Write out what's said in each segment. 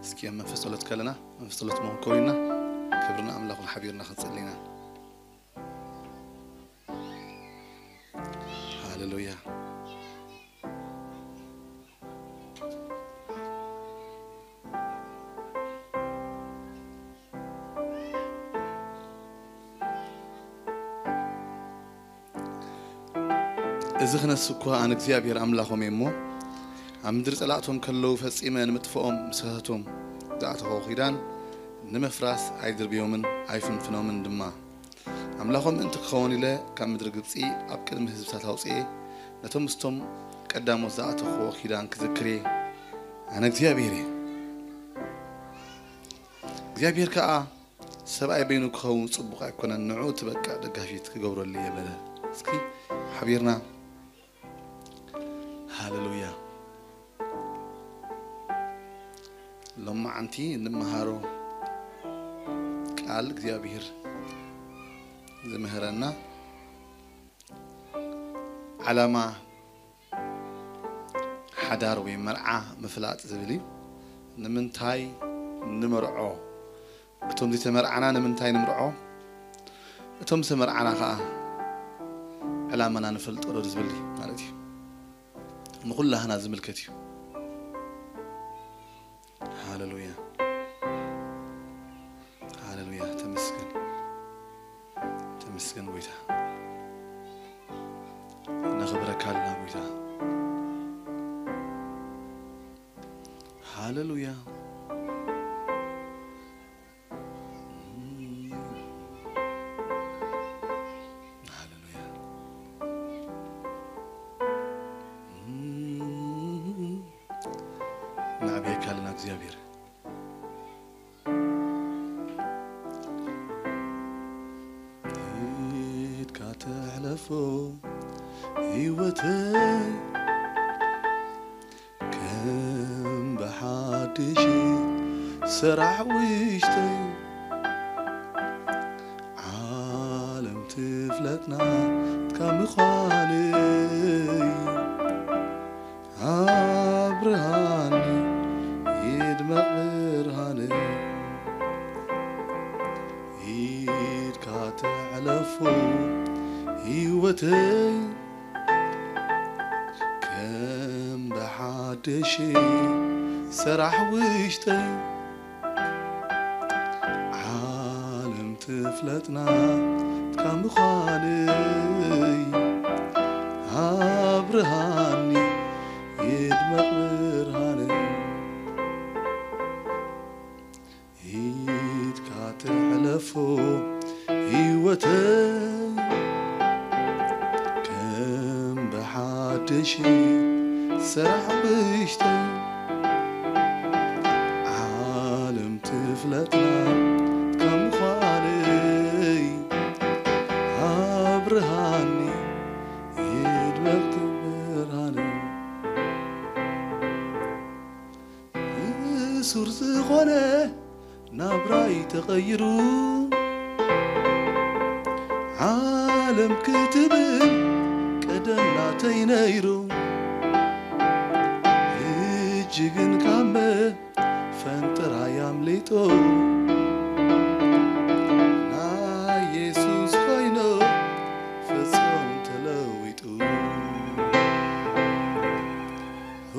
እስኪ ኣብ መንፈስ ጸሎት ከለና፣ መንፈስ ጸሎት መኸን ኮይና፣ ክብርና ኣምላኽ ሓቢርና ክንጽሊ ኢና። ሃሌሉያ። እዚ ክነስ እኳ ኣነ እግዚኣብሔር ኣምላኾም እየ እሞ፣ ኣብ ምድሪ ጸላእቶም ከለዉ ፈጺመ ንምጥፍኦም ምሳታቶም ዝኣተኽዎ ኪዳን ንምፍራስ ኣይድርብዮምን ኣይፍንፍኖምን ድማ። ኣምላኾም ምእንቲ ክኸውን ኢለ ካብ ምድሪ ግብጺ ኣብ ቅድሚ ህዝብታት ኣውጽኤ፣ ነቶም ምስቶም ቀዳሞት ዝኣተኽዎ ኪዳን ክዝክር እየ። ኣነ እግዚኣብሔር እየ። እግዚኣብሔር ከኣ ሰብኣይ በይኑ ክኸውን ጽቡቕ ኣይኮነን፣ ንዕኡ እቲ በቃ ደጋፊት ክገብረሉ እየ በለ። እስኪ ሓቢርና። ሃሌሉያ። ሎማዓንቲ እንመሃሮ ቃል እግዚኣብሔር ዝምህረና ዓላማ ሓዳር ወይ መርዓ ምፍላጥ ዝብል እዩ። ንምንታይ ንምርዖ? እቶም ዝተመርዓና ንምንታይ ንምርዖ? እቶም ዝተመርዓና ኸዓ ዕላማና ንፈልጦ ዶ ዝብል ማለት እዩ። ንኹላህና ዝምልከት እዩ። ሃሌሉያ፣ ሃሌሉያ። ተመስገን፣ ተመስገን ጎይታ። ነኽብረካ ኣለና ጎይታ። ሃሌሉያ፣ ሃሌሉያ። ነዕብየካ ኣለና እግዚኣብሔር። ኢድካ ተሕለፎ ህይወተይ፣ ከም ብሓድሽ ሰራሕ ውሽጠይ። ዓለም ትፍለጥና እትካ ምዃነይ፣ ኣብርሃኒ ይድመቕ ብርሃነይ። ኢድካ ተዕለፎ ህይወተይ፣ ከም ብሓድሽ ሰራሕ ውሽጠይ። ዓለም ትፍለጥና እትካ ምዃነይ፣ ኣብርሃኒ ይድመቕ ብርሃነይ። ኢድካ ተሕለፎ ህይወተይ፣ ከም ብሓድሽ ሰራሕ ውሽጠይ። ዓለም ትፍለጥና ከም ምዃነይ፣ ኣብርሃኒ ይድመቕ ብርሃነይ። እሱር ዝኾነ ናብራይ ተቐይሩ፣ ዓለም ክትብል ቀደም ናተይ ነይሩ። ሕጂ ግን ካብ መፈንጠራይ ኣምሊጡ፣ ናይ የሱስ ኮይኑ ፍጹም ተለዊጡ።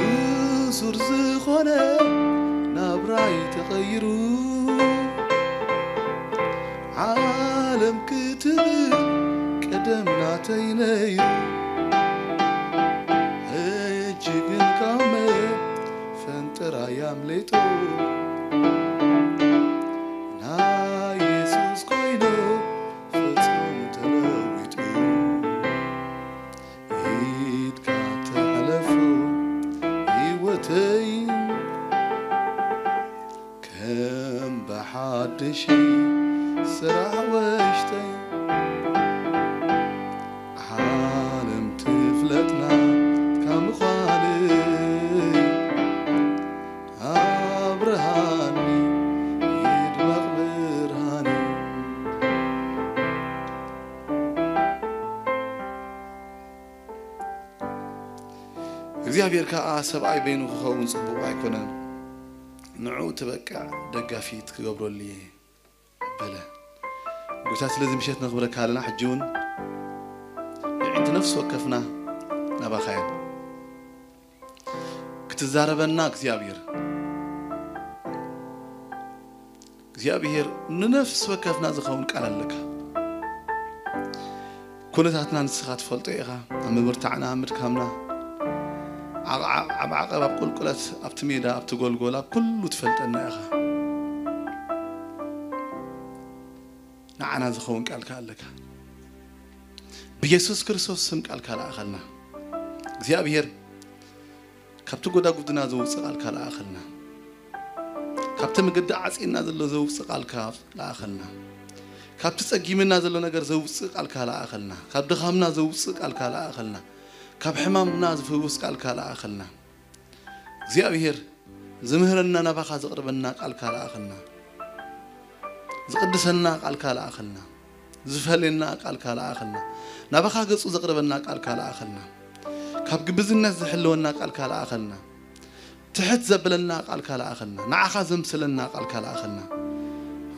እሱር ዝኾነ ናብራይ ተቐይሩ፣ ዓለም ክትብል ቀደም ናተይ ነይሩ። ሕጂ ግን ካብ መፈንጠራይ ኣምሊጡ፣ ናይ የሱስ ኮይኑ ፍጹም ተለዊጡ። ኢድካ ተሕለፎ ህይወተይ፣ ከም ብሓድሽ ስራሕ ውሽጠይ። ዓለም ትፍለጥና ካብ ምዃነይ፣ ኣብርሃኒ ይድመቕ ብርሃነይ። እግዚኣብሔር ከኣ ሰብኣይ በይኑ ክኸውን ጽቡቕ ኣይኮነን። ንዕኡ ትበቅዕ ደጋፊት ክገብረሉ እየ በለ። ጎይታ ስለዚ ምሸት ነኽብረካ ኣለና። ሕጂ እውን የዒንቲ ነፍሲ ወከፍና ናባኻ እያ። ክትዛረበና እግዚኣብሔር፣ እግዚኣብሔር ንነፍሲ ወከፍና ዝኸውን ቃል ኣለካ። ኩነታትና ንስኻ ትፈልጦ ኢኻ። ኣብ ምብርታዕና፣ ኣብ ምድካምና፣ ዓቕ-፣ ዓቕ-፣ ኣብ ዓቐብ፣ ኣብ ቁልቁለት፣ ኣብቲ ሜዳ፣ ኣብቲ ጎልጎል፣ ኣብ ኩሉ ትፈልጠና ኢኻ። ንዓና ዝኸውን ቃልካ ኣለካ። ብየሱስ ክርስቶስ ስም ቃልካ ለኣኸልና። እግዚኣብሔር ካብቲ ጎዳጉድና ዘውፅእ ቃልካ ለኣኸልና። ካብቲ መገዲ ዓፂና ዘሎ ዘውፅእ ቃልካ ለኣኸልና። ካብቲ ፀጊምና ዘሎ ነገር ዘውፅእ ቃልካ ለኣኸልና። ካብ ድኻምና ዘውፅእ ቃልካ ለኣኸልና። ካብ ሕማምና ዝፍውስ ቃልካ ለኣኸልና። እግዚኣብሔር ዝምህረና፣ ናባኻ ዘቕርበና ቃልካ ለኣኸልና። ዝቕድሰና ቃልካ ለኣኸልና። ዝፈልየና ቃልካ ለኣኸልና። ናባኻ ገጹ ዘቕርበና ቃልካ ለኣኸልና። ካብ ግብዝነት ዝሕልወና ቃልካ ለኣኸልና። ትሕት ዘብለና ቃልካ ለኣኸልና። ንዓኻ ዘምስለና ቃልካ ለኣኸልና።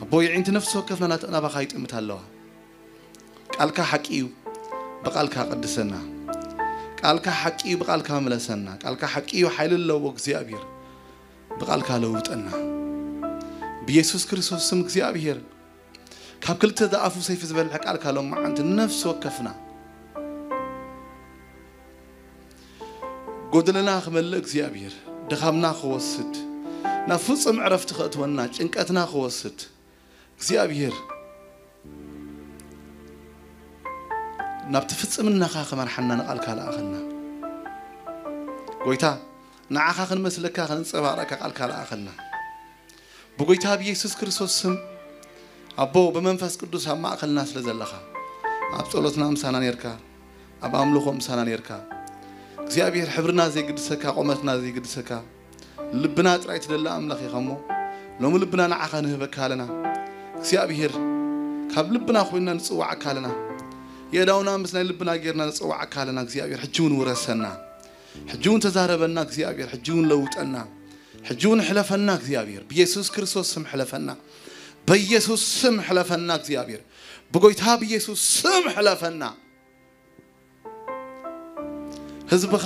ኣቦ፣ የዒንቲ ነፍሲ ወከፍና ናት-፣ ናባኻ ይጥምት ኣለዋ። ቃልካ ሓቂ እዩ፣ ብቃልካ ቀድሰና። ቃልካ ሓቂ እዩ፣ ብቃልካ ምለሰና። ቃልካ ሓቂ እዩ፣ ሓይሊ ኣለዎ እግዚኣብሔር። ብቃልካ ለውጠና። ብየሱስ ክርስቶስ ስም እግዚኣብሔር፣ ካብ ክልተ ዝኣፉ ሰይፊ ዝበልሐ ቃልካ ሎማዓንቲ ንነፍሲ ወከፍና ጎደለና ክመልእ እግዚኣብሔር፣ ድኻምና ክወስድ፣ ናብ ፍጹም ዕረፍቲ ከእትወና፣ ጭንቀትና ክወስድ እግዚኣብሔር፣ ናብቲ ፍጽምናኻ ክመርሓና ንቃልካ ለኣኸልና። ጎይታ፣ ንዓኻ ክንመስለካ፣ ክንጸባረቀካ ቃልካ ለኣኸልና። ብጎይታ ብየሱስ ክርስቶስ ስም፣ ኣቦ፣ ብመንፈስ ቅዱስ ኣብ ማእከልና ስለ ዘለኻ፣ ኣብ ጸሎትና ምሳና ኔርካ፣ ኣብ ኣምልኾ ምሳና ኔርካ፣ እግዚኣብሔር፣ ሕብርና ዘይግድሰካ፣ ቆመትና ዘይግድሰካ፣ ልብና ጥራይ ትደሊ ኣምላኽ ኢኻ እሞ፣ ሎሚ ልብና ንዓኻ ንህበካ ኣለና። እግዚኣብሔር፣ ካብ ልብና ኮይንና ንጽዋዓካ ኣለና። የእዳውና ምስ ናይ ልብና ጌርና ንጽዋዓካ ኣለና። እግዚኣብሔር፣ ሕጂ እውን ውረሰና። ሕጂ እውን ተዛረበና እግዚኣብሔር፣ ሕጂ እውን ለውጠና። ሕጂ እውን ሕለፈና እግዚኣብሔር፣ ብየሱስ ክርስቶስ ስም ሕለፈና። በየሱስ ስም ሕለፈና እግዚኣብሔር፣ ብጎይታ ብየሱስ ስም ሕለፈና። ህዝብኻ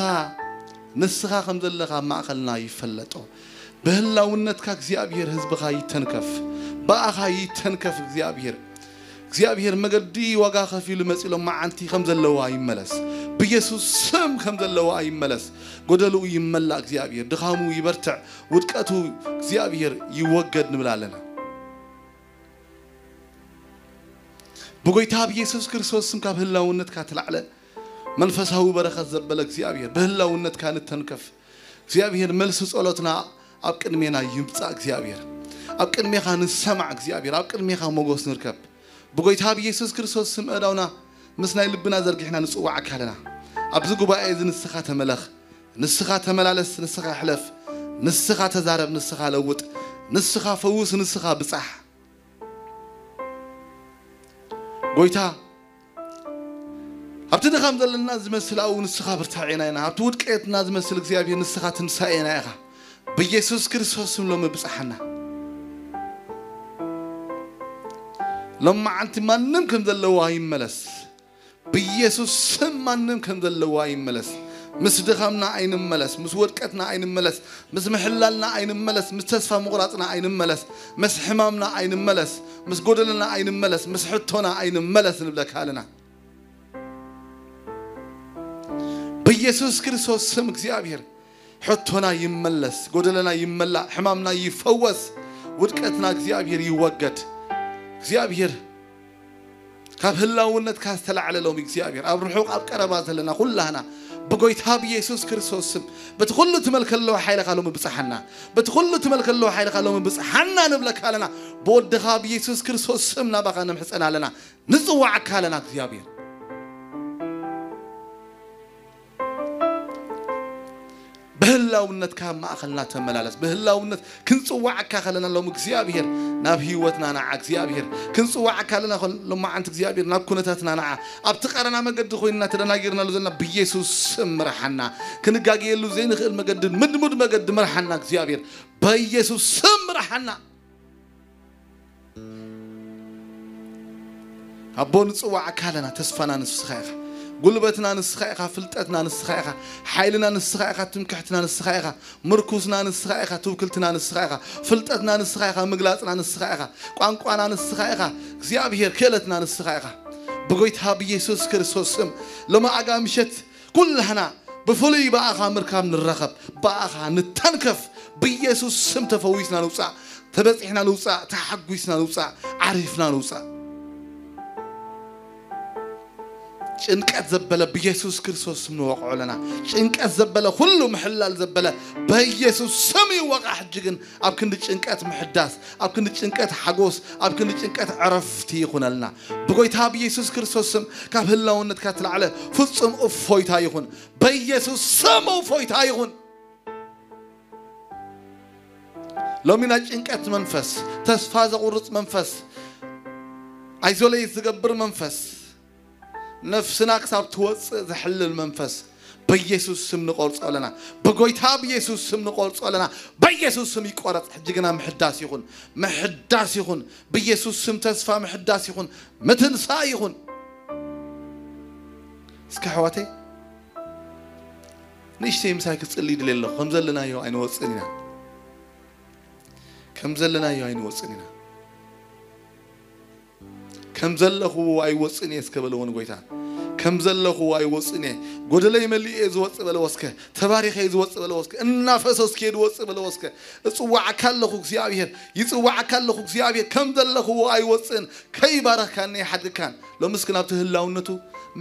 ንስኻ ከም ዘለኻ ኣብ ማእከልና ይፈለጦ። ብህላውነትካ እግዚኣብሔር ህዝብኻ ይተንከፍ፣ ብኣኻ ይተንከፍ እግዚኣብሔር። እግዚኣብሔር መገዲ ዋጋ ከፊሉ መጺ ሎማዓንቲ ከም ዘለዋ ይመለስ። ብየሱስ ስም ከም ዘለዋ ይመለስ። ጎደልኡ ይመላእ እግዚኣብሔር። ድኻሙ ይበርትዕ። ውድቀቱ እግዚኣብሔር ይወገድ ንብል ኣለና። ብጎይታ ብየሱስ ክርስቶስ ስም ካብ ህላውነትካ ትላዕለ መንፈሳዊ በረኸት ዘበለ እግዚኣብሔር ብህላውነትካ ንተንከፍ። እግዚኣብሔር መልሲ ጸሎትና ኣብ ቅድሜና ይምጻእ እግዚኣብሔር። ኣብ ቅድሜኻ ንሰማዕ እግዚኣብሔር። ኣብ ቅድሜኻ ሞገስ ንርከብ። ብጎይታ ብየሱስ ክርስቶስ ስም ኣእዳውና ምስ ናይ ልብና ዘርጊሕና ንጽዋዓካ ኣለና። ኣብዚ ጉባኤ እዚ ንስኻ ተመለኽ፣ ንስኻ ተመላለስ፣ ንስኻ ሕለፍ፣ ንስኻ ተዛረብ፣ ንስኻ ለውጥ፣ ንስኻ ፈውስ፣ ንስኻ ብጻሕ። ጎይታ፣ ኣብቲ ድኻም ዘለና ዝመስል ኣብኡ ንስኻ ብርታዔና ኢና። ኣብቲ ውድቀትና ዝመስል እግዚኣብሔር ንስኻ ትንሳኤና ኢኻ። ብየሱስ ክርስቶስ ስም ሎሚ ብጽሓና። ሎማዓንቲ ማንም ከም ዘለዎ ኣይመለስ። ብየሱስ ስም ማንም ከም ዘለዎ ኣይመለስ። ምስ ድኻምና ኣይንመለስ፣ ምስ ወድቀትና ኣይንመለስ፣ ምስ ምሕላልና ኣይንመለስ፣ ምስ ተስፋ ምቑራጽና ኣይንመለስ፣ ምስ ሕማምና ኣይንመለስ፣ ምስ ጎደለና ኣይንመለስ፣ ምስ ሕቶና ኣይንመለስ ንብለካ ኣለና። ብየሱስ ክርስቶስ ስም እግዚኣብሔር ሕቶና ይመለስ፣ ጎደለና ይመላእ፣ ሕማምና ይፈወስ፣ ውድቀትና እግዚኣብሔር ይወገድ። እግዚኣብሔር ካብ ህላውነትካ ዝተላዕለ ሎሚ እግዚኣብሔር ኣብ ርሑቕ ኣብ ቀረባ ዘለና ኩላህና ብጎይታ ብየሱስ ክርስቶስ ስም በቲ ኩሉ ትመልከ ኣለዎ ሓይልኻ ሎሚ ብጽሓና፣ በቲ ኩሉ ትመልከ ኣለዎ ሓይልኻ ሎሚ ብጽሓና ንብለካ ኣለና። ብወድኻ ብየሱስ ክርስቶስ ስም ናባኻ ንምሕጸን ኣለና፣ ንጽዋዓካ ኣለና እግዚኣብሔር። ብህላውነትካ ኣብ ማእኸልና ተመላለስ። ብህላውነት ክንጽዋዓካ ከለና ሎም እግዚኣብሔር ናብ ህይወትና ንዓ እግዚኣብሔር ክንጽዋዓካ ከለና ከ-፣ ሎማዓንቲ እግዚኣብሔር ናብ ኩነታትና ንዓ ኣብቲ ቀረና መገዲ ኮይንና ተደናጊርናሉ ዘለና ብኢየሱስ ስም ምርሓና። ክንጋገየሉ ዘይንኽእል መገዲ ምድሙድ መገዲ ምርሓና እግዚኣብሔር በኢየሱስ ስም ምርሓና። ኣቦ ንጽዋዓካ ኣለና። ተስፋና ንስኻ ኢኻ፣ ጉልበትና ንስኻ ኢኻ፣ ፍልጠትና ንስኻ ኢኻ፣ ሓይልና ንስኻ ኢኻ፣ ትምክሕትና ንስኻ ኢኻ፣ ምርኩስና ንስኻ ኢኻ፣ ትውክልትና ንስኻ ኢኻ፣ ፍልጠትና ንስኻ ኢኻ፣ ምግላጽና ንስኻ ኢኻ፣ ቋንቋና ንስኻ ኢኻ፣ እግዚኣብሔር ክእለትና ንስኻ ኢኻ። ብጎይታ ብኢየሱስ ክርስቶስ ስም ሎማዓጋ ምሸት ኩላህና ብፍሉይ ብኣኻ ምርካብ ንረኸብ፣ ብኣኻ ንተንከፍ። ብኢየሱስ ስም ተፈዊስና ንውጻእ፣ ተበጺሕና ንውጻእ፣ ተሓጒስና ንውጻእ፣ ዓሪፍና ንውጻእ። ጭንቀት ዘበለ ብኢየሱስ ክርስቶስ ስም ንወቕዖ ኣለና። ጭንቀት ዘበለ፣ ኩሉ ምሕላል ዘበለ ብኢየሱስ ስም ይወቓ። ሕጂ ግን ኣብ ክንዲ ጭንቀት ምሕዳስ፣ ኣብ ክንዲ ጭንቀት ሓጎስ፣ ኣብ ክንዲ ጭንቀት ዕረፍቲ ይኹነልና። ብጎይታ ብኢየሱስ ክርስቶስ ስም ካብ ህላውነትካ ትላዕለ ፍጹም እፎይታ ይኹን። በኢየሱስ ስም እፎይታ ይኹን። ሎሚ ናይ ጭንቀት መንፈስ፣ ተስፋ ዘቑርጽ መንፈስ፣ ኣይዞሌት ዝገብር መንፈስ፣ ነፍስና ክሳብ ትወጽእ ዘሕልል መንፈስ በኢየሱስ ስም ንቆርጾ ኣለና። ብጎይታ ብኢየሱስ ስም ንቆርጾ ኣለና። በኢየሱስ ስም ይቆረጽ። ሕጂ ግና ምሕዳስ ይኹን፣ ምሕዳስ ይኹን። ብኢየሱስ ስም ተስፋ ምሕዳስ ይኹን፣ ምትንሳእ ይኹን። እስከ ኣሕዋተይ ንእሽተይ ምሳይ ክጽሊ ይድልየ ኣለኹ። ከም ዘለናዮ ኣይንወጽእን ኢና። ከም ዘለናዮ ኣይንወጽእን ኢና። ከም ዘለኹዎ ኣይወጽእን እየ እስከ በልዎ ንጎይታ። ከም ዘለኹዎ ኣይወጽእን እየ። ጎደለይ መሊኡ እየ ዝወጽእ በልዎ እስከ። ተባሪኸ እየ ዝወጽእ በልዎ እስከ። እናፈሰስኩ እየ ዝወጽእ በልዎ እስከ። እጽዋዓካ ኣለኹ እግዚኣብሔር። ይጽዋዓካ ኣለኹ እግዚኣብሔር። ከም ዘለኹዎ ኣይወጽእን። ከይባረኽካኒ ኣይሓድግካን። ሎምስ ግን ኣብቲ ህላውነቱ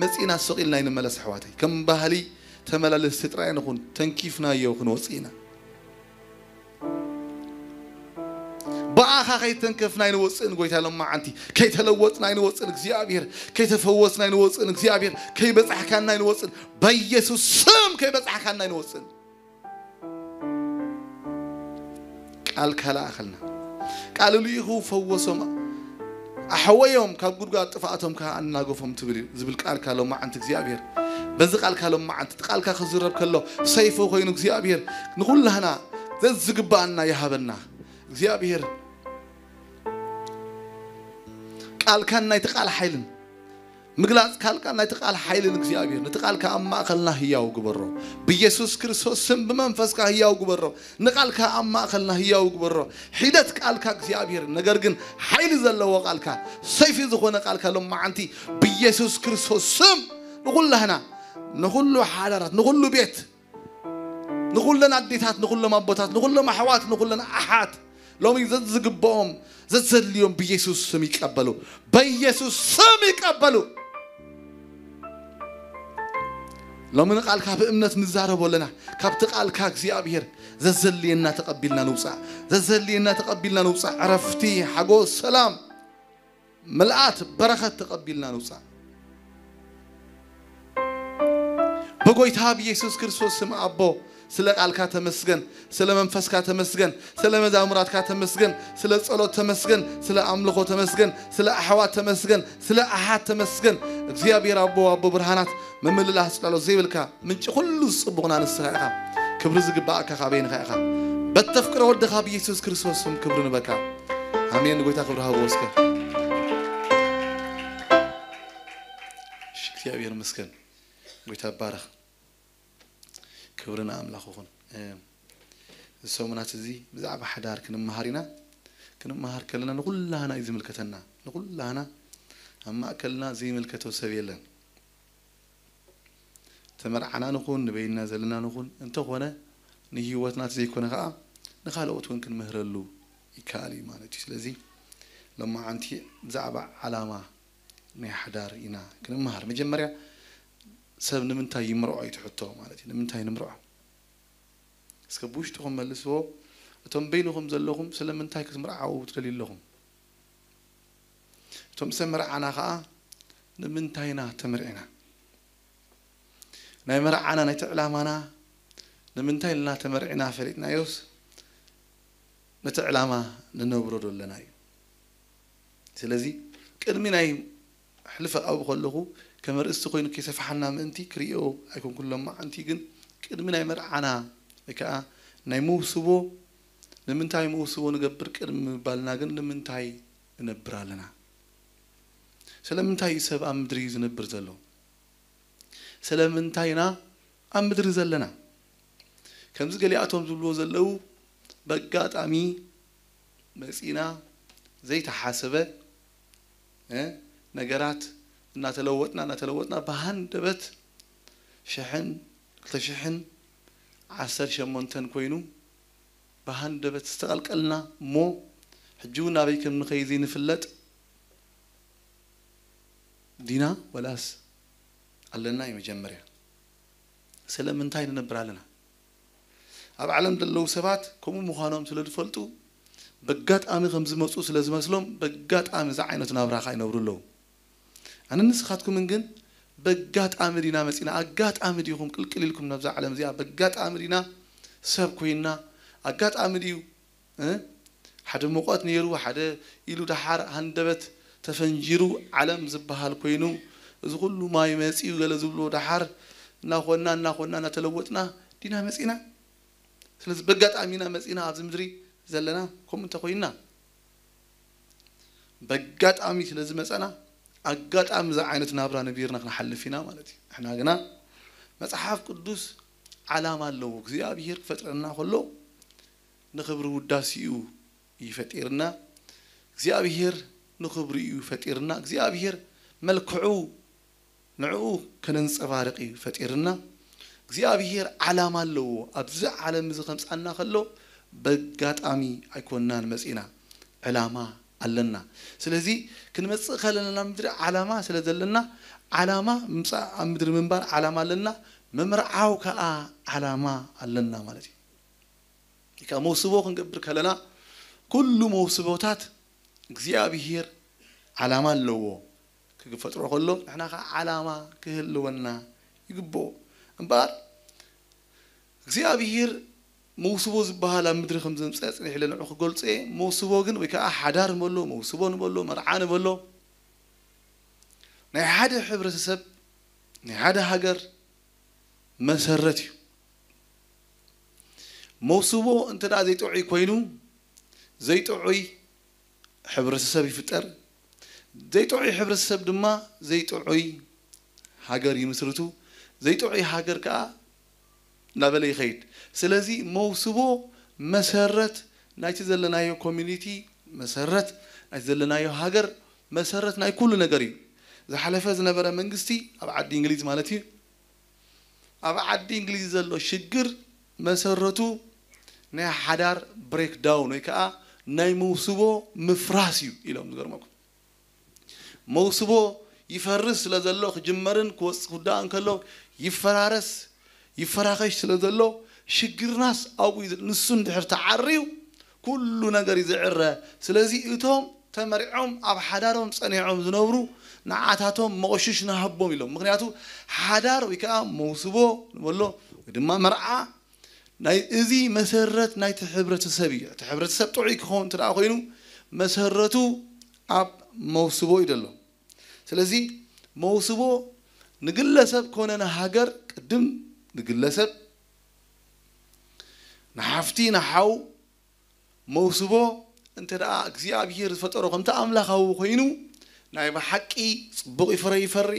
መጺእና ስቕ ኢልና ኣይንመለስ ኣሕዋተይ። ከም ባህሊ ተመላለስቲ ጥራይ ንኹን። ተንኪፍናዮ ክንወጽእ ኢና። ብኣኻ ከይተንከፍና ኣይንወጽእን ጎይታ፣ ሎማዓንቲ ከይተለወጥና ኣይንወጽእን እግዚኣብሔር፣ ከይተፈወስና ኣይንወጽእን እግዚኣብሔር፣ ከይበጻሕካና ኣይንወጽእን፣ በኢየሱስ ስም ከይበጻሕካና ኣይንወጽእን። ቃልካ ለኣኸልና። ቃል ልኢኹ ፈወሶም፣ ኣሕወዮም፣ ካብ ጉድጓድ ጥፍኣቶም ከኣ ኣናገፎም ትብል እዩ ዝብል ቃልካ ሎማዓንቲ እግዚኣብሔር። በዚ ቃልካ ሎማዓንቲ፣ እቲ ቃልካ ክዝረብ ከሎ ሰይፊ ኮይኑ እግዚኣብሔር ንኹላህና ዘዝግባኣና ይሃበና። እግዚኣብሔር ቃልካን ናይቲ ቃል ሓይልን፣ ምግላጽ ካልካ ናይቲ ቃል ሓይልን እግዚኣብሔር፣ ነቲ ቃልካ ኣብ ማእከልና ህያው ግበሮ። ብኢየሱስ ክርስቶስ ስም ብመንፈስካ ህያው ግበሮ። ንቃልካ ኣብ ማእከልና ህያው ግበሮ። ሒደት ቃልካ እግዚኣብሔር፣ ነገር ግን ሓይሊ ዘለዎ ቃልካ፣ ሰይፊ ዝኾነ ቃልካ ሎማዓንቲ ብኢየሱስ ክርስቶስ ስም ንኹላህና፣ ንኹሉ ሓዳራት፣ ንኹሉ ቤት፣ ንኹለን ኣዴታት፣ ንኹሎም ኣቦታት፣ ንኹሎም ኣሕዋት፣ ንኹለን ኣሓት ሎሚ ዘዝግብኦም ዘዘድልዮም ብኢየሱስ ስም ይቀበሉ። በኢየሱስ ስም ይቀበሉ። ሎሚ ንቃልካ ብእምነት ንዛረቦ ኣለና። ካብቲ ቃልካ እግዚኣብሔር ዘዘልየና ተቐቢልና ንውጻእ። ዘዘልየና ተቐቢልና ንውጻእ። ዕረፍቲ፣ ሓጎስ፣ ሰላም፣ ምልኣት፣ በረኸት ተቐቢልና ንውጻእ። ብጎይታ ብኢየሱስ ክርስቶስ ስም ኣቦ፣ ስለ ቃልካ ተመስገን፣ ስለ መንፈስካ ተመስገን፣ ስለ መዛሙራትካ ተመስገን፣ ስለ ጸሎት ተመስገን፣ ስለ ኣምልኾ ተመስገን፣ ስለ ኣሕዋት ተመስገን፣ ስለ ኣሓት ተመስገን። እግዚኣብሔር ኣቦ፣ ኣቦ ብርሃናት፣ ምምልላስ ጸሎት ዘይብልካ ምንጪ ኩሉ ጽቡቕና ንስኻ ኢኻ። ክብሪ ዝግባኣካ ካበይንኻ ኢኻ። በተፍቅሮ ወድኻ ብኢየሱስ ክርስቶስ ስም ክብሪ ንበካ። ኣሜን። ንጎይታ ክብሪ ሃብዎ እስከ። እሺ፣ እግዚኣብሔር ይመስገን። ጎይታ ይባረኽ። ክብሪ ንኣምላኽ ይኹን። እ፣ እዚ ሰሙናት እዚ ብዛዕባ ሓዳር ክንመሃር ኢና። ክንመሃር ከለና ንኹላህና እዩ ዝምልከተና። ንኹላህና፣ ኣብ ማእከልና ዘይምልከቶ ሰብ የለን። ተመርዓና ንኹን፣ ንበይንና ዘለና ንኹን፣ እንተኾነ ንህይወትና ዘይኮነ ኸኣ ንኻልኦት እውን ክንምህረሉ ይከኣል እዩ ማለት እዩ። ስለዚ ሎማዓንቲ ብዛዕባ ዓላማ ናይ ሓዳር ኢና ክንመሃር። መጀመርያ ሰብ ንምንታይ ይምርዖ እዩ እቲ ሕቶ ማለት እዩ። ንምንታይ ንምርዖ? እስከ ብውሽጥኹም መልስዎ። እቶም በይንኹም ዘለኹም ስለምንታይ ክትምርዓዉ ትደልዩ ኣለኹም? እቶም ዝተመርዓና ኸኣ ንምንታይ ኢና ተመርዒና? ናይ መርዓና ናይቲ ዕላማና ንምንታይ ኢልና ተመርዒና ፈሊጥናዮስ ነቲ ዕላማ ንነብሮ ዶ ኣለና እዩ። ስለዚ ቅድሚ ናይ ሕልፈ ኣብኡ ከለኹ ከም ኣርእስቲ ኮይኑ ከይሰፍሓና ምእንቲ ክርእዮ ኣይኮንኩን። ሎማዓንቲ ግን ቅድሚ ናይ መርዓና ወይ ከዓ ናይ መውስቦ ንምንታይ መውስቦ ንገብር ቅድሚ ምባልና ግን ንምንታይ ንነብር ኣለና? ስለምንታይ እዩ ሰብ ኣብ ምድሪ ዝነብር ዘሎ? ስለምንታይ ኢና ኣብ ምድሪ ዘለና? ከምዚ ገሊኣቶም ዝብልዎ ዘለዉ በጋጣሚ መፂና ዘይተሓሰበ ነገራት እናተለወጥና እናተለወጥና ብሃንደበት ሽሕን ክልተ ሽሕን ዓሰርተ ሸሞንተን ኮይኑ ብሃንደበት ዝተቐልቀልና እሞ ሕጂ እውን ናበይ ከም ንኸይ ዘይንፍለጥ ዲና ወላስ ኣለና እዩ መጀመርያ። ስለምንታይ ንነብር ኣለና? ኣብ ዓለም ዘለዉ ሰባት ከምኡ ምዃኖም ስለ ዝፈልጡ በጋጣሚ ከም ዝመፁ ስለ ዝመስሎም በጋጣሚ እዚ ዓይነት ናብራ ከዓ ይነብሩ ኣለዉ። ኣነ ንስኻትኩምን ግን በጋጣሚ ዲና መፂና? ኣጋጣሚ ዲኹም ቅልቅል ኢልኩም ናብዛ ዓለም እዚኣ? በጋጣሚ ዲና ሰብ ኮይንና? ኣጋጣሚ ድዩ ሓደ ሙቐት ነይሩ፣ ሓደ ኢሉ ደሓር ሃንደበት ተፈንጂሩ ዓለም ዝበሃል ኮይኑ፣ እዚ ኩሉ ማይ መፂኡ ገለ ዝብልዎ ደሓር እናኾንና እናኾንና እናተለወጥና ዲና መፂና። ስለዚ በጋጣሚ ኢና መፂና ኣብዚ ምድሪ ዘለና። ከምኡ እንተኮይንና በጋጣሚ ስለ ዝመፀና ኣጋጣሚ እዚ ዓይነት ናብራ ነቢርና ክንሓልፍ ኢና ማለት እዩ። ንሕና ግና መፅሓፍ ቅዱስ ዓላማ ኣለዎ። እግዚኣብሄር ክፈጥረና ከሎ ንኽብሪ ውዳሴኡ እዩ ፈጢርና። እግዚኣብሄር ንኽብሪ እዩ ፈጢርና። እግዚኣብሄር መልክዑ ንዕኡ ከነንፀባርቕ እዩ ፈጢርና። እግዚኣብሄር ዓላማ ኣለዎ። ኣብዚ ዓለም እዚ ከምፃና ከሎ በጋጣሚ ኣይኮንናን መፂና። ዕላማ ኣለና። ስለዚ ክንመፅእ ከለና ናብ ምድሪ ዓላማ ስለ ዘለና ዓላማ ምፃእ ኣብ ምድሪ ምንባር ዓላማ ኣለና። ምምርዓው ከዓ ዓላማ ኣለና ማለት እዩ። ከ መውስቦ ክንገብር ከለና ኩሉ መውስቦታት እግዚኣብሄር ዓላማ ኣለዎ። ክፈጥሮ ከሎ ንሕና ከዓ ዓላማ ክህልወና ይግብኦ። እምበኣር እግዚኣብሄር መውስቦ ዝበሃል ኣብ ምድሪ ከም ዘምፀ ፅኒሕ ኢለ ንዑ ክገልፆ እየ። መውስቦ ግን ወይ ከዓ ሓዳር ንበሎ፣ መውስቦ ንበሎ፣ መርዓ ንበሎ ናይ ሓደ ሕብረተሰብ ናይ ሓደ ሃገር መሰረት እዩ። መውስቦ እንተ ደኣ ዘይጥዑይ ኮይኑ ዘይጥዑይ ሕብረተሰብ ይፍጠር። ዘይጥዑይ ሕብረተሰብ ድማ ዘይጥዑይ ሃገር ይምስርቱ። ዘይጥዑይ ሃገር ከዓ እናበለ ይኸይድ። ስለዚ መውስቦ መሰረት ናይቲ ዘለናዮ ኮሚኒቲ፣ መሰረት ናይቲ ዘለናዮ ሃገር፣ መሰረት ናይ ኩሉ ነገር እዩ። ዝሓለፈ ዝነበረ መንግስቲ ኣብ ዓዲ እንግሊዝ ማለት እዩ ኣብ ዓዲ እንግሊዝ ዘሎ ሽግር መሰረቱ ናይ ሓዳር ብሬክዳውን ወይ ከዓ ናይ መውስቦ ምፍራስ እዩ ኢሎም ዝገርመኩም። መውስቦ ይፈርስ ስለ ዘሎ ክጅመርን ክወፅ ክውዳእ እንከሎ ይፈራረስ ይፈራኸሽ ስለ ዘሎ ሽግርናስ ኣብኡ እዩ። ንሱ እንድሕር ተዓርዩ ኩሉ ነገር እዩ ዝዕረ። ስለዚ እቶም ተመሪዖም ኣብ ሓዳሮም ፀኒዖም ዝነብሩ ንዓታቶም መቐሽሽ ንሃቦም ኢሎም። ምክንያቱ ሓዳር ወይ ከዓ መውስቦ ንበሎ ወይ ድማ መርዓ ናይ እዚ መሰረት ናይቲ ሕብረተሰብ እዩ። እቲ ሕብረተሰብ ጥዑይ ክኸውን እንተ ደኣ ኮይኑ መሰረቱ ኣብ መውስቦ እዩ ዘሎ። ስለዚ መውስቦ ንግለሰብ ኮነ ንሃገር ቅድም ንግለሰብ ንሓፍቲ ንሓው መውስቦ እንተ ደኣ እግዚኣብሄር ዝፈጠሮ ከምቲ ኣምላኻዊ ኮይኑ ናይ ብሓቂ ጽቡቕ ይፍረ ይፈሪ፣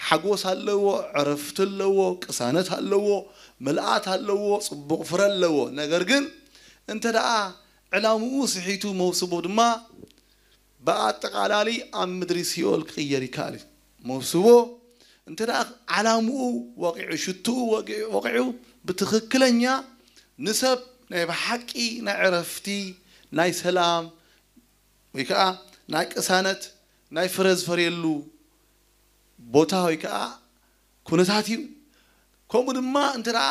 ሓጎስ ኣለዎ፣ ዕረፍቲ ኣለዎ፣ ቅሳነት ኣለዎ፣ ምልኣት ኣለዎ፣ ጽቡቕ ፍረ ኣለዎ። ነገር ግን እንተ ደኣ ዕላምኡ ስሒቱ መውስቦ ድማ ብኣጠቓላሊ ኣብ ምድሪ ሲኦል ክቕየር ይከኣል እዩ። መውስቦ እንተ ደኣ ዓላምኡ ወቒዑ ሽትኡ ወቒዑ ብትኽክለኛ ንሰብ ናይ ብሓቂ ናይ ዕረፍቲ ናይ ሰላም ወይ ከዓ ናይ ቅሳነት ናይ ፍረ ዝፈርየሉ ቦታ ወይ ከዓ ኩነታት እዩ። ከምኡ ድማ እንተ ደኣ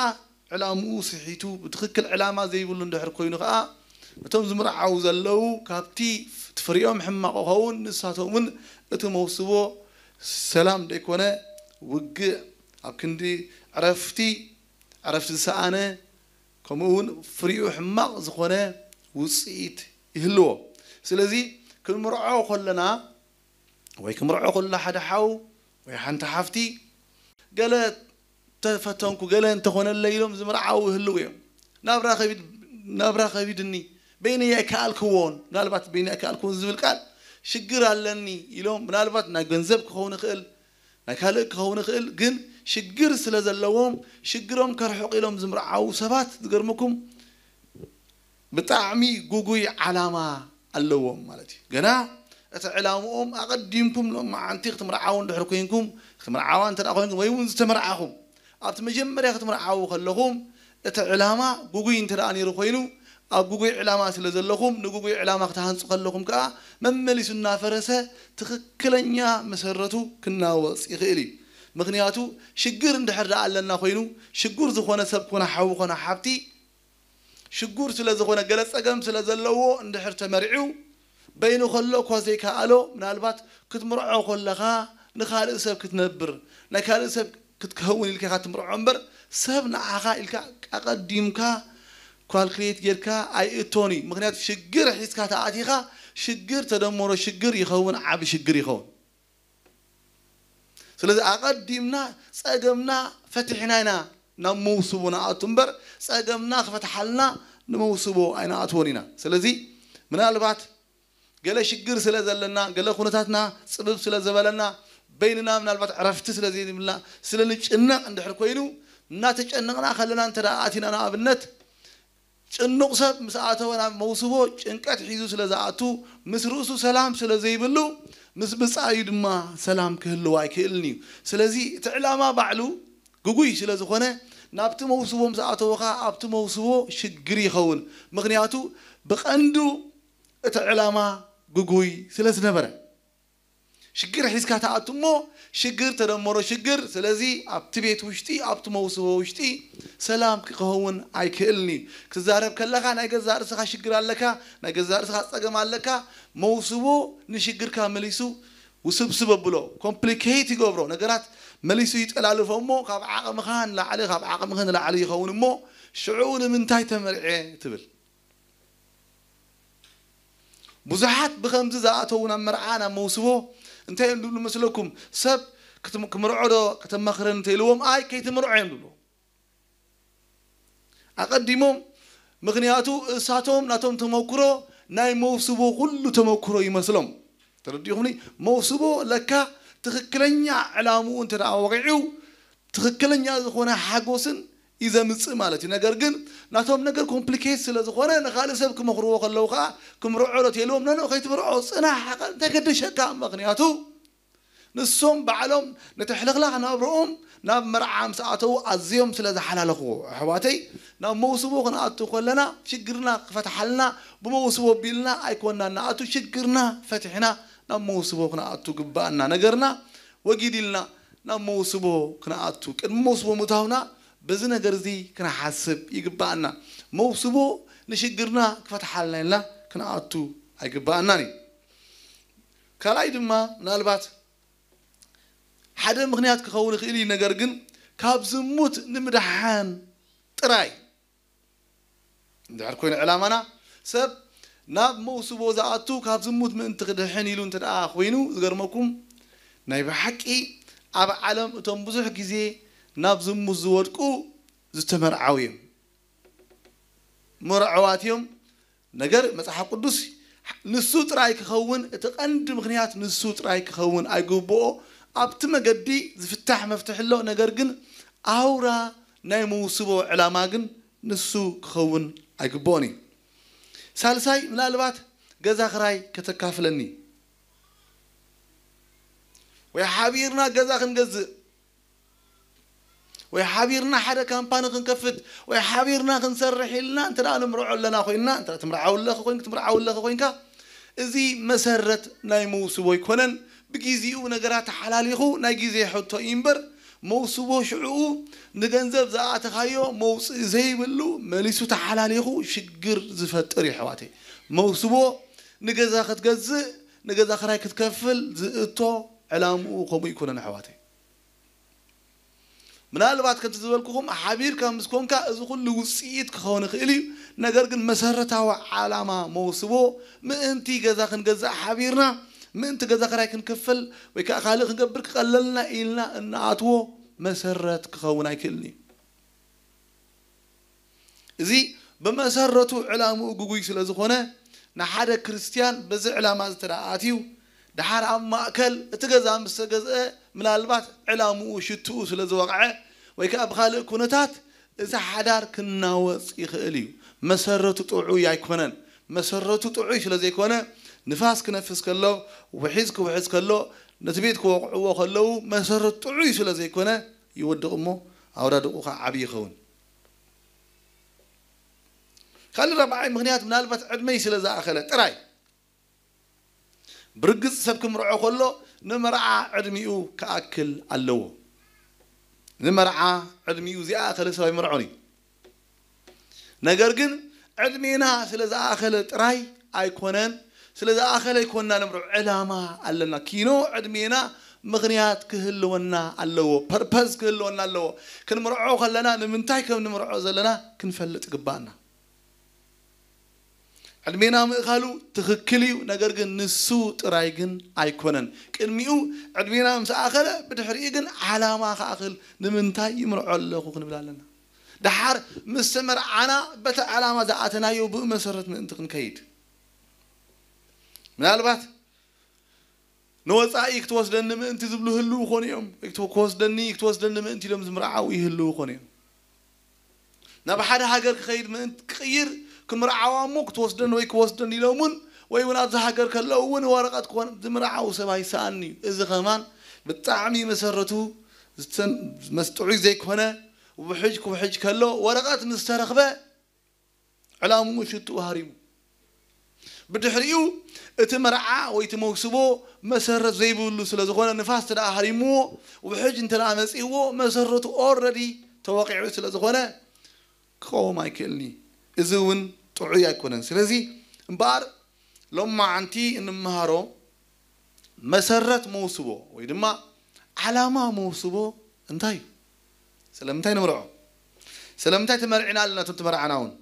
ዕላምኡ ስሒቱ ብትኽክል ዕላማ ዘይብሉ እንድሕር ኮይኑ ከዓ ነቶም ዝምርዓው ዘለዉ ካብቲ ትፍሪኦም ሕማቕ ኸውን ንሳቶም እውን እቲ መውስቦ ሰላም ደይኮነ ውግእ ኣብ ክንዲ ዕረፍቲ ዕረፍቲ ዝሰኣነ ከምኡ እውን ፍሪኡ ሕማቕ ዝኾነ ውፅኢት ይህልዎ። ስለዚ ክንምርዖ ከለና ወይ ክምርዖ ከሎ ሓደ ሓው ወይ ሓንቲ ሓፍቲ ገለ ተፈተንኩ ገለ እንተኾነለይ ኢሎም ዝምርዓው ይህልው እዮም። ናብራ ከቢድ ናብራ ከቢድኒ በይነይ ኣይከኣልክዎን፣ ምናልባት በይነይ ኣይከኣልክዎን ዝብል ቃል ሽግር ኣለኒ ኢሎም ምናልባት ናይ ገንዘብ ክኸውን ይኽእል ናይ ካልእ ክኸውን ይኽእል፣ ግን ሽግር ስለ ዘለዎም ሽግሮም ከርሕቕ ኢሎም ዝምርዓው ሰባት ዝገርመኩም ብጣዕሚ ጉጉይ ዓላማ ኣለዎም ማለት እዩ። ገና እቲ ዕላምኦም ኣቐዲምኩም ሎም መዓንቲ ክትምርዓው እንድሕር ኮይንኩም ክትምርዓዋ እንተ ደኣ ኮይንኩም ወይ እውን ዝተመርዓኹም ኣብቲ መጀመርያ ክትምርዓው ከለኹም እቲ ዕላማ ጉጉይ እንተ ደኣ ነይሩ ኮይኑ ኣብ ጉጉይ ዕላማ ስለ ዘለኹም ንጉጉይ ዕላማ ክትሃንፁ ከለኹም ከዓ መመሊሱ እናፈረሰ ትኽክለኛ መሰረቱ ክናወፅ ይኽእል እዩ። ምክንያቱ ሽግር እንድሕር ደኣ ኣለና ኮይኑ ሽጉር ዝኾነ ሰብ ኮነ ሓዊ ኮነ ሓብቲ ሽጉር ስለ ዝኾነ ገለ ጸገም ስለ ዘለዎ እንድሕር ተመርዒው በይኑ ከሎ እኳ ዘይከኣሎ ምናልባት ክትምርዖ ከለኻ ንኻልእ ሰብ ክትነብር ናይ ካልእ ሰብ ክትከውን ኢልካ ኢኻ ትምርዖ እምበር ሰብ ንዓኻ ኢልካ ኣቐዲምካ ኳልኩሌት ጌርካ ኣይእቶን እዩ። ምክንያቱ ሽግር ሒዝካ ተኣቲኻ ሽግር ተደመሮ ሽግር ይኸውን ዓቢ ሽግር ይኸውን። ስለዚ ኣቐዲምና ጸገምና ፈቲሕና ኢና ናብ መውስቦ ንኣቱ እምበር ጸገምና ክፈትሓልና ንመውስቦ ኣይንኣትዎን ኢና። ስለዚ ምናልባት ገለ ሽግር ስለ ዘለና ገለ ኩነታትና ጽብብ ስለ ዝበለና በይንና ምናልባት ዕረፍቲ ስለ ዘይብልና ስለ ንጭነቕ እንድሕር ኮይኑ እናተጨነቕና ከለና እንተ ደኣ ኣቲና ንኣብነት ጭኑቕ ሰብ ምስ ኣተወ ናብ መውስቦ ጭንቀት ሒዙ ስለ ዝኣቱ ምስ ርእሱ ሰላም ስለ ዘይብሉ ምስ ብጻዩ ድማ ሰላም ክህልዎ ኣይክእልን እዩ። ስለዚ እቲ ዕላማ ባዕሉ ግጉይ ስለ ዝኾነ ናብቲ መውስቦ ምስ ኣተወኻ ኣብቲ መውስቦ ሽግር ይኸውን። ምክንያቱ ብቐንዱ እቲ ዕላማ ግጉይ ስለ ዝነበረ ሽግር ሒዝካ ትኣቱ እሞ ሽግር ተደመሮ ሽግር። ስለዚ ኣብቲ ቤት ውሽጢ ኣብቲ መውስቦ ውሽጢ ሰላም ክኸውን ኣይክእልን እዩ። ክትዛረብ ከለኻ ናይ ገዛእ ርእስኻ ሽግር ኣለካ፣ ናይ ገዛእ ርእስኻ ጸገም ኣለካ። መውስቦ ንሽግርካ መሊሱ ውስብስብ ኣብሎ፣ ኮምፕሊኬት ይገብሮ፣ ነገራት መሊሱ ይጠላልፎ እሞ ካብ ዓቕምኻ ንላዕሊ ካብ ዓቕምኺ ንላዕሊ ይኸውን እሞ ሽዑ ንምንታይ ተመርዐ ትብል። ብዙሓት ብኸምዚ ዝኣተዉ ናብ መርዓ ናብ መውስቦ እንታይ እዮም ዝብሉ መስለኩም? ሰብ ክትም- ክምርዖ ዶ ከተማኽረን እንተኢልዎም ኣይ ከይትምርዖ እዮም ዝብሉ ኣቐዲሞም። ምኽንያቱ እሳቶም ናቶም ተመክሮ ናይ መውስቦ ኩሉ ተመክሮ ይመስሎም። ተረዲኹምኒ? መውስቦ ለካ ትኽክለኛ ዕላምኡ እንተ ደኣ ወቂዑ ትኽክለኛ ዝኾነ ሓጎስን እዩ ዘምጽእ ማለት እዩ። ነገር ግን ናቶም ነገር ኮምፕሊኬት ስለ ዝኾነ ንኻልእ ሰብ ክመኽርዎ ከለዉ ከዓ ክምርዖ ዶ ተልዎም ነኖ ከይትምርዖ ጽናሕ እንታይ ገደሸካ? ምኽንያቱ ንሶም ባዕሎም ነቲ ሕልኽላኽ ናብርኦም ናብ መርዓ ምስ ኣተዉ ኣዝዮም ስለ ዝሓላለኽዎ ኣሕዋተይ ናብ መውስቦ ክንኣቱ ከለና ሽግርና ክፈትሓልና ብመውስቦ ቢልና ኣይኮንና ንኣቱ ሽግርና ፈቲሕና ናብ መውስቦ ክንኣቱ ግባኣና ነገርና ወጊድ ኢልና ናብ መውስቦ ክንኣቱ ቅድሚ መውስቦ ምእታውና በዚ ነገር እዚ ክንሓስብ ይግባኣና። መውስቦ ንሽግርና ክፈትሓልና ኢልና ክንኣቱ ኣይግባኣናን እዩ። ካልኣይ ድማ ምናልባት ሓደ ምኽንያት ክኸውን ይኽእል እዩ፣ ነገር ግን ካብ ዝሙት ንምድሓን ጥራይ እንድሕር ኮይኑ ዕላማና ሰብ ናብ መውስቦ ዝኣቱ ካብ ዝሙት ምእንቲ ክድሕን ኢሉ እንተ ደኣ ኮይኑ ዝገርመኩም ናይ ብሓቂ ኣብ ዓለም እቶም ብዙሕ ግዜ ናብ ዝሙት ዝወድቁ ዝተመርዓው እዮም። መርዓዋት እዮም። ነገር መጽሓፍ ቅዱስ ንሱ ጥራይ ክኸውን እቲ ቀንዲ ምኽንያት ንሱ ጥራይ ክኸውን ኣይግብኦ። ኣብቲ መገዲ ዝፍታሕ መፍትሒ ኣሎ። ነገር ግን ኣውራ ናይ መውስቦ ዕላማ ግን ንሱ ክኸውን ኣይግብኦን እዩ። ሳልሳይ ምናልባት ገዛ ክራይ ከተካፍለኒ ወይ ሓቢርና ገዛ ክንገዝእ ወይ ሓቢርና ሓደ ካምፓኒ ክንከፍት ወይ ሓቢርና ክንሰርሕ ኢልና እንተ ደኣ ንምርዖ ኣለና ኮይንና እንተ ትምርዓው ኣለኺ ኮይንክ ትምርዓው ኣለኺ ኮይንካ እዚ መሰረት ናይ መውስቦ ኣይኮነን። ብግዜኡ ነገራት ተሓላሊኹ ናይ ግዜ ሕቶ እዩ እምበር መውስቦ ሽዕኡ ንገንዘብ ዝኣተኻዮ መውፅኢ ዘይብሉ መሊሱ ተሓላሊኹ ሽግር ዝፈጥር እዩ ኣሕዋተይ። መውስቦ ንገዛ ክትገዝእ ንገዛ ክራይ ክትከፍል ዝእቶ ዕላምኡ ከምኡ ኣይኮነን ኣሕዋተይ። ምናልባት ከምቲ ዝበልኩኹም ሓቢርካ ምስ ኮንካ እዚ ኩሉ ውፅኢት ክኸውን ይኽእል እዩ። ነገር ግን መሰረታዊ ዓላማ መውስቦ ምእንቲ ገዛ ክንገዛእ ሓቢርና፣ ምእንቲ ገዛ ክራይ ክንክፍል ወይ ከዓ ካልእ ክንገብር ክቐለልና ኢልና እንኣትዎ መሰረት ክኸውን ኣይክእልን እዩ። እዚ ብመሰረቱ ዕላምኡ ግጉይ ስለ ዝኾነ ንሓደ ክርስትያን በዚ ዕላማ ዝተደኣ ኣትዩ ድሓር ኣብ ማእከል እቲ ገዛ ምስ ተገዝአ ምናልባት ዕላምኡ ሽትኡ ስለ ዝወቕዐ ወይ ከዓ ብኻልእ ኩነታት እዚ ሓዳር ክናወፅ ይኽእል እዩ። መሰረቱ ጥዑይ ኣይኮነን። መሰረቱ ጥዑይ ስለ ዘይኮነ ንፋስ ክነፍስ ከሎ ውሒዝ ክውሕዝ ከሎ ነቲ ቤት ክወቕዕዎ ከለዉ መሰረቱ ጥዑይ ስለ ዘይኮነ ይወድቕ እሞ ኣውዳድቑ ከዓ ዓብዪ ይኸውን። ካልእ ራብዓይ ምኽንያት ምናልባት ዕድመይ ስለ ዝኣኸለ ጥራይ። ብርግጽ ሰብ ክምርዖ ከሎ ንመርዓ ዕድሚኡ ክኣክል ኣለዎ። ንመርዓ ዕድሚኡ ዝኣኸለ ሰብ ኣይምርዖን እዩ። ነገር ግን ዕድሜና ስለ ዝኣኸለ ጥራይ ኣይኮነን፣ ስለ ዝኣኸለ ኣይኮንና ንምርዖ፣ ዕላማ ኣለና። ኪኖ ዕድሜና ምኽንያት ክህልወና ኣለዎ፣ ፐርፐዝ ክህልወና ኣለዎ። ክንምርዖ ከለና ንምንታይ ከም ንምርዖ ዘለና ክንፈልጥ ይግባኣና። ዕድሜና ምእካሉ ትኽክል እዩ፣ ነገር ግን ንሱ ጥራይ ግን ኣይኮነን። ቅድሚኡ ዕድሜና ምስ ኣኸለ ብድሕሪኡ ግን ዓላማ ክኣኽል ንምንታይ ይምርዖ ኣለኹ ክንብል ኣለና። ደሓር ምስ ተመርዓና በቲ ዓላማ ዝኣተናዮ ብኡ መሰረት ምእንቲ ክንከይድ ምናልባት ንወፃኢ ክትወስደኒ ምእንቲ ዝብሉ ህልው ኾኑ እዮም። ክወስደኒ ክትወስደኒ ምእንቲ ኢሎም ዝምርዓው ይህልው ኾኑ እዮም። ናብ ሓደ ሃገር ክኸይድ ምእንቲ ክቕይር ክምርዓዋ እሞ ክትወስደኒ ወይ ክወስደኒ ኢሎም እውን ወይ እውን ኣብዚ ሃገር ከለዉ እውን ወረቐት ክኾን ዝምርዓው ሰብ ኣይሰኣን እዩ። እዚ ከማን ብጣዕሚ መሰረቱ ዝተን- መስጥዑይ ዘይኮነ ውሕጅ ክውሕጅ ከሎ ወረቐት ምስ ተረኽበ ዕላምኡ ሽትኡ ሃሪሙ። ብድሕሪኡ እቲ መርዓ ወይ እቲ መውስቦ መሰረት ዘይብሉ ስለ ዝኾነ ንፋስ እንተ ደኣ ሃሪምዎ ውሕጅ እንተ ደኣ መጺእዎ መሰረቱ ኦረዲ ተወቂዑ ስለ ዝኾነ ክቐውም ኣይክእልኒ። እዚ እውን ጥዑይ ኣይኮነን። ስለዚ እምበኣር ሎማዓንቲ እንመሃሮ መሰረት መውስቦ ወይ ድማ ዓላማ መውስቦ እንታይ እዩ? ስለምንታይ ንምርዖ? ስለምንታይ ተመርዒና ኣለና? እቶም ተመርዓና እውን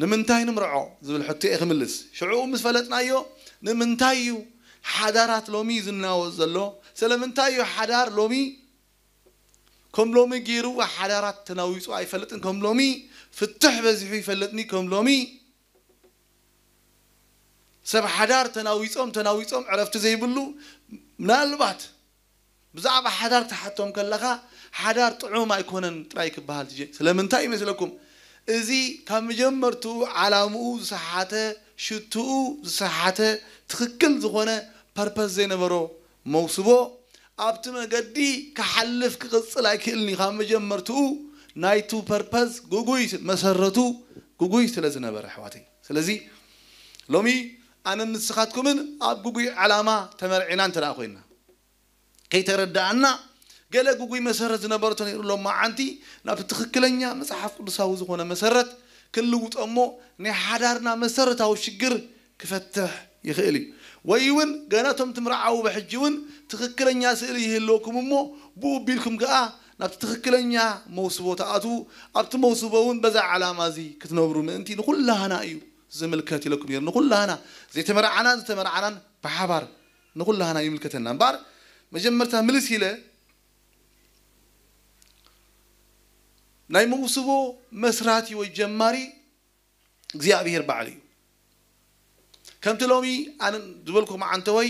ንምንታይ ንምርዖ ዝብል ሕቶ እየ ክምልስ። ሽዕኡ ምስ ፈለጥናዮ ንምንታይ እዩ ሓዳራት ሎሚ ዝናወፅ ዘሎ? ስለምንታይ እዩ ሓዳር ሎሚ ከም ሎሚ ገይሩ ሓዳራት ተናዊፁ ኣይፈልጥን? ከም ሎሚ ፍትሕ በዚሑ ይፈልጥኒ? ከም ሎሚ ሰብ ሓዳር ተናዊፆም ተናዊፆም ዕረፍቲ ዘይብሉ ምናልባት ብዛዕባ ሓዳር ትሓቶም ከለኻ ሓዳር ጥዑም ኣይኮነን ጥራይ ክበሃል ትጀ ስለምንታይ ይመስለኩም? እዚ ካብ መጀመርትኡ ዓላምኡ ዝሰሓተ ሽትኡ ዝሰሓተ ትኽክል ዝኾነ ፐርፐስ ዘይነበሮ መውስቦ ኣብቲ መገዲ ክሓልፍ ክቕፅል ኣይክእልን እዩ። ካብ መጀመርትኡ ናይቱ ፐርፐስ ግጉይ መሰረቱ ግጉይ ስለ ዝነበረ ኣሕዋተይ። ስለዚ ሎሚ ኣነን ንስኻትኩምን ኣብ ግጉይ ዓላማ ተመርዒና እንተ ደኣ ኮይና ከይተረዳኣና ገለ ግጉይ መሰረት ዝነበሮ ተነይሩ ሎማዓንቲ ናብቲ ትኽክለኛ መጽሓፍ ቅዱሳዊ ዝኾነ መሰረት ክንልውጦ እሞ ናይ ሓዳርና መሰረታዊ ሽግር ክፈትሕ ይኽእል እዩ። ወይ እውን ገና እቶም ትምርዓዉ ብሕጂ እውን ትኽክለኛ ስእሊ ይህልወኩም እሞ ብኡ ቢልኩም ከኣ ናብቲ ትኽክለኛ መውስቦ ትኣትዉ ኣብቲ መውስቦ እውን በዛ ዓላማ እዚ ክትነብሩ ምእንቲ ንኹላህና እዩ ዝምልከት ኢለኩም ነይሩ። ንኹላህና ዘይተመርዓናን ዝተመርዓናን ብሓባር ንኹላህና ይምልከተና እምበኣር መጀመርታ ምልስ ኢለ ናይ መውስቦ መስራቲ ወይ ጀማሪ እግዚኣብሄር ባዕሉ እዩ። ከምቲ ሎሚ ኣነ ዝበልኩም ዓንተወይ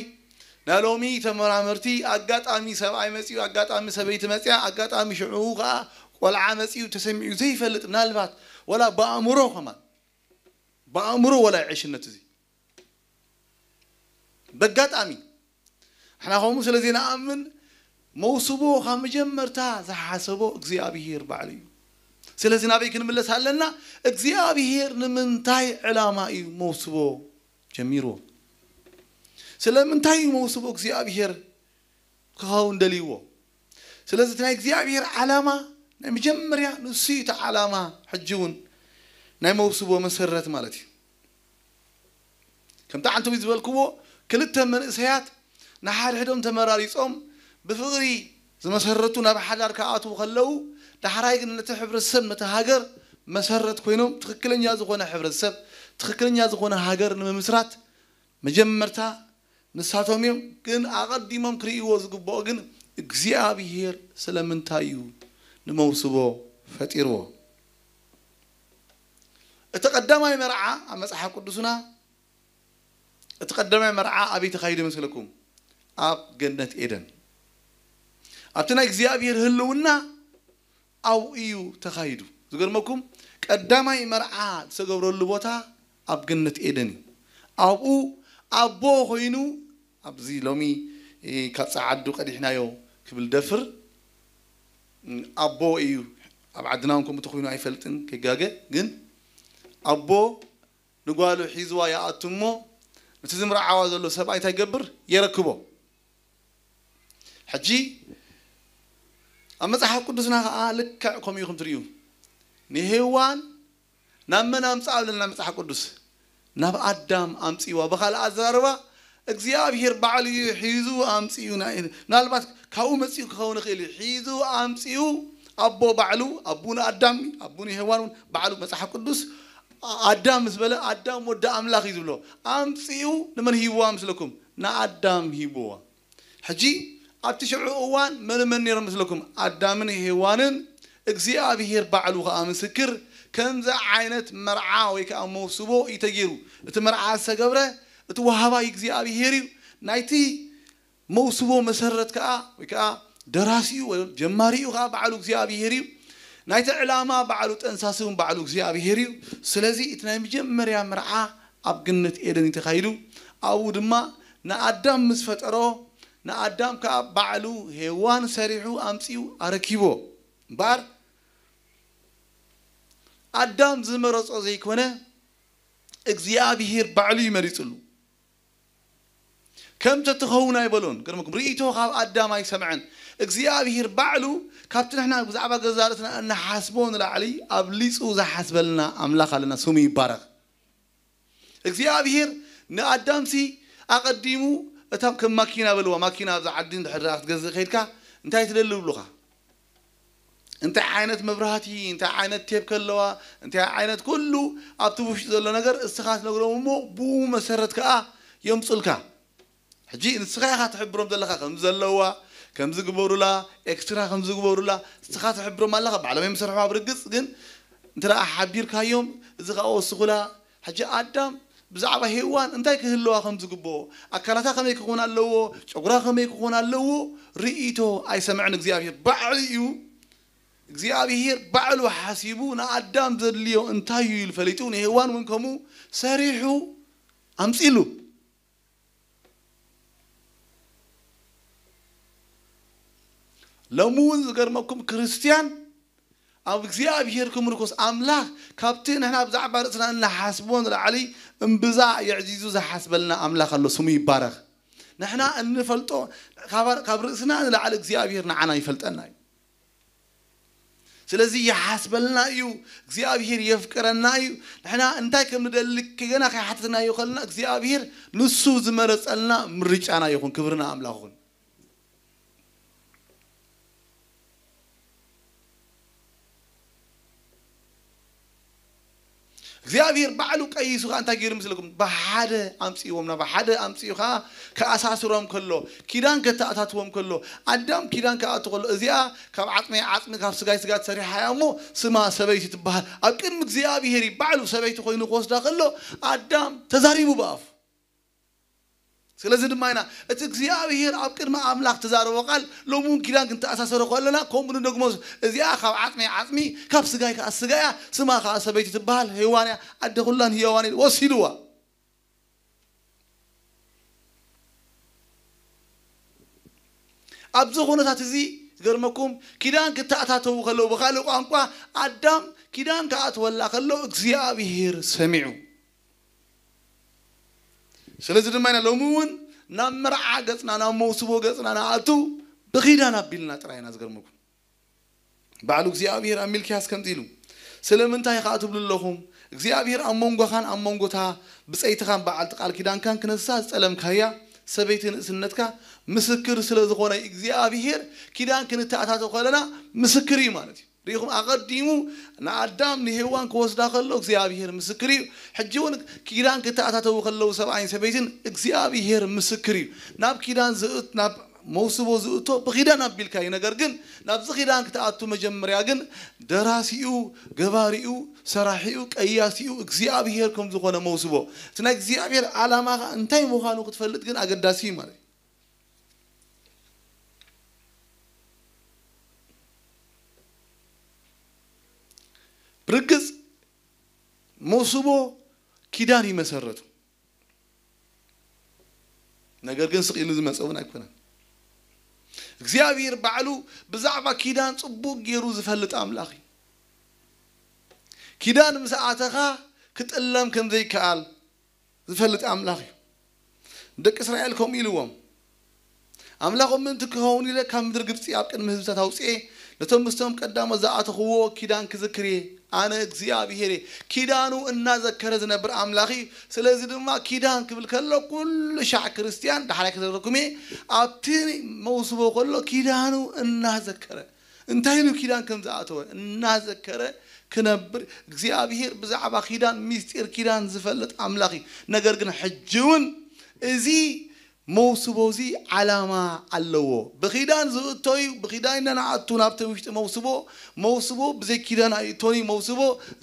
ናይ ሎሚ ተመራመርቲ ኣጋጣሚ ሰብኣይ መፅኡ ኣጋጣሚ ሰበይቲ መፅያ ኣጋጣሚ ሽዑ ከዓ ቆልዓ መፅኡ ተሰሚዑ ዘይፈልጥ ምናልባት ወላ ብኣእምሮ ከማን ብኣእምሮ ወላ ዕሽነት እዚ በጋጣሚ ንሕና ከምኡ ስለ ዘይንኣምን መውስቦ ካብ መጀመርታ ዝሓሰቦ እግዚኣብሄር ባዕሉ እዩ። ስለዚ ናበይ ክንምለስ ኣለና? እግዚኣብሄር ንምንታይ ዕላማ እዩ መውስቦ ጀሚርዎ? ስለምንታይ እዩ መውስቦ እግዚኣብሄር ክኸውን ደልይዎ? ስለዚ እቲ ናይ እግዚኣብሄር ዓላማ ናይ መጀመርያ ንሱ እዩ እቲ ዓላማ። ሕጂ እውን ናይ መውስቦ መሰረት ማለት እዩ። ከምቲ ዓንተዊ ዝበልክዎ ክልተ መንእሰያት ንሓድሕዶም ተመራሪፆም ብፍቕሪ ዝመሰረቱ ናብ ሓዳር ክኣትዉ ከለዉ፣ ዳሕራይ ግን ነቲ ሕብረተሰብ፣ ነቲ ሃገር መሰረት ኮይኖም ትኽክለኛ ዝኾነ ሕብረተሰብ፣ ትኽክለኛ ዝኾነ ሃገር ንምምስራት መጀመርታ ንሳቶም እዮም። ግን ኣቐዲሞም ክርእይዎ ዝግብኦ ግን እግዚኣብሄር ስለምንታይ እዩ ንመውስቦ ፈጢርዎ? እቲ ቀዳማይ መርዓ ኣብ መጽሓፍ ቅዱስና፣ እቲ ቀዳማይ መርዓ ኣበይ ተኻይዱ ይመስለኩም? ኣብ ገነት ኤደን። ኣብቲ ናይ እግዚኣብሄር ህልውና ኣብኡ እዩ ተኻይዱ። ዝገርመኩም፣ ቀዳማይ መርዓ ዝተገብረሉ ቦታ ኣብ ገነት ኤደን እዩ። ኣብኡ ኣቦ ኮይኑ፣ ኣብዚ ሎሚ፣ እ፣ ካብ ጸዓዱ ቀዲሕናዮ ክብል ደፍር፣ እ፣ ኣቦ እዩ። ኣብ ዓድና እውን ከምኡ ተኾይኑ ኣይፈልጥን፣ ከይጋገ። ግን ኣቦ ንጓሉ ሒዝዋ ይኣቱ እሞ፣ ነቲ ዝምርዓዋ ዘሎ ሰብኣይ እንታይ ይገብር? የረክቦ። ሕጂ ኣብ መጽሓፍ ቅዱስና ኸዓ ልክዕ ከምኡ ኢኹም ትርእዩ። ንሄዋን ናብ መን ኣምጽኣ ኣለና? መጽሓፍ ቅዱስ ናብ ኣዳም ኣምጽእዋ። ብኻልእ ኣዘራርባ እግዚኣብሄር ባዕሉ እዩ ሒዙ ኣምጽኡ። ናይ-፣ ምናልባት ካብኡ መጺኡ ክኸውን ይኽእል እዩ። ሒዙ ኣምጽኡ፣ ኣቦ ባዕሉ፣ ኣቡ ንኣዳም፣ ኣቡ ንሄዋን እውን ባዕሉ መጽሓፍ ቅዱስ ኣዳም ምስ በለ፣ ኣዳም ወዲ ኣምላኽ እዩ ዝብሎ። ኣምጽኡ ንመን ሂብዋ ምስለኩም? ንኣዳም ሂብዋ። ሕጂ ኣብቲ ሽዑ እዋን መን መን ነይሮም ምስለኩም? ኣዳምን ሄዋንን፣ እግዚኣብሄር ባዕሉ ከኣ ምስክር። ከምዚ ዓይነት መርዓ ወይ ከኣ መውስቦ እዩ ተገይሩ። እቲ መርዓ ዝተገብረ፣ እቲ ወሃባይ እግዚኣብሄር እዩ። ናይቲ መውስቦ መሰረት ከኣ ወይ ከኣ ደራሲኡ ወይ ጀማሪኡ ከኣ ባዕሉ እግዚኣብሄር እዩ። ናይቲ ዕላማ ባዕሉ ጠንሳሲውን ባዕሉ እግዚኣብሄር እዩ። ስለዚ እቲ ናይ መጀመርያ መርዓ ኣብ ገነት ኤደን እዩ ተኻይዱ። ኣብኡ ድማ ንኣዳም ምስ ፈጠሮ፣ ንኣዳም ከኣ ባዕሉ ሄዋን ሰሪሑ ኣምጺኡ ኣረኪቦ። እምበኣር ኣዳም ዝመረጾ ዘይኮነ እግዚኣብሄር ባዕሉ እዩ መሪጽሉ። ከም ተትኸውን ኣይበሎን። ገርመኩም፣ ርእይቶ ካብ ኣዳም ኣይሰምዐን። እግዚኣብሄር ባዕሉ ካብቲ ንሕና ብዛዕባ ገዛ ርእስና እንሓስቦ ንላዕሊ ኣብሊጹ ዝሓስበልና ኣምላኽ ኣለና፣ ስሙ ይባረኽ። እግዚኣብሄር ንኣዳምሲ ኣቐዲሙ እታ ከም ማኪና በልዋ፣ ማኪና ኣብዛ ዓዲ እንድሕር ደኣ ክትገዝእ ከይድካ እንታይ ትደሊ ይብሉኻ? እንታይ ዓይነት መብራህቲ፣ እንታይ ዓይነት ቴፕ ከለዋ፣ እንታይ ዓይነት ኩሉ ኣብቲ ውሽጢ ዘሎ ነገር እስኻ ትነግሮም እሞ ብኡ መሰረት ከኣ የምጹልካ። ሕጂ ንስኻ ኢኻ ትሕብሮም ዘለኻ ከም ዘለዋ፣ ከም ዝግበሩላ፣ ኤክስትራ ከም ዝግበሩላ፣ ንስኻ ትሕብሮም ኣለኻ። ባዕሎም እዮም ዝሰርሕዋ ብርግጽ፣ ግን እንተ ደኣ ሓቢርካዮም፣ እዚ ከኣ ወስኹላ። ሕጂ ኣዳም ብዛዕባ ሄዋን እንታይ ክህልዋ ከም ዝግብኦ፣ ኣካላታ ከመይ ክኾን ኣለዎ፣ ጨጉራ ከመይ ክኾን ኣለዎ፣ ርእይቶ ኣይሰምዐን እግዚኣብሄር። ባዕሉ እዩ፣ እግዚኣብሄር ባዕሉ ሓሲቡ ንኣዳም ዘድልዮ እንታይ እዩ ኢሉ ፈሊጡ፣ ንሄዋን እውን ከምኡ ሰሪሑ ኣምጺሉ። ሎሚ እውን ዝገርመኩም ክርስትያን ኣብ እግዚኣብሄር ክምርኮስ፣ ኣምላኽ ካብቲ ንሕና ብዛዕባ ርእስና እንሓስቦ ንላዕሊ እምብዛ የዕዚዙ ዝሓስበልና ኣምላኽ ኣሎ፣ ስሙ ይባረኽ። ንሕና እንፈልጦ ካብ፣ ካብ ርእስና ንላዕሊ እግዚኣብሄር ንዓና ይፈልጠና እዩ። ስለዚ ይሓስበልና እዩ፣ እግዚኣብሄር የፍቅረና እዩ። ንሕና እንታይ ከም ንደሊ ገና ከይሓተትናዮ ከለና እግዚኣብሄር ንሱ ዝመረጸልና ምርጫና ይኹን። ክብርና ኣምላኽ ይኹን። እግዚኣብሔር ባዕሉ ቀይሱ ኸዓ እንታይ ገይሩ ምስለኩም? ብሓደ ኣምጽእዎም፣ ናብ ሓደ ኣምጽኡ ኸዓ ከኣሳስሮም ከሎ፣ ኪዳን ከተኣታትዎም ከሎ፣ ኣዳም ኪዳን ክኣቱ ከሎ፣ እዚኣ ካብ ዓጽመይ ዓጽሚ፣ ካብ ስጋይ ስጋ ተሰሪሓ እያ እሞ ስማ ሰበይቲ ትበሃል። ኣብ ቅድሚ እግዚኣብሔር እዩ ባዕሉ ሰበይቲ ኮይኑ ክወስዳ ከሎ፣ ኣዳም ተዛሪቡ ብኣፉ። ስለዚ ድማ ኢና እቲ እግዚኣብሔር ኣብ ቅድሚ ኣምላኽ ተዛረቦ ቃል ሎሚ እውን ኪዳን ክንተኣሳሰሮ ከለና ከምኡ ንደግሞ። እዚኣ ካብ ዓጽመይ ዓጽሚ፣ ካብ ስጋይ ከኣ ስጋ እያ፣ ስማ ከኣ ሰበይቲ ትበሃል፣ ሄዋን እያ፣ ኣደ ኩላን ህያዋን ኢሉ ወሲድዋ። ኣብዚ ኩነታት እዚ ዝገርመኩም ኪዳን ክተኣታተዉ ከለዉ፣ ብኻልእ ቋንቋ ኣዳም ኪዳን ክኣትወላ ከሎ እግዚኣብሔር ሰሚዑ። ስለዚ ድማ ኢና ሎሚ እውን ናብ መርዓ ገጽና፣ ናብ መውስቦ ገጽና ንኣቱ ብኺዳን ኣቢልና ጥራይ ኢና። ዝገርመኩም ባዕሉ እግዚኣብሔር ኣብ ሚልክያስ ከምዚ ኢሉ፣ ስለምንታይ ኸኣ ትብሉ ኣለኹም? እግዚኣብሔር ኣብ መንጎኻን ኣብ መንጎታ ብጸይትኻን በዓልቲ ቃል ኪዳንካን ክነሳ ዝጸለምካያ ሰበይቲ ንእስነትካ ምስክር ስለ ዝኾነ እግዚኣብሔር ኪዳን ክንተኣታተው ከለና ምስክር እዩ ማለት እዩ። ርኢኹም፣ ኣቐዲሙ ንኣዳም ንሄዋን ክወስዳ ከሎ እግዚኣብሔር ምስክር እዩ። ሕጂ እውን ኪዳን ክተኣታተው ከለዉ ሰብኣይን ሰበይትን እግዚኣብሔር ምስክር እዩ። ናብ ኪዳን ዝእት ናብ መውስቦ ዝእቶ ብኺዳን ኣቢልካ እዩ። ነገር ግን ናብዚ ኪዳን ክትኣቱ መጀመርያ ግን ደራሲኡ፣ ገባሪኡ፣ ሰራሒኡ፣ ቀያሲኡ እግዚኣብሔር ከም ዝኾነ መውስቦ፣ እቲ ናይ እግዚኣብሔር ዓላማ ኸኣ እንታይ ምዃኑ ክትፈልጥ ግን ኣገዳሲ እዩ ማለት እዩ። ብርግጽ መውስቦ ኪዳን ይመሰረቱ። ነገር ግን ስቕ ኢሉ ዝመጸ እውን ኣይኮነን። እግዚኣብሔር ባዕሉ ብዛዕባ ኪዳን ጽቡቕ ገይሩ ዝፈልጥ ኣምላኽ እዩ። ኪዳን ምስ ኣተኻ ክጥለም ከም ዘይከኣል ዝፈልጥ ኣምላኽ እዩ። ደቂ እስራኤል ከምኡ ኢልዎም፣ ኣምላኾም ምእንቲ ክኸውን ኢለ ካብ ምድሪ ግብጺ ኣብ ቅድሚ ህዝብታት ኣውጽኤ፣ ነቶም ምስቶም ቀዳሞት ዝኣተኽዎ ኪዳን ክዝክር እየ። ኣነ እግዚኣብሔር እየ። ኪዳኑ እናዘከረ ዝነብር ኣምላኽ እዩ። ስለዚ ድማ ኪዳን ክብል ከሎ ኩሉ ሻዕ ክርስትያን ዳሕራይ ክዘረኩም እየ። ኣብቲ መውስቦ ከሎ ኪዳኑ እናዘከረ፣ እንታይ ኢሉ ኪዳን ከም ዝኣተወ እናዘከረ ክነብር፣ እግዚኣብሔር ብዛዕባ ኪዳን፣ ምስጢር ኪዳን ዝፈልጥ ኣምላኽ እዩ። ነገር ግን ሕጂ እውን እዚ መውስቦ እዚ ዓላማ ኣለዎ። ብኺዳን ዝእቶ እዩ። ብኺዳን ኢና ንኣቱ ናብቲ ውሽጢ መውስቦ። መውስቦ ብዘይ ኪዳን ኣይእቶን እዩ። መውስቦ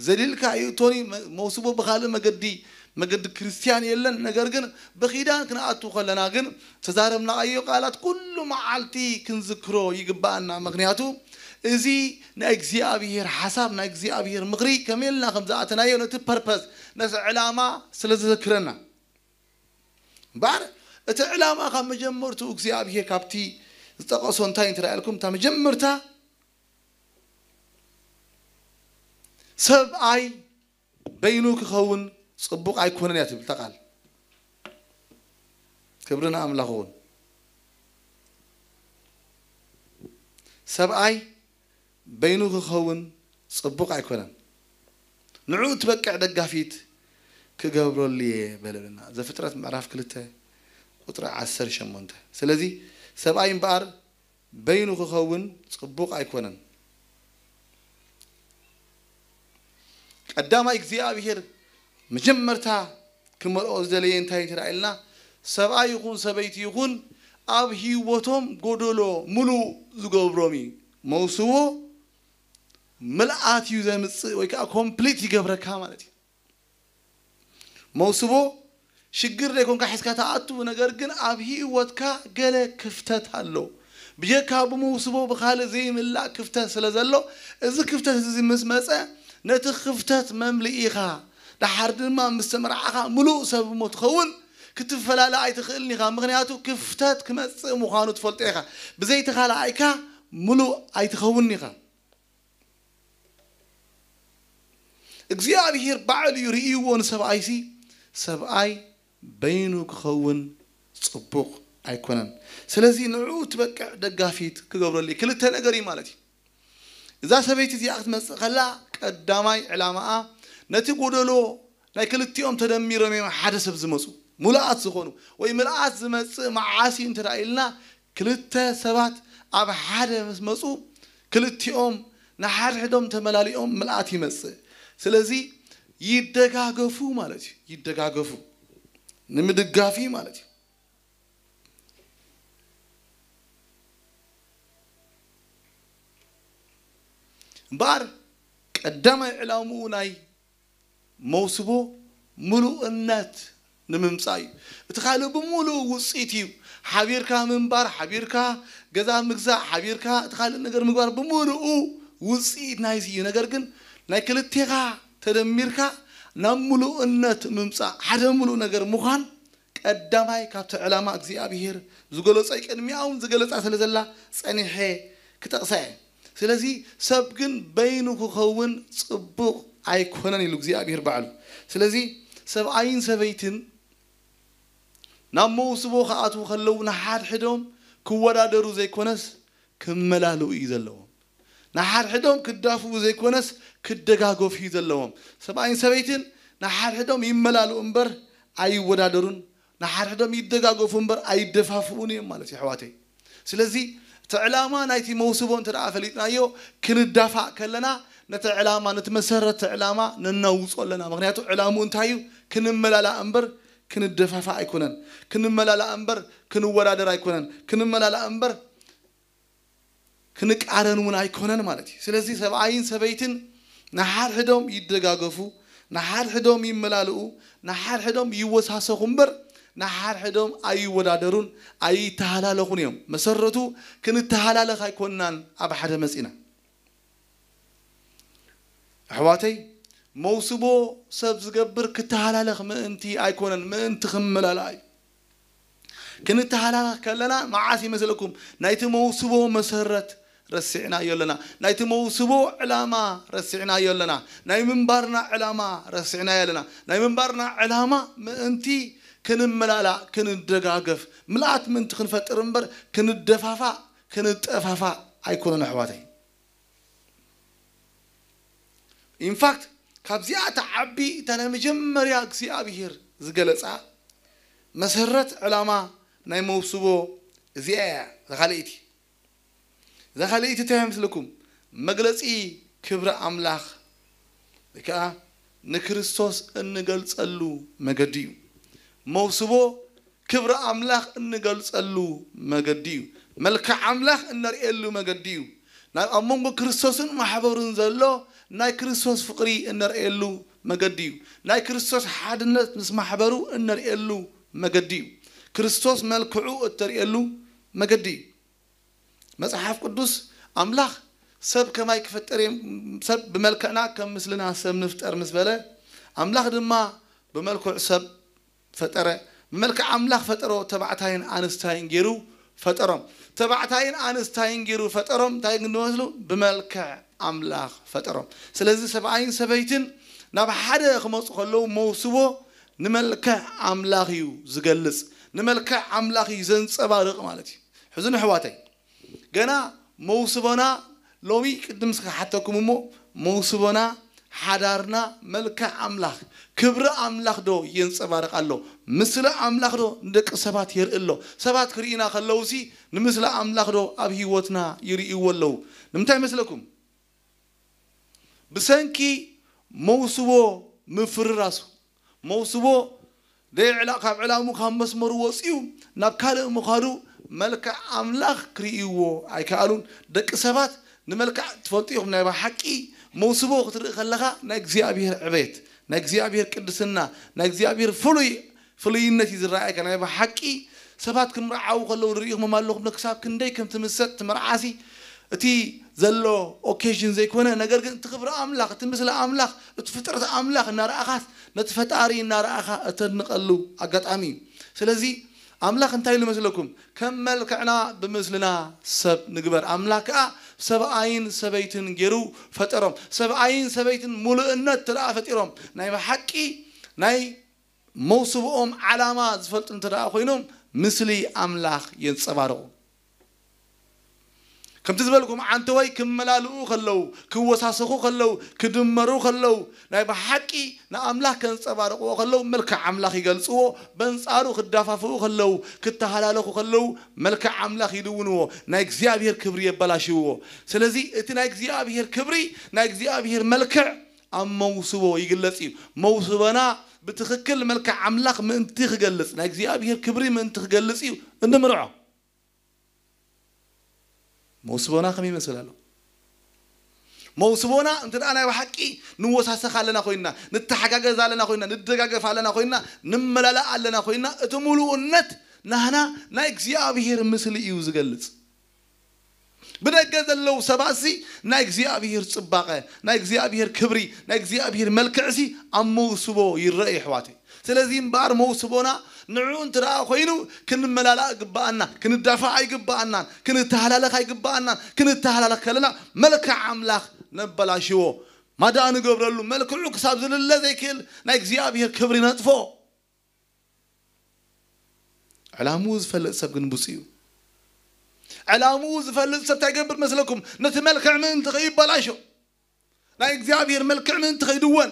ዘሊልካ ኣይእቶን እዩ። መ-፣ መውስቦ ብኻልእ መገዲ፣ መገዲ ክርስትያን የለን። ነገር ግን ብኺዳን ክንኣቱ ከለና ግን ተዛረብናዮ ቃላት ኩሉ መዓልቲ ክንዝክሮ ይግባኣና። ምኽንያቱ እዚ ናይ እግዚኣብሔር ሓሳብ፣ ናይ እግዚኣብሔር ምኽሪ ከመይ ኢልና ከም ዝኣተናዮ ነቲ ፐርፐስ፣ ነቲ ዕላማ ስለ ዝዘክረና። እምበኣር እቲ ዕላማ ካብ መጀመርትኡ እግዚኣብሔር ካብቲ ዝጠቐሶ እንታይ እንተ ኢልኩም፣ እታ መጀመርታ ሰብኣይ በይኑ ክኸውን ጽቡቕ ኣይኮነን እያ ትብል እታ ቃል። ክብሪ ንኣምላኽ ይኹን። ሰብኣይ በይኑ ክኸውን ጽቡቕ ኣይኮነን። ንዕኡ ትበቅዕ ደጋፊት ክገብረሉ እየ በለልና። ዘፍጥረት ምዕራፍ ክልተ ቁጽሪ ዓሰርተ ሸሞንተ። ስለዚ ሰብኣይ እምበኣር በይኑ ክኸውን ጽቡቕ ኣይኮነን። ቀዳማይ እግዚኣብሔር መጀመርታ ክመልኦ ዝደለየ እንታይ እንተ ኢልና፣ ሰብኣይ ይኹን ሰበይቲ ይኹን ኣብ ህይወቶም ጎደሎ ምሉእ ዝገብሮም እዩ። መውስቦ ምልኣት እዩ ዘምጽእ ወይ ከዓ ኮምፕሊት ይገብረካ ማለት እዩ። መውስቦ ሽግር ዘይኮንካ ሒዝካ ትኣቱ፣ ነገር ግን ኣብ ህይወትካ ገለ ክፍተት ኣሎ። ብጀካ ብመውስቦ ብኻልእ ዘይምላእ ክፍተት ስለ ዘሎ፣ እዚ ክፍተት እዚ ምስ መጸ፣ ነቲ ክፍተት መምልኢኻ፣ ደሓር ድማ ምስ ተመርዓኻ ምሉእ ሰብ እሞ ትኸውን፣ ክትፈላለ ኣይትኽእልን ኢኻ። ምኽንያቱ ክፍተት ክመጽእ ምዃኑ ትፈልጦ ኢኻ። ብዘይ ተኻላኣይካ ምሉእ ኣይትኸውን ኢኻ። እግዚኣብሔር ባዕሉ እዩ ርእይዎ ንሰብኣይሲ፣ ሰብኣይ በይኑ ክኸውን ጽቡቕ ኣይኮነን። ስለዚ ንዕኡ ትበቅዕ ደጋፊት ክገብረሉ እዩ። ክልተ ነገር እዩ ማለት እዩ። እዛ ሰበይቲ እዚኣ ክትመጽእ ከላ ቀዳማይ ዕላማኣ ነቲ ጎደሎ ናይ ክልቲኦም ተደሚሮም እዮም ሓደ ሰብ ዝመጹ። ሙሉኣት ዝኾኑ ወይ ምልኣት ዝመጽእ መዓስ እዩ እንተ ደኣ ኢልና፣ ክልተ ሰባት ኣብ ሓደ ምስ መጹ፣ ክልቲኦም ንሓድሕዶም ተመላሊኦም ምልኣት ይመጽእ። ስለዚ ይደጋገፉ ማለት እዩ። ይደጋገፉ ንምድጋፍ እዩ ማለት እዩ። እምበኣር ቀዳማይ ዕላምኡ ናይ መውስቦ ምሉእነት ንምምጻእ እዩ። እቲ ካልእ ብምሉኡ ውጽኢት እዩ። ሓቢርካ ምንባር፣ ሓቢርካ ገዛ ምግዛእ፣ ሓቢርካ እቲ ካልእ ነገር ምግባር ብምሉኡ ውጽኢት ናይዚ እዩ። ነገር ግን ናይ ክልቴኻ ተደሚርካ ናብ ምሉእነት ምምጻእ፣ ሓደ ምሉእ ነገር ምዃን ቀዳማይ ካብቲ ዕላማ እግዚኣብሔር ዝገለጾ እዩ። ቅድሚኣ እውን ዝገለጻ ስለ ዘላ ጸኒሐ ክጠቕሳ እየ። ስለዚ ሰብ ግን በይኑ ክኸውን ጽቡቕ ኣይኮነን ኢሉ እግዚኣብሔር ባዕሉ። ስለዚ ሰብኣይን ሰበይትን ናብ መውስቦ ክኣትዉ ከለዉ ንሓድሕዶም ክወዳደሩ ዘይኮነስ ክመላልኡ እዩ ዘለዎም። ንሓድሕዶም ክዳፍኡ ዘይኮነስ ክደጋገፉ እዩ ዘለዎም። ሰብኣይን ሰበይትን ንሓድሕዶም ይመላልኡ እምበር ኣይወዳደሩን። ንሓድሕዶም ይደጋገፉ እምበር ኣይደፋፍኡን እዮም ማለት እዩ ኣሕዋተይ። ስለዚ እቲ ዕላማ ናይቲ መውስቦ እንተ ደኣ ፈሊጥናዮ ክንዳፋእ ከለና ነቲ ዕላማ ነቲ መሰረት ዕላማ ነናውጾ ኣለና። ምክንያቱ ዕላምኡ እንታይ እዩ? ክንመላላእ እምበር ክንደፋፋእ ኣይኮነን። ክንመላላእ እምበር ክንወዳደር ኣይኮነን። ክንመላላእ እምበር ክንቃረን እውን ኣይኮነን ማለት እዩ። ስለዚ ሰብኣይን ሰበይትን ንሓድሕዶም ይደጋገፉ፣ ንሓድሕዶም ይመላልኡ፣ ንሓድሕዶም ይወሳሰኹ እምበር ንሓድሕዶም ኣይወዳደሩን ኣይተሃላለኹን እዮም። መሰረቱ ክንተሃላለኽ ኣይኮንናን ኣብ ሓደ መጺና። ኣሕዋተይ፣ መውስቦ ሰብ ዝገብር ክተሃላለኽ ምእንቲ ኣይኮነን፣ ምእንቲ ክመላላእ እዩ። ክንተሃላለኽ ከለና መዓስ ይመስለኩም? ናይቲ መውስቦ መሰረት ረሲዕናዮ ኣለና። ናይቲ መውስቦ ዕላማ ረሲዕናዮ ኣለና። ናይ ምንባርና ዕላማ ረሲዕናዮ ኣለና። ናይ ምንባርና ዕላማ ምእንቲ ክንመላላእ፣ ክንደጋገፍ፣ ምልኣት ምእንቲ ክንፈጥር እምበር ክንደፋፋእ፣ ክንጠፋፋእ ኣይኮነን ኣሕዋተይ። ኢንፋክት ካብዚኣ እታ ዓቢ እታ ናይ መጀመርያ እግዚኣብሄር ዝገለጻ መሰረት ዕላማ ናይ መውስቦ እዚኣ እያ። እዛ ካልኣይቲ፣ እዛ ካልኣይቲ እንታይ ምስልኩም? መግለጺ ክብሪ ኣምላኽ ወይ ከዓ ንክርስቶስ እንገልጸሉ መገዲ እዩ። መውስቦ ክብሪ ኣምላኽ እንገልጸሉ መገዲ እዩ። መልክዕ ኣምላኽ እነርእየሉ መገዲ እዩ። ናብ ኣብ መንጎ ክርስቶስን ማሕበሩን ዘሎ ናይ ክርስቶስ ፍቕሪ እነርእየሉ መገዲ እዩ። ናይ ክርስቶስ ሓድነት ምስ ማሕበሩ እነርእየሉ መገዲ እዩ። ክርስቶስ መልክዑ እተርእየሉ መገዲ እዩ። መጽሓፍ ቅዱስ ኣምላኽ ሰብ ከማይ ክፈጠር እየ፣ ሰብ ብመልክዕና ከም ምስልና ሰብ ንፍጠር ምስ በለ፣ ኣምላኽ ድማ ብመልክዑ ሰብ ፈጠረ። ብመልክዕ ኣምላኽ ፈጠሮ፣ ተባዕታይን ኣንስታይን ገይሩ ፈጠሮም። ተባዕታይን ኣንስታይን ገይሩ ፈጠሮም። እንታይ ግን ዝመስሉ? ብመልክዕ ኣምላኽ ፈጠሮም። ስለዚ ሰብኣይን ሰበይትን ናብ ሓደ ክመፁ ከለዉ መውስቦ ንመልክዕ ኣምላኽ እዩ ዝገልፅ፣ ንመልክዕ ኣምላኽ እዩ ዘንፀባርቕ ማለት እዩ። ሕዝን ኣሕዋተይ፣ ገና መውስቦና ሎሚ ቅድም እስከ ሓተኩም እሞ፣ መውስቦና ሓዳርና መልክዕ ኣምላኽ ክብሪ ኣምላኽ ዶ የንጸባርቕ ኣሎ? ምስሊ ኣምላኽ ዶ ንደቂ ሰባት የርኢ ኣሎ? ሰባት ክርእዩና ከለውሲ ንምስሊ ኣምላኽ ዶ ኣብ ህይወትና ይርእይዎ ኣለዉ? ንምንታይ ይመስለኩም? ብሰንኪ መውስቦ ምፍርራሱ፣ መውስቦ ደይዕላ ካብ ዕላሙ ካብ መስመሩ ወፂኡ ናብ ካልእ ምዃዱ መልክዕ ኣምላኽ ክርእይዎ ኣይከኣሉን። ደቂ ሰባት ንመልክዕ ትፈልጡ ኢኹም። ናይ ብሓቂ መውስቦ ክትርኢ ከለኻ ናይ እግዚኣብሔር ዕቤት፣ ናይ እግዚኣብሔር ቅድስና፣ ናይ እግዚኣብሔር ፍሉይ ፍሉይነት እዩ ዝረኣየካ። ናይ ብሓቂ ሰባት ክምርዓዉ ከለዉ ንሪኢኹም ኣለኹም። ክሳብ ክንደይ ከም ትምሰጥ ትመርዓሲ እቲ ዘሎ ኦኬዥን ዘይኮነ፣ ነገር ግን እቲ ክብሪ ኣምላኽ፣ እቲ ምስሊ ኣምላኽ፣ እቲ ፍጥረት ኣምላኽ እናረኣኻስ ነቲ ፈጣሪ እናረኣኻ እተድንቐሉ ኣጋጣሚ እዩ። ስለዚ ኣምላኽ እንታይ ኢሉ መስለኩም? ከም መልክዕና ብምስልና ሰብ ንግበር። ኣምላኽ ከኣ ሰብኣይን ሰበይትን ገይሩ ፈጠሮም። ሰብኣይን ሰበይትን ሙሉእነት ተደኣ ፈጢሮም ናይ ብሓቂ ናይ መውስብኦም ዓላማ ዝፈልጡ እንተ ደኣ ኮይኖም፣ ምስሊ ኣምላኽ የንጸባርቑ። ከምቲ ዝበልኩም፣ ዓንተወይ ክመላልኡ ከለዉ፣ ክወሳሰኹ ከለዉ፣ ክድመሩ ከለዉ፣ ናይ ብሓቂ ንኣምላኽ ከንጸባርቕዎ ከለዉ፣ መልክዕ ኣምላኽ ይገልጽዎ። በንጻሩ ክዳፋፍኡ ከለዉ፣ ክተሃላለኹ ከለዉ፣ መልክዕ ኣምላኽ ይድውንዎ። ናይ እግዚኣብሔር ክብሪ የበላሽውዎ። ስለዚ እቲ ናይ እግዚኣብሔር ክብሪ፣ ናይ እግዚኣብሔር መልክዕ ኣብ መውስቦ ይግለጽ እዩ። መውስቦና ብትኽክል መልክዕ ኣምላኽ ምእንቲ ክገልጽ፣ ናይ እግዚኣብሔር ክብሪ ምእንቲ ክገልጽ እዩ እንምርዖ። መውስቦና ከመይ ይመስል ኣሎ? መውስቦና እንተ ደኣ ናይ ብሓቂ ንወሳሰኽ ኣለና ኮይንና፣ ንተሓጋገዝ ኣለና ኮይንና፣ ንደጋገፍ ኣለና ኮይንና፣ ንመላላእ ኣለና ኮይንና፣ እቲ ምሉእነት ናህና ናይ እግዚኣብሔር ምስሊ እዩ ዝገልጽ። ብደገ ዘለዉ ሰባትሲ ናይ እግዚኣብሔር ጽባቐ፣ ናይ እግዚኣብሔር ክብሪ፣ ናይ እግዚኣብሔር መልክዕሲ ኣብ መውስቦ ይረአ፣ ኣሕዋተይ። ስለዚ እምበኣር መውስቦና ንዕኡ እንተ ደኣ ኮይኑ ክንመላላእ ግብኣና፣ ክንዳፋእ ኣይግብኣናን፣ ክንተሃላለኽ ኣይግብኣናን። ክንተሃላለኽ ከለና መልክዕ ኣምላኽ ነበላሽዎ። ማዳ ንገብረሉ፣ መልክዑ ክሳብ ዝልለ ዘይክእል ናይ እግዚኣብሔር ክብሪ ነጥፎ። ዕላምኡ ዝፈልጥ ሰብ ግን ብፁዕ እዩ። ዕላምኡ ዝፈልጥ ሰብ እንታይ ይገብር መስለኩም? ነቲ መልክዕ ምእንቲ ከይበላሾ፣ ናይ እግዚኣብሔር መልክዕ ምእንቲ ከይድወን፣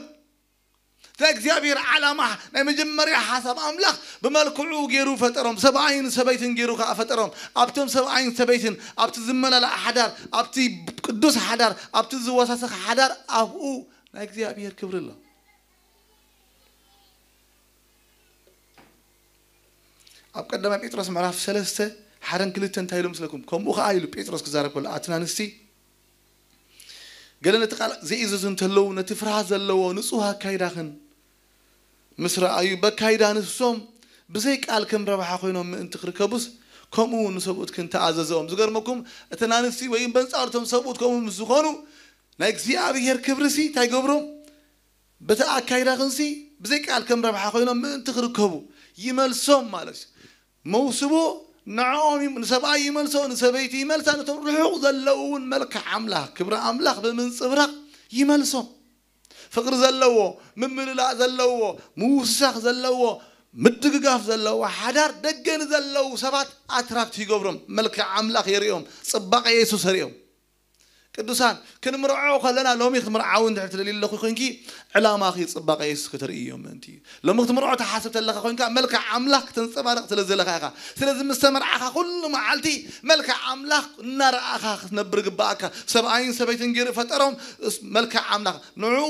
ናይ እግዚኣብሔር ዓላማ፣ ናይ መጀመርያ ሓሳብ ኣምላኽ ብመልክዑ ገይሩ ፈጠሮም። ሰብኣይን ሰበይትን ገይሩ ከኣ ፈጠሮም። ኣብቶም ሰብኣይን ሰበይትን፣ ኣብቲ ዝመላላእ ሓዳር፣ ኣብቲ ቅዱስ ሓዳር፣ ኣብቲ ዝወሳሰኽ ሓዳር፣ ኣብኡ ናይ እግዚኣብሔር ክብሪ ኣሎ። ኣብ ቀዳማይ ጴጥሮስ ምዕራፍ ሰለስተ ሓደን ክልተ እንታይ ኢሉ ምስለኩም? ከምኡ ከኣ ኢሉ ጴጥሮስ ክዛረብ ከሎ፣ ኣትን ኣንስቲ፣ ገለ ነቲ ቃል ዘይእዘዙ እንተለዉ፣ ነቲ ፍርሃት ዘለዎ ንጹህ ኣካይዳኽን ምስ ረኣዩ፣ በካይዳ ንሶም ብዘይ ቃል ከም ረብሓ ኮይኖም ምእንቲ ክርከቡስ፣ ከምኡ ንሰብኡትክን ተኣዘዘኦም። ዝገርመኩም፣ እተን ኣንስቲ ወይ በንጻሩ እቶም ሰብኡት ከምኡ ምስ ዝኾኑ፣ ናይ እግዚኣብሔር ክብርሲ እንታይ ገብሮም? በቲ ኣካይዳኽንሲ ብዘይ ቃል ከም ረብሓ ኮይኖም ምእንቲ ክርከቡ ይመልሶም ማለት እዩ። መውስቦ ንዕኦም ይም-፣ ንሰብኣይ ይመልሶ፣ ንሰበይቲ ይመልሳ፣ ነቶም ርሑቕ ዘለዉ እውን መልክዕ ኣምላኽ፣ ክብሪ ኣምላኽ ብምንጽብራቕ ይመልሶም። ፍቕሪ ዘለዎ፣ ምምልላእ ዘለዎ፣ ምውስሳኽ ዘለዎ፣ ምድግጋፍ ዘለዎ ሓዳር ደገ ንዘለዉ ሰባት ኣትራክት ይገብሮም። መልክዕ ኣምላኽ የርእዮም፣ ጽባቐ የሱስ የርእዮም። ቅዱሳን፣ ክንምርዖ ከለና፣ ሎሚ ክትምርዓዊ እንድሕር ትደልዩ ኣለኹ ኮንኪ፣ ዕላማኺ ጽባቐ የሱስ ክትርኢ እዮም ምእንቲ እዩ። ሎሚ ክትምርዖ ትሓስብ ተለኻ ኮንካ፣ መልክዕ ኣምላኽ ክተንጸባርቕ ስለ ዘለኻ ኢኻ። ስለዚ ምስ ተመርዓኻ ኩሉ መዓልቲ መልክዕ ኣምላኽ እናረኣኻ ክትነብር ግባኣካ። ሰብኣይን ሰበይትን ገይሩ ፈጠሮም፣ እስ-፣ መልክዕ ኣምላኽ ንዑ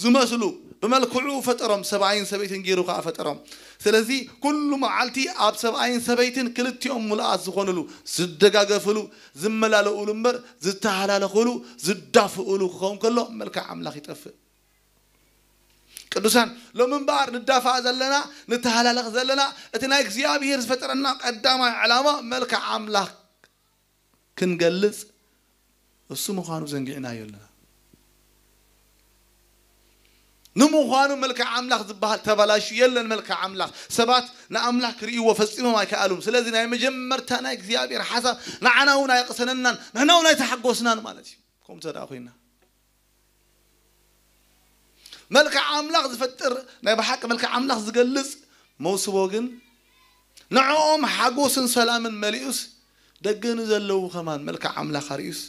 ዝመስሉ፣ ብመልክዑ ፈጠሮም፣ ሰብኣይን ሰበይትን ገይሩ ከኣ ፈጠሮም። ስለዚ ኩሉ መዓልቲ ኣብ ሰብኣይን ሰበይትን ክልቲኦም ምሉኣት ዝኾኑሉ፣ ዝደጋገፍሉ፣ ዝመላለኡሉ እምበር ዝተሃላለኹሉ፣ ዝዳፍኡሉ ክኸውን ከሎ መልክዕ ኣምላኽ ይጠፍእ። ቅዱሳን፣ ሎሚ እምበኣር ንዳፋእ ዘለና፣ ንተሃላለኽ ዘለና፣ እቲ ናይ እግዚኣብሔር ዝፈጠረና ቀዳማይ ዕላማ መልክዕ ኣምላኽ ክንገልጽ እሱ ምዃኑ ዘንጊዕናዮ ኣለና። ንምዃኑ መልክዕ ኣምላኽ ዝበሃል ተበላሹ የለን። መልክዕ ኣምላኽ ሰባት ንኣምላኽ ክርእይዎ ፈጺሞም ኣይከኣሉም። ስለዚ ናይ መጀመርታ ናይ እግዚኣብሔር ሓሳብ ንዓና እውን ኣየቕሰነናን ንሕና እውን ኣይተሓጎስናን ማለት እዩ። ከምኡ እንተ ደኣ ኮይና፣ መልክዕ ኣምላኽ ዝፈጥር፣ ናይ ብሓቂ መልክዕ ኣምላኽ ዝገልጽ መውስቦ ግን ንዕኦም ሓጎስን ሰላምን መሊኡስ፣ ደገ ንዘለዉ ከማን መልክዕ ኣምላኽ ኣርእዩስ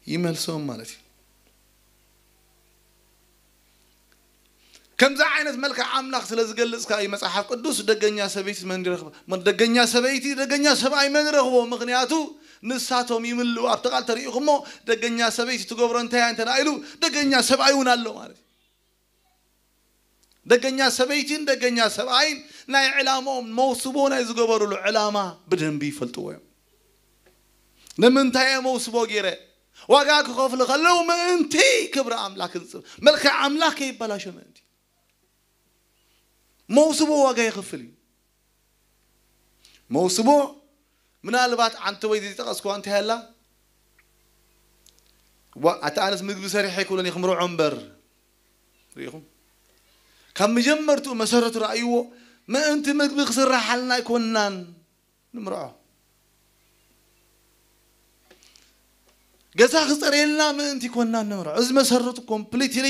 ይመልሶም ማለት እዩ። ከምዚ ዓይነት መልክዕ ኣምላኽ ስለ ዝገልጽ ከኣ እዩ መጽሓፍ ቅዱስ፣ ደገኛ ሰበይቲ መን ይረኽባ? ደገኛ ሰበይቲ፣ ደገኛ ሰብኣይ መን ይረኽቦ? ምኽንያቱ ንሳቶም ይምልኡ። ኣብቲ ቃል ተሪኢኹሞ፣ ደገኛ ሰበይቲ ትገብሮ እንታይ እያ እንተ ደኣ ኢሉ፣ ደገኛ ሰብኣይ እውን ኣሎ ማለት እዩ። ደገኛ ሰበይትን ደገኛ ሰብኣይን ናይ ዕላምኦም መውስቦ ናይ ዝገበሩሉ ዕላማ ብደንቢ ይፈልጥዎ እዮም። ንምንታይ እየ መውስቦ ገይረ? ዋጋ ክኸፍሉ ከለዉ ምእንቲ ክብሪ ኣምላኽ ክንጽብ፣ መልክዕ ኣምላኽ ከይበላሾ ምእንቲ። መውስቦ ዋጋ ይኸፍል እዩ። መውስቦ ምናልባት ዓንተ ወይ ዘይጠቐስኩዋ እንታይ ኣላ? ዋ፣ ኣታ ኣነስ ምግቢ ሰሪሐ ኣይክብሎን እየ ክምርዖ እምበር። ርኢኹም? ካብ መጀመርትኡ መሰረቱ ረኣይዎ፣ ምእንቲ ምግቢ ክስርሓልና ኣይኮንናን ንምርዖ። ገዛ ክጸርየልና ምእንቲ ኮንና ንምርዖ። እዚ መሰረቱ ኮምፕሊትሊ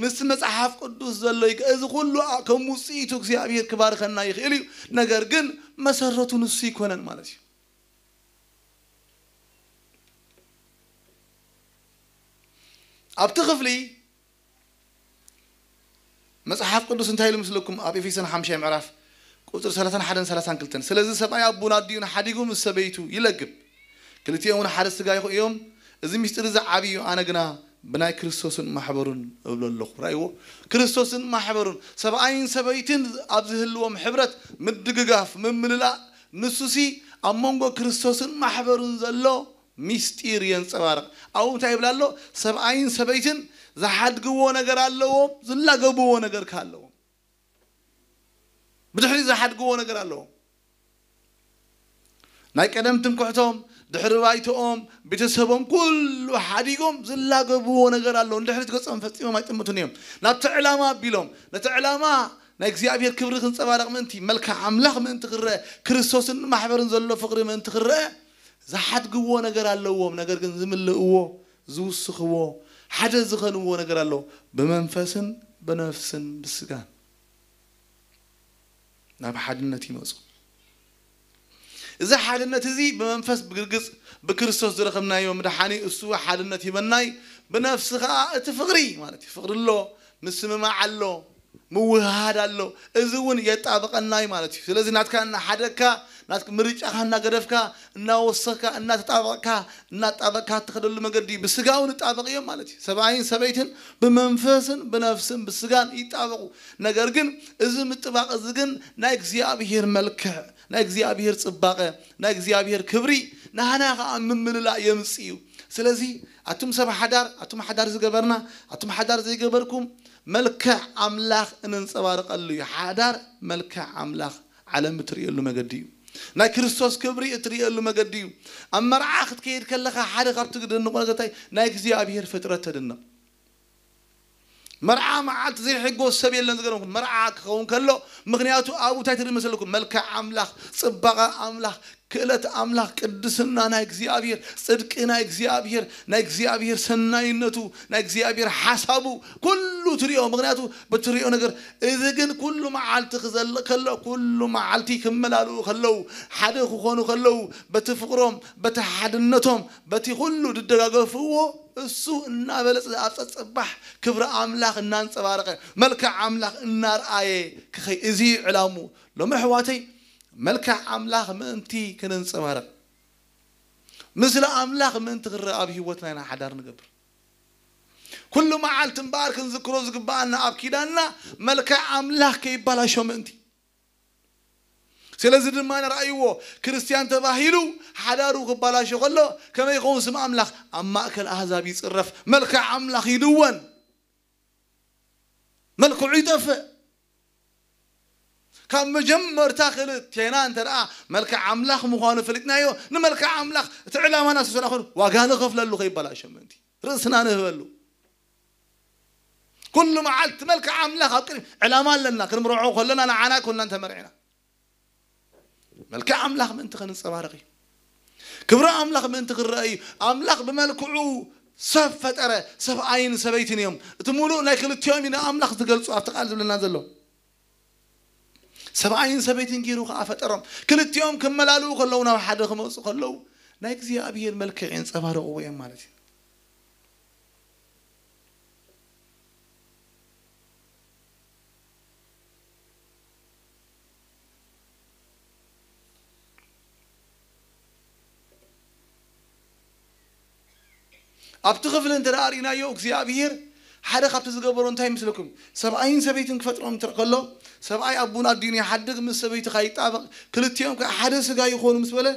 ምስ መጽሓፍ ቅዱስ ዘሎ ይግ-፣ እዚ ኩሉ ኣ-፣ ከም ውጽኢቱ እግዚኣብሔር ክባርከና ይኽእል እዩ። ነገር ግን መሰረቱ ንሱ ይኮነን ማለት እዩ። ኣብቲ ክፍሊ መጽሓፍ ቅዱስ እንታይ ኢሉ ምስለኩም? ኣብ ኤፌሶን ሓምሻይ ምዕራፍ ቁጽሪ ሰላሳን ሓደን ሰላሳን ክልተን፣ "ስለዚ ሰብኣይ ኣቡን ኣዲኡን ሓዲጉ ምስ ሰበይቱ ይለግብ፣ ክልቲኦም እውን ሓደ ስጋ ይኹ-፣ እዮም። እዚ ምስጢር እዚ ዓቢ እዩ፣ ኣነ ግና ብናይ ክርስቶስን ማሕበሩን እብሎ ኣለኹ።" ራእይዎ፣ ክርስቶስን ማሕበሩን፣ ሰብኣይን ሰበይትን ኣብ ዝህልዎም ሕብረት፣ ምድግጋፍ፣ ምምልላእ፣ ንሱሲ ኣብ መንጎ ክርስቶስን ማሕበሩን ዘሎ ሚስጢር የንጸባርቕ። ኣብኡ እንታይ ይብል ኣሎ? ሰብኣይን ሰበይትን ዝሓድግዎ ነገር ኣለዎም፣ ዝላገብዎ ነገር ከ ኣለዎም። ብድሕሪ ዝሓድግዎ ነገር ኣለዎም። ናይ ቀደም ትምክሕቶም፣ ድሕሪ ባይቶኦም፣ ቤተሰቦም፣ ኩሉ ሓዲጎም ዝላገብዎ ነገር ኣለዎም። ንድሕሪት ገጾም ፈጺሞም ኣይጥምቱን እዮም። ናብቲ ዕላማ ኣቢሎም፣ ነቲ ዕላማ ናይ እግዚኣብሔር ክብሪ ክንጸባረቕ ምእንቲ፣ መልክዕ ኣምላኽ ምእንቲ ክረአ፣ ክርስቶስን ማሕበርን ዘሎ ፍቕሪ ምእንቲ ክረአ፣ ዝሓድግዎ ነገር ኣለዎም። ነገር ግን ዝምልእዎ፣ ዝውስኽዎ፣ ሓደ ዝኸንዎ ነገር ኣሎ። ብመንፈስን ብነፍስን ብስጋን ናብ ሓድነት ይመጹ። እዚ ሓድነት እዚ ብመንፈስ ብግርግጽ ብክርስቶስ ዝረኸብናዮ ምድሓኒ እሱ ሓድነት ይበናይ። ብነፍሲ ኸኣ እቲ ፍቕሪ ማለት እዩ። ፍቕሪ ኣሎ፣ ምስምማዕ ኣሎ። ምውህሃድ ኣሎ። እዚ እውን የጣበቐና እዩ ማለት እዩ። ስለዚ ናትካ እናሓደግካ፣ ናትካ ምርጫኻ እናገደፍካ፣ እናወሰኽካ፣ እናተጣበቕካ፣ እናጣበቕካ እትኸደሉ መገዲ እዩ። ብስጋ እውን ይጣበቕ እዮም ማለት እዩ። ሰብኣይን ሰበይትን ብመንፈስን ብነፍስን ብስጋን ይጣበቑ። ነገር ግን እዚ ምጥባቕ እዚ ግን ናይ እግዚኣብሔር መልክዕ፣ ናይ እግዚኣብሔር ጽባቐ፣ ናይ እግዚኣብሔር ክብሪ ናህና ኸዓ ምምልላእ የምጽእ እዩ። ስለዚ ኣቱም ሰብ ሓዳር፣ ኣቱም ሓዳር ዝገበርና፣ ኣቱም ሓዳር ዘይገበርኩም፣ መልክዕ ኣምላኽ እንንጸባርቐሉ እዩ። ሓዳር መልክዕ ኣምላኽ ዓለም እትርእየሉ መገዲ እዩ። ናይ ክርስቶስ ክብሪ እትርእየሉ መገዲ እዩ። ኣብ መርዓ ክትከይድ ከለኻ ሓደ ካብቲ ግደንቆ ነገር እንታይ፣ ናይ እግዚኣብሔር ፍጥረት ተድንቕ። መርዓ መዓልቲ ዘይሕጎስ ሰብ የለን። ዝገርምኩም መርዓ ክኸውን ከሎ፣ ምኽንያቱ ኣብኡ እንታይ ትርኢ መሰለኩም? መልክዕ ኣምላኽ፣ ጽባቐ ኣምላኽ፣ ክእለት ኣምላኽ፣ ቅድስና ናይ እግዚኣብሔር፣ ጽድቂ ናይ እግዚኣብሔር፣ ናይ እግዚኣብሔር ሰናይነቱ፣ ናይ እግዚኣብሔር ሓሳቡ ኩሉ ትርእዮ። ምኽንያቱ ብትርእዮ ነገር። እዚ ግን ኩሉ መዓልቲ ክዘልቕ ከሎ፣ ኩሉ መዓልቲ ክመላልኡ ከለዉ፣ ሓደ ክኾኑ ከለዉ፣ በቲ ፍቕሮም፣ በቲ ሓድነቶም፣ በቲ ኩሉ ድደጋገፍዎ፣ እሱ እናበለጸ ኣብ ጸጸባሕ ክብሪ ኣምላኽ እናንጸባረቐ፣ መልክዕ ኣምላኽ እናርኣየ ክኸይ፣ እዚ እዩ ዕላሙ። ሎሚ ኣሕዋተይ፣ መልክዕ ኣምላኽ ምእንቲ ክንንጸባረቕ፣ ምስሊ ኣምላኽ ምእንቲ ክረኣ ኣብ ህይወትና ኢና ሓዳር ንገብር። ኩሉ መዓልቲ እምበኣር ክንዝክሮ ዝግብኣና ኣብ ኪዳንና መልክዕ ኣምላኽ ከይባላሾ ምእንቲ። ስለዚ ድማ ንርኣይዎ፣ ክርስትያን ተባሂሉ ሓዳሩ ክባላሾ ከሎ ከመይ ይኸውን ስም ኣምላኽ? ኣብ ማእከል ኣህዛብ ይጽረፍ፣ መልክዕ ኣምላኽ ይድወን፣ መልክዑ ይጠፍእ። ካብ መጀመርታ ክልቴና እንተ ደኣ መልክዕ ኣምላኽ ምዃኑ ፈሊጥናዮ፣ ንመልክዕ ኣምላኽ እቲ ዕላማና ስለ ዝኾነ ዋጋ ንኸፍለሉ ከይባላሾ ምእንቲ ርእስና ንህበሉ። ኩሉ መዓልቲ መልክዕ ኣምላኽ ኣብ ቅድሚ ዕላማ ኣለና። ክንምርዖ ከለና ንዓና ኣይኮንናን ተመርዒና። መልክዕ ኣምላኽ ምእንቲ ከንጸባርቕ እዩ። ክብሪ ኣምላኽ ምእንቲ ክረአ እዩ። ኣምላኽ ብመልክዑ ሰብ ፈጠረ። ሰብኣይን ሰበይትን እዮም። እቲ ሙሉእ ናይ ክልቲኦም እዩ ንኣምላኽ ዝገልጹ ኣብቲ ቃል ዝብለና ዘሎ። ሰብኣይን ሰበይትን ገይሩ ከኣ ፈጠሮም። ክልቲኦም ክመላልኡ ከለዉ፣ ናብ ሓደ ክመጹ ከለዉ፣ ናይ እግዚኣብሔር መልክዕ የንጸባርቕዎ እዮም ማለት እዩ። ኣብቲ ክፍሊ እንተ ደኣ ርኢናዮ፣ እግዚኣብሔር ሓደ ካብቲ ዝገበሮ እንታይ ይመስለኩም? ሰብኣይን ሰበይትን ክፈጥሮም እንተ ከሎ፣ ሰብኣይ ኣቡን ኣዲኡን ይሓድግ፣ ምስ ሰበይቱ ከይጣበቕ፣ ክልቲኦም ከኣ ሓደ ስጋ ይኾኑ ምስ በለ፣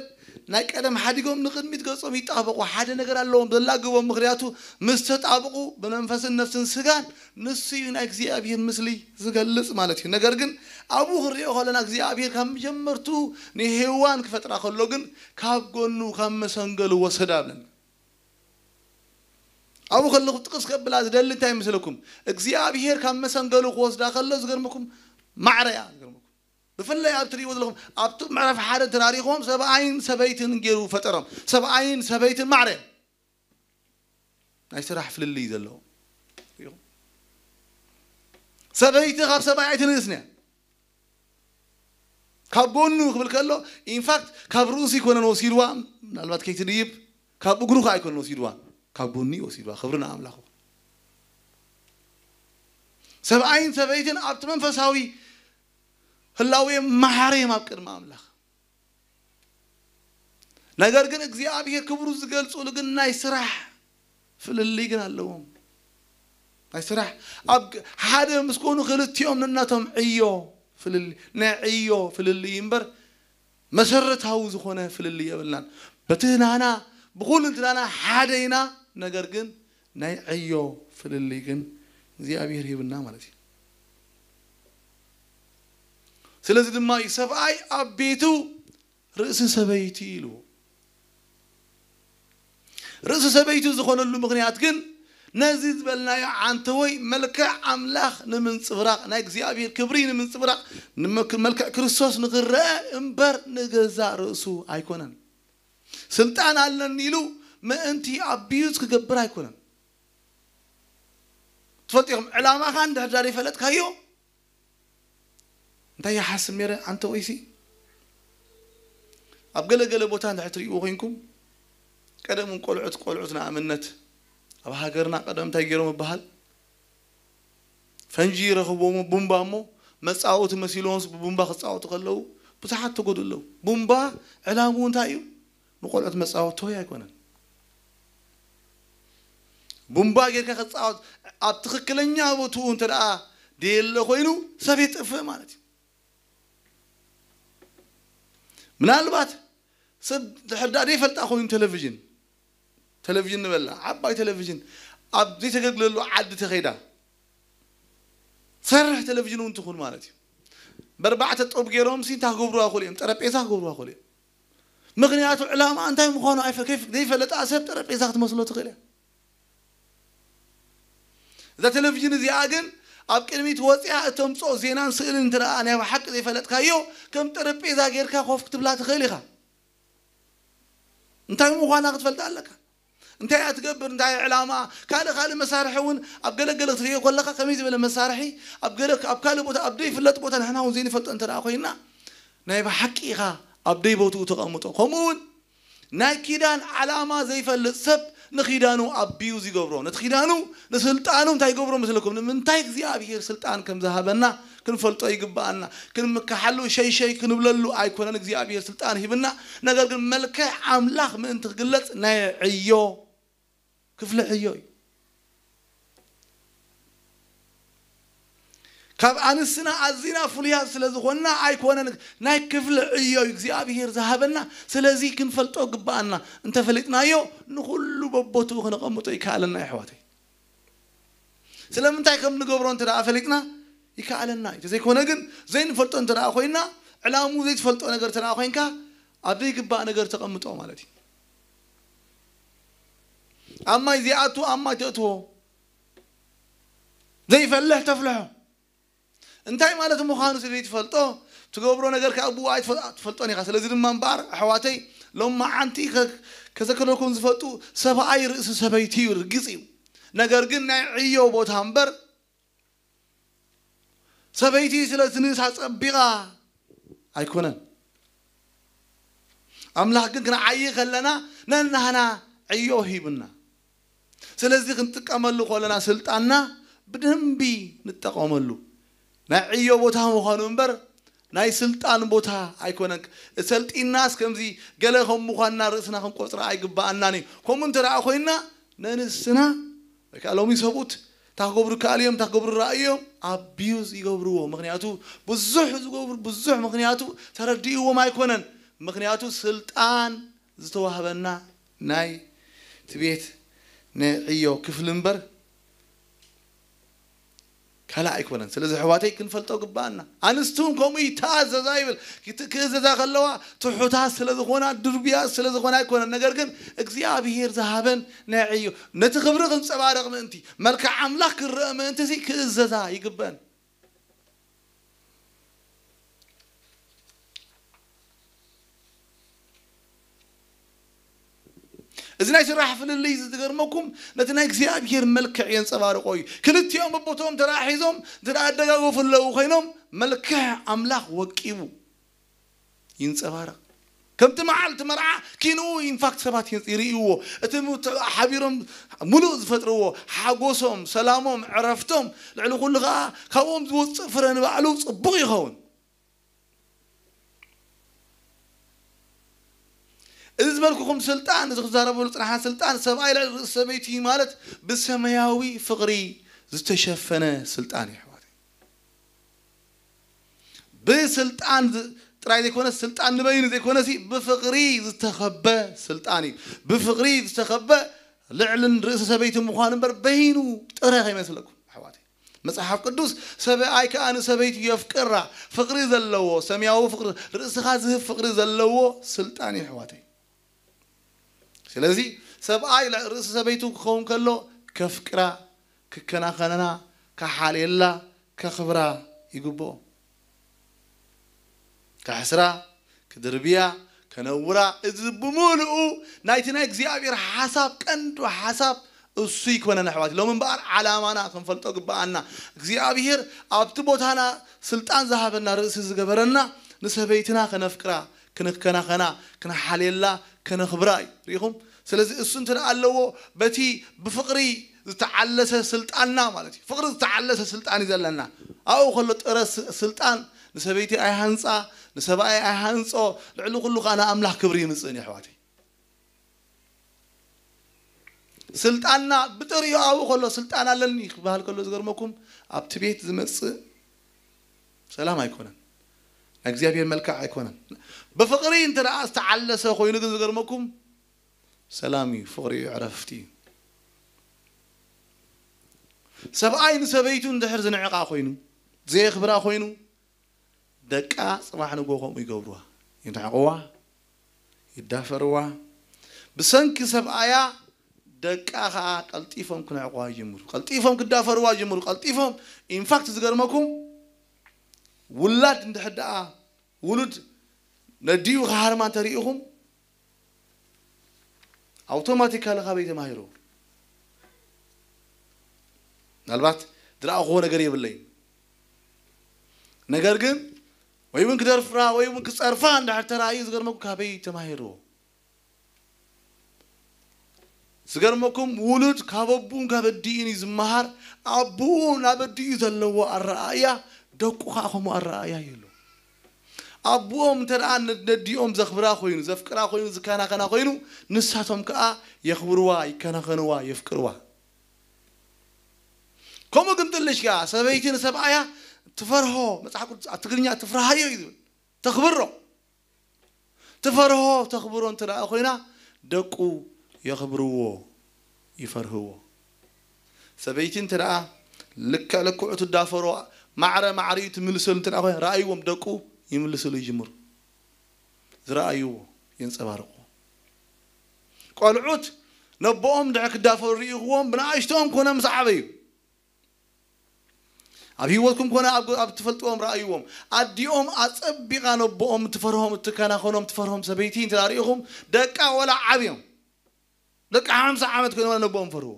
ናይ ቀደም ሓዲጎም ንቕድሚት ገጾም ይጣበቑ፣ ሓደ ነገር ኣለዎም ዘላግቦም። ምኽንያቱ ምስ ተጣብቑ ብመንፈስን ነፍስን ስጋን ንሱ እዩ ናይ እግዚኣብሔር ምስሊ ዝገልጽ ማለት እዩ። ነገር ግን ኣብኡ ክንሪኦ ከለና እግዚኣብሔር ካብ መጀመርቱ ንሄዋን ክፈጥራ ከሎ ግን ካብ ጎኑ ካብ መሰንገሉ ወሰዳ ብለና። ኣብኡ ከለኹ ጥቕስ ከብላ ዝደሊ እንታይ ይመስለኩም? እግዚኣብሔር ካብ መሰንገሉ ክወስዳ ከሎ ዝገርመኩም ማዕረ እያ ዝገርመኩም። ብፍላይ ኣብ ትርእይዎ ዘለኹም ኣብቲ ምዕራፍ ሓደ ተራሪኾም ሰብኣይን ሰበይትን ገይሩ ፈጠሮም። ሰብኣይን ሰበይትን ማዕረ እዮም። ናይ ስራሕ ፍልልይ ዘለዎ። ሪኢኹም? ሰበይቲ ካብ ሰብኣይ ኣይትንእስን እያ። ካብ ጎኑ ክብል ከሎ ኢንፋክት ካብ ርእሱ ኣይኮነን ወሲድዋ፣ ምናልባት ከይትድይብ ካብ እግሩ ከኣ ኣይኮነን ወሲድዋ፣ ካብ ጎኑ እዩ ወሲድዋ። ክብሪ ንኣምላኹ። ሰብኣይን ሰበይትን ኣብቲ መንፈሳዊ ህላዌ ማዕረ እዮም ኣብ ቅድሚ ኣምላኽ። ነገር ግን እግዚኣብሔር ክብሩ ዝገልጹሉ ግን ናይ ስራሕ ፍልልይ ግን ኣለዎም። ናይ ስራሕ ኣብ ግ-፣ ሓደ ምስ ኮኑ ክልቲኦም ነናቶም ዕዮ ፍልልይ፣ ናይ ዕዮ ፍልልይ እምበር መሰረታዊ ዝኾነ ፍልልይ የብልናን። በቲ ናና ብኹሉ እንትናና ሓደ ኢና፣ ነገር ግን ናይ ዕዮ ፍልልይ ግን እግዚኣብሔር ሂብና ማለት እዩ። ስለዚ ድማ እዩ ሰብኣይ ኣብ ቤቱ ርእሲ ሰበይቲ ኢልዎ። ርእሲ ሰበይቲ ዝኾነሉ ምኽንያት ግን ነዚ ዝበልናዮ ዓንተወይ መልክዕ ኣምላኽ ንምንጽብራቕ፣ ናይ እግዚኣብሔር ክብሪ ንምንጽብራቕ፣ ንመክ-፣ መልክዕ ክርስቶስ ንኽረአ እምበር ንገዛእ ርእሱ ኣይኮነን። ስልጣን ኣለኒ ኢሉ ምእንቲ ኣቢዩዝ ክገብር ኣይኮነን። ትፈልጡ ኢኹም፣ ዕላማኻ እንድሕር ዳር ይፈለጥካዮ፣ እንታይ ይሓስብ ነይረ ኣንተ ወይሲ? ኣብ ገለ ገለ ቦታ እንድሕር ትርእይዎ ኮይንኩም፣ ቀደም ቆልዑት፣ ቆልዑት ንኣብነት ኣብ ሃገርና ቀደም እንታይ ገይሮም ይበሃል? ፈንጂ ይረኽብዎም ቡምባ እሞ መጻወቲ መሲልዎምስ ብቡምባ ክጻወቱ ከለዉ ብዙሓት ተጎዱ ኣለዉ። ቡምባ ዕላምኡ እንታይ እዩ? ንቆልዑት መጻወቲ ቶይ ኣይኮነን። ቡምባ ጌርካ ክጻወት ኣብ ትኽክለኛ ቦትኡ እንተ ደኣ ደየለ ኮይኑ ሰብ የጥፍእ ማለት እዩ። ምናልባት ሰብ ድሕር ደኣ ዘይፈልጣ ኮይኑ ቴሌቪዥን ቴሌቪዥን ንበላ ዓባይ ቴሌቪዥን ኣብ ዘይተገልግለሉ ዓዲ ተኸይዳ ትሰርሕ ቴሌቪዥን እውን ትኹን ማለት እዩ። በርባዕተ ጦብ ገይሮም ሲ እንታይ ክገብሩዋ ክእሉ እዮም? ጠረጴዛ ክገብሩዋ ክእሉ እዮም። ምኽንያቱ ዕላማ እንታይ ምዃኑ ኣይፈ- ከይፍ- ዘይፈለጣ ሰብ ጠረጴዛ ክትመስሎ ትኽእል እያ። እዛ ቴሌቪዥን እዚኣ ግን ኣብ ቅድሚት ወፂኣ እተምፅኦ ዜናን ስእልን እንተ ደኣ ናይ ብሓቂ ዘይፈለጥካዮ ከም ጠረጴዛ ጌርካ ኮፍ ክትብላ ትኽእል ኢኻ። እንታይ ምዃና ክትፈልጣ ኣለካ። እንታይ እያ ትገብር፣ እንታይ ዕላማ፣ ካልእ ካልእ መሳርሒ እውን ኣብ ገለገለ ክትርእዮ ከለካ ከመይ ዝበለ መሳርሒ ኣብ ገለ ኣብ ካልእ ቦታ ኣብ ዘይፍለጥ ቦታ ንሕና እውን ዘይንፈልጦ እንተ ደኣ ኮይና ናይ ብሓቂ ኢኻ ኣብ ደይ ቦትኡ ተቐምጦ። ከምኡ እውን ናይ ኪዳን ዓላማ ዘይፈልጥ ሰብ ንኪዳኑ ኣቢዩ ዝገብሮ ነቲ ኪዳኑ ንስልጣኑ እንታይ ይገብሮ መስለኩም? ንምንታይ እግዚኣብሔር ስልጣን ከም ዝሃበና ክንፈልጦ ይግባኣና። ክንምክሓሉ ሸይሸይ ክንብለሉ ኣይኮነን እግዚኣብሔር ስልጣን ሂብና። ነገር ግን መልክዕ ኣምላኽ ምእንቲ ክግለጽ ናይ ዕዮ ክፍሊ ዕዮ እዩ። ካብ ኣንስትና ኣዚና ፍሉያት ስለ ዝኾንና ኣይኮነን፣ ናይ ክፍሊ ዕዮ እዩ እግዚኣብሔር ዝሃበና። ስለዚ ክንፈልጦ ግባኣና። እንተፈሊጥናዮ ንኹሉ በቦትኡ ክነቐምጦ ይከኣለና እዩ ኣሕዋተይ። ስለምንታይ ከም ንገብሮ እንተ ደኣ ፈሊጥና ይከኣለና እዩ። ተዘይኮነ ግን ዘይንፈልጦ እንተ ደኣ ኮይና ዕላሙ ዘይትፈልጦ ነገር እንተ ደኣ ኮይንካ ኣብ ዘይግባእ ነገር ተቐምጦ ማለት እዩ። ኣብ ማይ ዘይኣቱ ኣብ ማይ ተእትዎ፣ ዘይፈልሕ ተፍልሖ። እንታይ ማለት ምዃኑ ስለ ዘይትፈልጦ ትገብሮ ነገር ከኣ ብኡ ኣይትፈ- ኣይትፈልጦን ኢኻ። ስለዚ ድማ እምበኣር ኣሕዋተይ ሎም መዓንቲ ከ- ከዘከረልኩም ዝፈልጡ ሰብኣይ ርእሲ ሰበይቲ እዩ ርግጽ እዩ። ነገር ግን ናይ ዕዮ ቦታ እምበር ሰበይቲ ስለ ትንሳ ጸቢቓ ኣይኮነን። ኣምላኽ ግን ክንዓዪ ከለና ነናህና ዕዮ ሂብና። ስለዚ ክንጥቀመሉ ከለና ስልጣንና ብደንቢ ንጠቐመሉ። ናይ ዕዮ ቦታ ምዃኑ እምበር ናይ ስልጣን ቦታ ኣይኮነን። ሰልጢናስ ከምዚ ገለ ከም ምዃንና ርእስና ክንቆጽራ ኣይግባኣናን እዩ። ከምኡ እንተ ደኣ ኮይንና ነንስና ወይ ከዓ ሎሚ ሰብኡት ታክገብሩ ከኣል እዮም ታክገብሩ ረኣዩ እዮም ኣቢዩዝ ይገብርዎ። ምክንያቱ ብዙሕ ዝገብሩ ብዙሕ ምክንያቱ ተረዲእዎም ኣይኮነን። ምክንያቱ ስልጣን ዝተዋህበና ናይ እቲ ቤት ናይ ዕዮ ክፍሊ እምበር ካልእ ኣይኮነን። ስለዚ ኣሕዋተይ ክንፈልጦ ግባኣና። ኣንስቲ እውን ከምኡ ይተኣዘዛ ይብል። ክት- ክእዘዛ ከለዋ ትሑታት ስለ ዝኾና ድርብያት ስለ ዝኾና ኣይኮነን። ነገር ግን እግዚኣብሄር ዝሃበን ናይ ዕዮ ነቲ ክብሪ ክንጸባረቕ ምእንቲ መልክዕ ኣምላኽ ክረአ ምእንቲ ሲ ክእዘዛ ይግበአን። እዚ ናይ ስራሕ ፍልልይ እዚ ዝገርመኩም ነቲ ናይ እግዚኣብሄር መልክዕ የንጸባርቆ እዩ። ክልቲኦም በቦቶም ተራሒዞም እንተ ደኣ ኣደጋገፉ ኣለዉ ኮይኖም መልክዕ ኣምላኽ ወቂቡ ይንጸባረቕ። ከምቲ መዓልቲ መርዓ ኪንኡ ኢንፋክት ሰባት ይን- ይርእይዎ። እቲ ምት- ሓቢሮም ምሉእ ዝፈጥርዎ ሓጎሶም፣ ሰላሞም፣ ዕረፍቶም ልዕሊ ኩሉ ከኣ ካብኦም ዝወጽእ ፍረ ንባዕሉ ጽቡቕ ይኸውን። እዚ ዝበልኩኹም ስልጣን እዚ ክዛረበሉ ጽናሓ ስልጣን ሰብኣይ ልዕሊ ርእሲ ሰበይቲ ማለት ብሰማያዊ ፍቕሪ ዝተሸፈነ ስልጣን እዩ ኣሕዋተይ። ብስልጣን ዝ- ጥራይ ዘይኮነ ስልጣን ንበይኑ ዘይኮነ ሲ ብፍቕሪ ዝተኸበ ስልጣን እዩ። ብፍቕሪ ዝተኸበ ልዕልን ርእሲ ሰበይቲ ምዃኑ እምበር በይኑ ጥረ ከይመስለኩም ኣሕዋተይ። መጽሓፍ ቅዱስ ሰብኣይ ከኣ ንሰበይቱ የፍቅራ። ፍቕሪ ዘለዎ ሰማያዊ ፍቕሪ ርእስኻ ዝህብ ፍቕሪ ዘለዎ ስልጣን እዩ ኣሕዋተይ። ስለዚ ሰብኣይ ል- ርእሲ ሰበይቱ ክኸውን ከሎ ከፍቅራ፣ ክከናኸነና፣ ከሓልየላ፣ ከኽብራ ይግብኦ። ከሕስራ፣ ክድርብያ፣ ከነውራ፣ እዚ ብምሉኡ ናይቲ ናይ እግዚኣብሔር ሓሳብ ቀንዱ ሓሳብ እሱ ይኮነን ኣሕዋት። ሎም እምበኣር ዓላማና ክንፈልጦ ግብኣና። እግዚኣብሔር ኣብቲ ቦታና ስልጣን ዝሃበና ርእሲ ዝገበረና ንሰበይትና ከነፍቅራ፣ ክንከናኸና፣ ክንሓልየላ፣ ከነኽብራ እዩ። ርኢኹም? ስለዚ እሱ እንተ ደኣ ኣለዎ በቲ ብፍቕሪ ዝተዓለሰ ስልጣንና ማለት እዩ። ፍቕሪ ዝተዓለሰ ስልጣን እዩ ዘለና። ኣብኡ ከሎ ጥረ ስ- ስልጣን ንሰበይቲ ኣይሃንፃ፣ ንሰብኣይ ኣይሃንፆ፣ ልዕሊ ኩሉ ከዓ ንኣምላኽ ክብሪ ይምፅእን እዩ ኣሕዋተይ። ስልጣንና ብጥሪኡ ኣብኡ ከሎ ስልጣን ኣለኒ ክበሃል ከሎ ዝገርመኩም ኣብቲ ቤት ዝመፅእ ሰላም ኣይኮነን። ናይ እግዚኣብሔር መልክዕ ኣይኮነን። ብፍቕሪ እንተ ደኣ ዝተዓለሰ ኮይኑ ግን ዝገርመኩም ሰላም እዩ፣ ፍቕሪ እዩ፣ ዕረፍቲ እዩ። ሰብኣይ ንሰበይቱ እንድሕር ዝንዕቃ ኮይኑ፣ ዘየኽብራ ኮይኑ፣ ደቃ ጽባሕ ንግሆ ከምኡ ይገብርዋ። ይንዕቅዋ፣ ይዳፈርዋ። ብሰንኪ ሰብኣያ ደቃ ኸኣ ቀልጢፎም ክንዕቅዋ ይጅምሩ። ቀልጢፎም ክዳፈርዋ ይጅምሩ። ቀልጢፎም ኢንፋክት ዝገርመኩም ውላድ እንድሕር ደኣ ውሉድ ነዲኡ ክሃርማ እንተሪኢኹም ኣውቶማቲካሊ ካበይ ተማሂሩ? ምናልባት ዝረኣኹዎ ነገር የብለይ። ነገር ግን ወይ እውን ክደፍራ ወይ እውን ክፀርፋ እንድሕር ተራእዩ ዝገርመኩም ካበይ ተማሂርዎ? ዝገርመኩም ውሉድ ካብ ኣቡኡን ካብ ኣዲኡን እዩ ዝመሃር። ኣቡኡ ናብ ኣዲኡ ዘለዎ ኣረኣእያ ደቁ ከዓ ከምኡ ኣረኣእያ የሉ። ኣቡኦም እንተ ደኣ ነዲኦም ዘኽብራ ኮይኑ ዘፍቅራ ኮይኑ ዝከናኸና ኮይኑ ንሳቶም ከዓ የኽብርዋ፣ ይከናኸንዋ፣ የፍቅርዋ። ከምኡ ግን ጥልሽ ከኣ ሰበይቲ ንሰብኣያ ትፈርሆ፣ መጽሓፍ ቅዱስ ኣብ ትግርኛ ትፍርሃዮ እዩ ዝብል፣ ተኽብሮ። ትፈርሆ ተኽብሮ እንተ ደኣ ኮይና ደቁ የኽብርዎ፣ ይፈርህዎ። ሰበይቲ እንተ ደኣ ልክዕ ልክዑ ትዳፈሮ፣ ማዕረ ማዕሪኡ ትምልሰሉ እንተ ደኣ ኮይና ረኣይዎም ደቁ ይምልስሉ ይጅምሩ። ዝረኣይዎ የንጸባርቑ። ቆልዑት ነቦኦም ድሕር ክዳፈሩ ርኢኽዎም ብንኣሽቶኦም ኮነ ምስ ዓበዩ ኣብ ህይወትኩም ኮነ ኣብ ኣብ ትፈልጥዎም ረኣይዎም። ኣዲኦም ኣጸቢቓ ነቦኦም ትፈርሆም እትከናኸኖም ትፈርሆም ሰበይቲ እንተ ርኢኹም ደቃ ወላ ዓብዮም ደቂ ሓምሳ ዓመት ኮይኖም ነቦኦም ፈርዎ።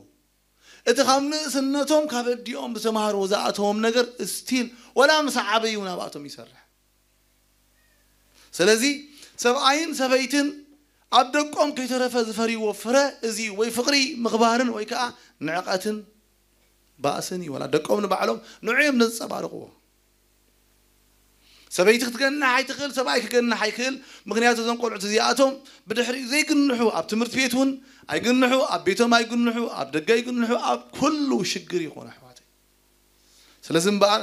እቲ ካብ ንእስነቶም ካብ ኣዲኦም ዝተማሃርዎ ዝኣተዎም ነገር ስቲል ወላ ምስ ዓበዩ እውን ኣብኣቶም ይሰርሕ። ስለዚ ሰብኣይን ሰበይትን ኣብ ደቆም ከይተረፈ ዝፈርይዎ ፍረ እዚ ወይ ፍቕሪ ምኽባርን ወይ ከዓ ንዕቐትን ባእስን እዩ። ወላ ደቆም ንባዕሎም ንዑ እዮም ዘንጸባርቕዎ። ሰበይቲ ክትገንሕ ኣይትኽእል፣ ሰብኣይ ክገንሕ ኣይክእል። ምክንያቱ እዞም ቆልዑት እዚኣቶም ብድሕሪኡ ዘይግንሑ፣ ኣብ ትምህርቲ ቤት እውን ኣይግንሑ፣ ኣብ ቤቶም ኣይግንሑ፣ ኣብ ደገ ኣይግንሑ፣ ኣብ ኩሉ ሽግር ይኾኑ ኣሕዋተይ። ስለዚ እምበኣር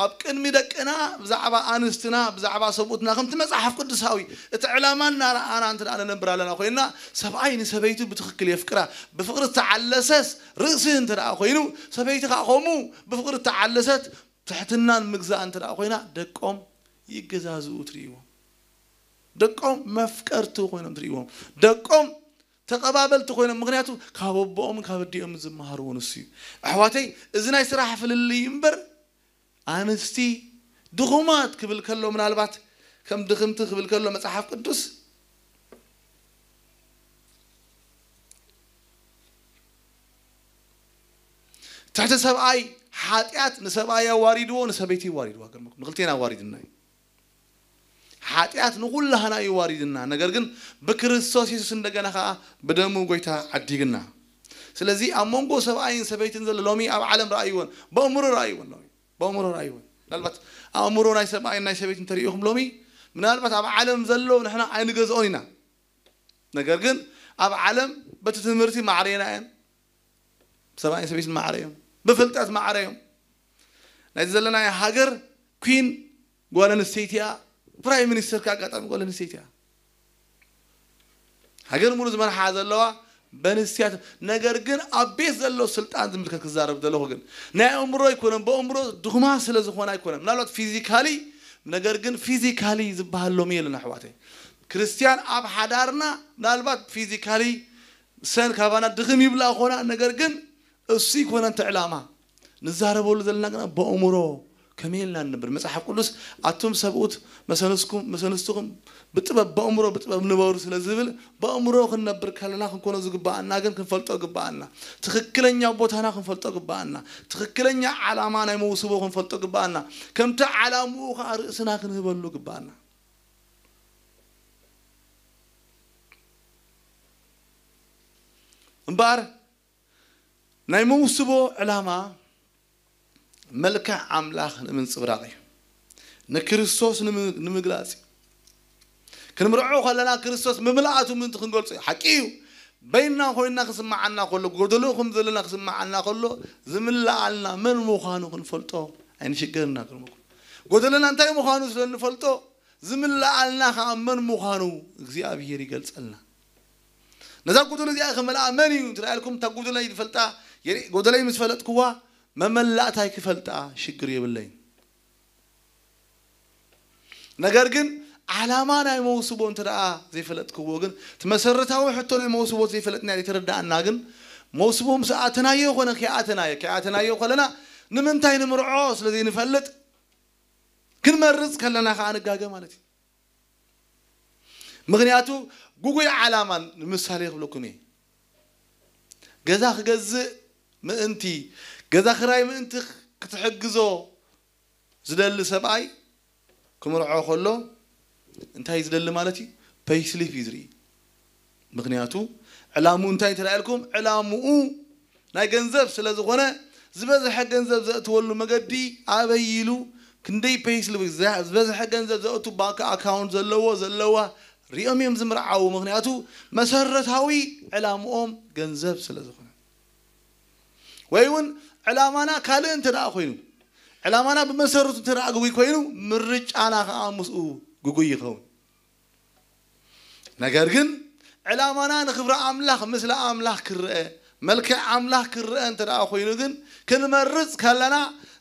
ኣብ ቅድሚ ደቅና ብዛዕባ ኣንስትና ብዛዕባ ሰብኡትና ከምቲ መጽሓፍ ቅዱሳዊ እቲ ዕላማ እናረኣና እንተ ደኣ ንነብር ኣለና ኮይንና ሰብኣይ ንሰበይቱ ብትኽክል የፍቅራ ብፍቕሪ ዝተዓለሰስ ርእሲ እንተ ደኣ ኮይኑ ሰበይቲ ከዓ ከምኡ ብፍቕሪ ዝተዓለሰት ትሕትናን ምግዛእ እንተ ደኣ ኮይና ደቆም ይገዛዝኡ ትርእይዎም። ደቆም መፍቀርቲ ኮይኖም ትርእይዎም። ደቆም ተቐባበልቲ ኮይኖም ምክንያቱ ካብ ኣቦኦምን ካብ ኣዲኦምን ዝመሃርዎ ንሱ እዩ። ኣሕዋተይ እዚ ናይ ስራሕ ፍልልይ እምበር ኣንስቲ ድኹማት ክብል ከሎ ምናልባት ከም ድኽምቲ ክብል ከሎ መጽሓፍ ቅዱስ ትሕቲ ሰብኣይ ሓጢኣት ንሰብኣይ ኣዋሪድዎ ንሰበይቲ ይዋሪድዋ ገርመኩም ንክልቴና ኣዋሪድና እዩ። ሓጢኣት ንኩላህና እዩ ዋሪድና። ነገር ግን ብክርስቶስ የሱስ እንደገና ከዓ ብደሙ ጎይታ ዓዲግና። ስለዚ ኣብ መንጎ ሰብኣይን ሰበይትን ዘሎ ሎሚ ኣብ ዓለም ረኣይዎን በእምሮ ረኣይዎን ሎሚ በእምሮ ረኣይዎን ምናልባት ኣእምሮ ናይ ሰብኣይን ናይ ሰበይትን እንተሪኢኹም ሎሚ ምናልባት ኣብ ዓለም ዘሎ ንሕና ኣይንገዝኦን ኢና። ነገር ግን ኣብ ዓለም በቲ ትምህርቲ ማዕረና እየን ሰብኣይን ሰበይትን ማዕረ እዮም። ብፍልጠት ማዕረ እዮም። ናይዚ ዘለናዮ ሃገር ኩን ጓል ኣንስተይቲ እያ። ፕራይም ሚኒስተር ከ ኣጋጣሚ ጓል ኣንስተይቲ እያ። ሃገር ሙሉ ዝመርሓ ዘለዋ በንስትያት ነገር ግን ኣብ ቤት ዘሎ ስልጣን ዝምልከት ክዛረብ ዘለኹ ግን ናይ ኣእምሮ ኣይኮነን። ብኣእምሮ ድኹማ ስለ ዝኾነ ኣይኮነን። ምናልባት ፊዚካሊ ነገር ግን ፊዚካሊ ዝበሃል ሎሚ የለን ኣሕዋተይ። ክርስትያን ኣብ ሓዳርና ምናልባት ፊዚካሊ ሰን ካባና ድኽም ይብላ ኾና ነገር ግን እሱ ይኮነን እቲ ዕላማ። ንዛረበሉ ዘለና ግና ብኣእምሮ ከመይ ኢልና ንነብር? መጽሓፍ ቅዱስ ኣቱም ሰብኡት መሰንስኩም መሰንስትኹም ብጥበብ ብኣእምሮ ብጥበብ ንበሩ ስለ ዝብል ብኣእምሮ ክንነብር ከለና ክንኮኖ ዝግባኣና ግን ክንፈልጦ ግባኣና። ትኽክለኛ ቦታና ክንፈልጦ ግባኣና። ትኽክለኛ ዓላማ ናይ መውስቦ ክንፈልጦ ግባኣና። ከምቲ ዓላምኡ ከዓ ርእስና ክንህበሉ ግባኣና። እምበኣር ናይ መውስቦ ዕላማ መልክዕ ኣምላኽ ንምንጽብራቕ እዩ። ንክርስቶስ ንምግላጽ እዩ። ክንምርዖ ከለና ክርስቶስ ምምልኣቱ ምእንቲ ክንገልጾ እዩ። ሓቂ እዩ። በይንና ኮይንና ክስምዓና ከሎ፣ ጎደሎ ከም ዘለና ክስምዓና ከሎ፣ ዝምልኣልና መን ምዃኑ ክንፈልጦ ኣይንሽገርና። ክርምኩም ጎደሎና እንታይ ምዃኑ ስለ እንፈልጦ፣ ዝምልኣልና ከኣ መን ምዃኑ እግዚኣብሔር ይገልጸልና። ነዛ ጎደሎ እዚኣ ክመልኣ መን እዩ እንተ ኢልኩም፣ እታ ጎደሎና ይፈልጣ፣ ጎደሎይ ምስ ፈለጥክዋ፣ መመላእታይ ክፈልጣ ሽግር የብለይን። ነገር ግን ዓላማ ናይ መውስቦ እንተ ደኣ ዘይፈለጥክዎ ግን፣ እቲ መሰረታዊ ሕቶ ናይ መውስቦ ዘይፈለጥና ዘይተረዳእና ግን፣ መውስቦ ምስ ኣተናዮ ኮነ ከይኣተናዮ፣ ከይኣተናዮ ከለና ንምንታይ ንምርዖ ስለ ዘይንፈልጥ ክንመርጽ ከለና ከኣ ንጋገ ማለት እዩ። ምኽንያቱ ግጉይ ዓላማ ንምሳሌ ክብለኩም እየ። ገዛ ክገዝእ ምእንቲ፣ ገዛ ክራይ ምእንቲ ክትሕግዞ ዝደሊ ሰብኣይ ክምርዖ ከሎ እንታይ እዩ ዝደሊ ማለት እዩ? ፐይስሊፕ እዩ ዝርኢ። ምኽንያቱ ዕላምኡ እንታይ እንተ ኢልኩም፣ ዕላምኡ ናይ ገንዘብ ስለ ዝኾነ ዝበዝሐ ገንዘብ ዘእትወሉ መገዲ ኣበይ ኢሉ ክንደይ ፐይስሊፕ ዝበዝሐ ገንዘብ ዘእቱ ባንክ ኣካውንት ዘለዎ ዘለዋ ሪኦም እዮም ዝምርዓዉ። ምኽንያቱ መሰረታዊ ዕላምኦም ገንዘብ ስለ ዝኾነ። ወይ እውን ዕላማና ካልእ እንተ ደኣ ኮይኑ፣ ዕላማና ብመሰረቱ እንተ ደኣ ግጉይ ኮይኑ፣ ምርጫና ከኣ ምስኡ ግጉይ ይኸውን። ነገር ግን ዕላማና ንክብሪ ኣምላኽ፣ ምስለ ኣምላኽ ክረአ፣ መልክዕ ኣምላኽ ክረአ እንተ ደኣ ኮይኑ ግን፣ ክንመርጽ ከለና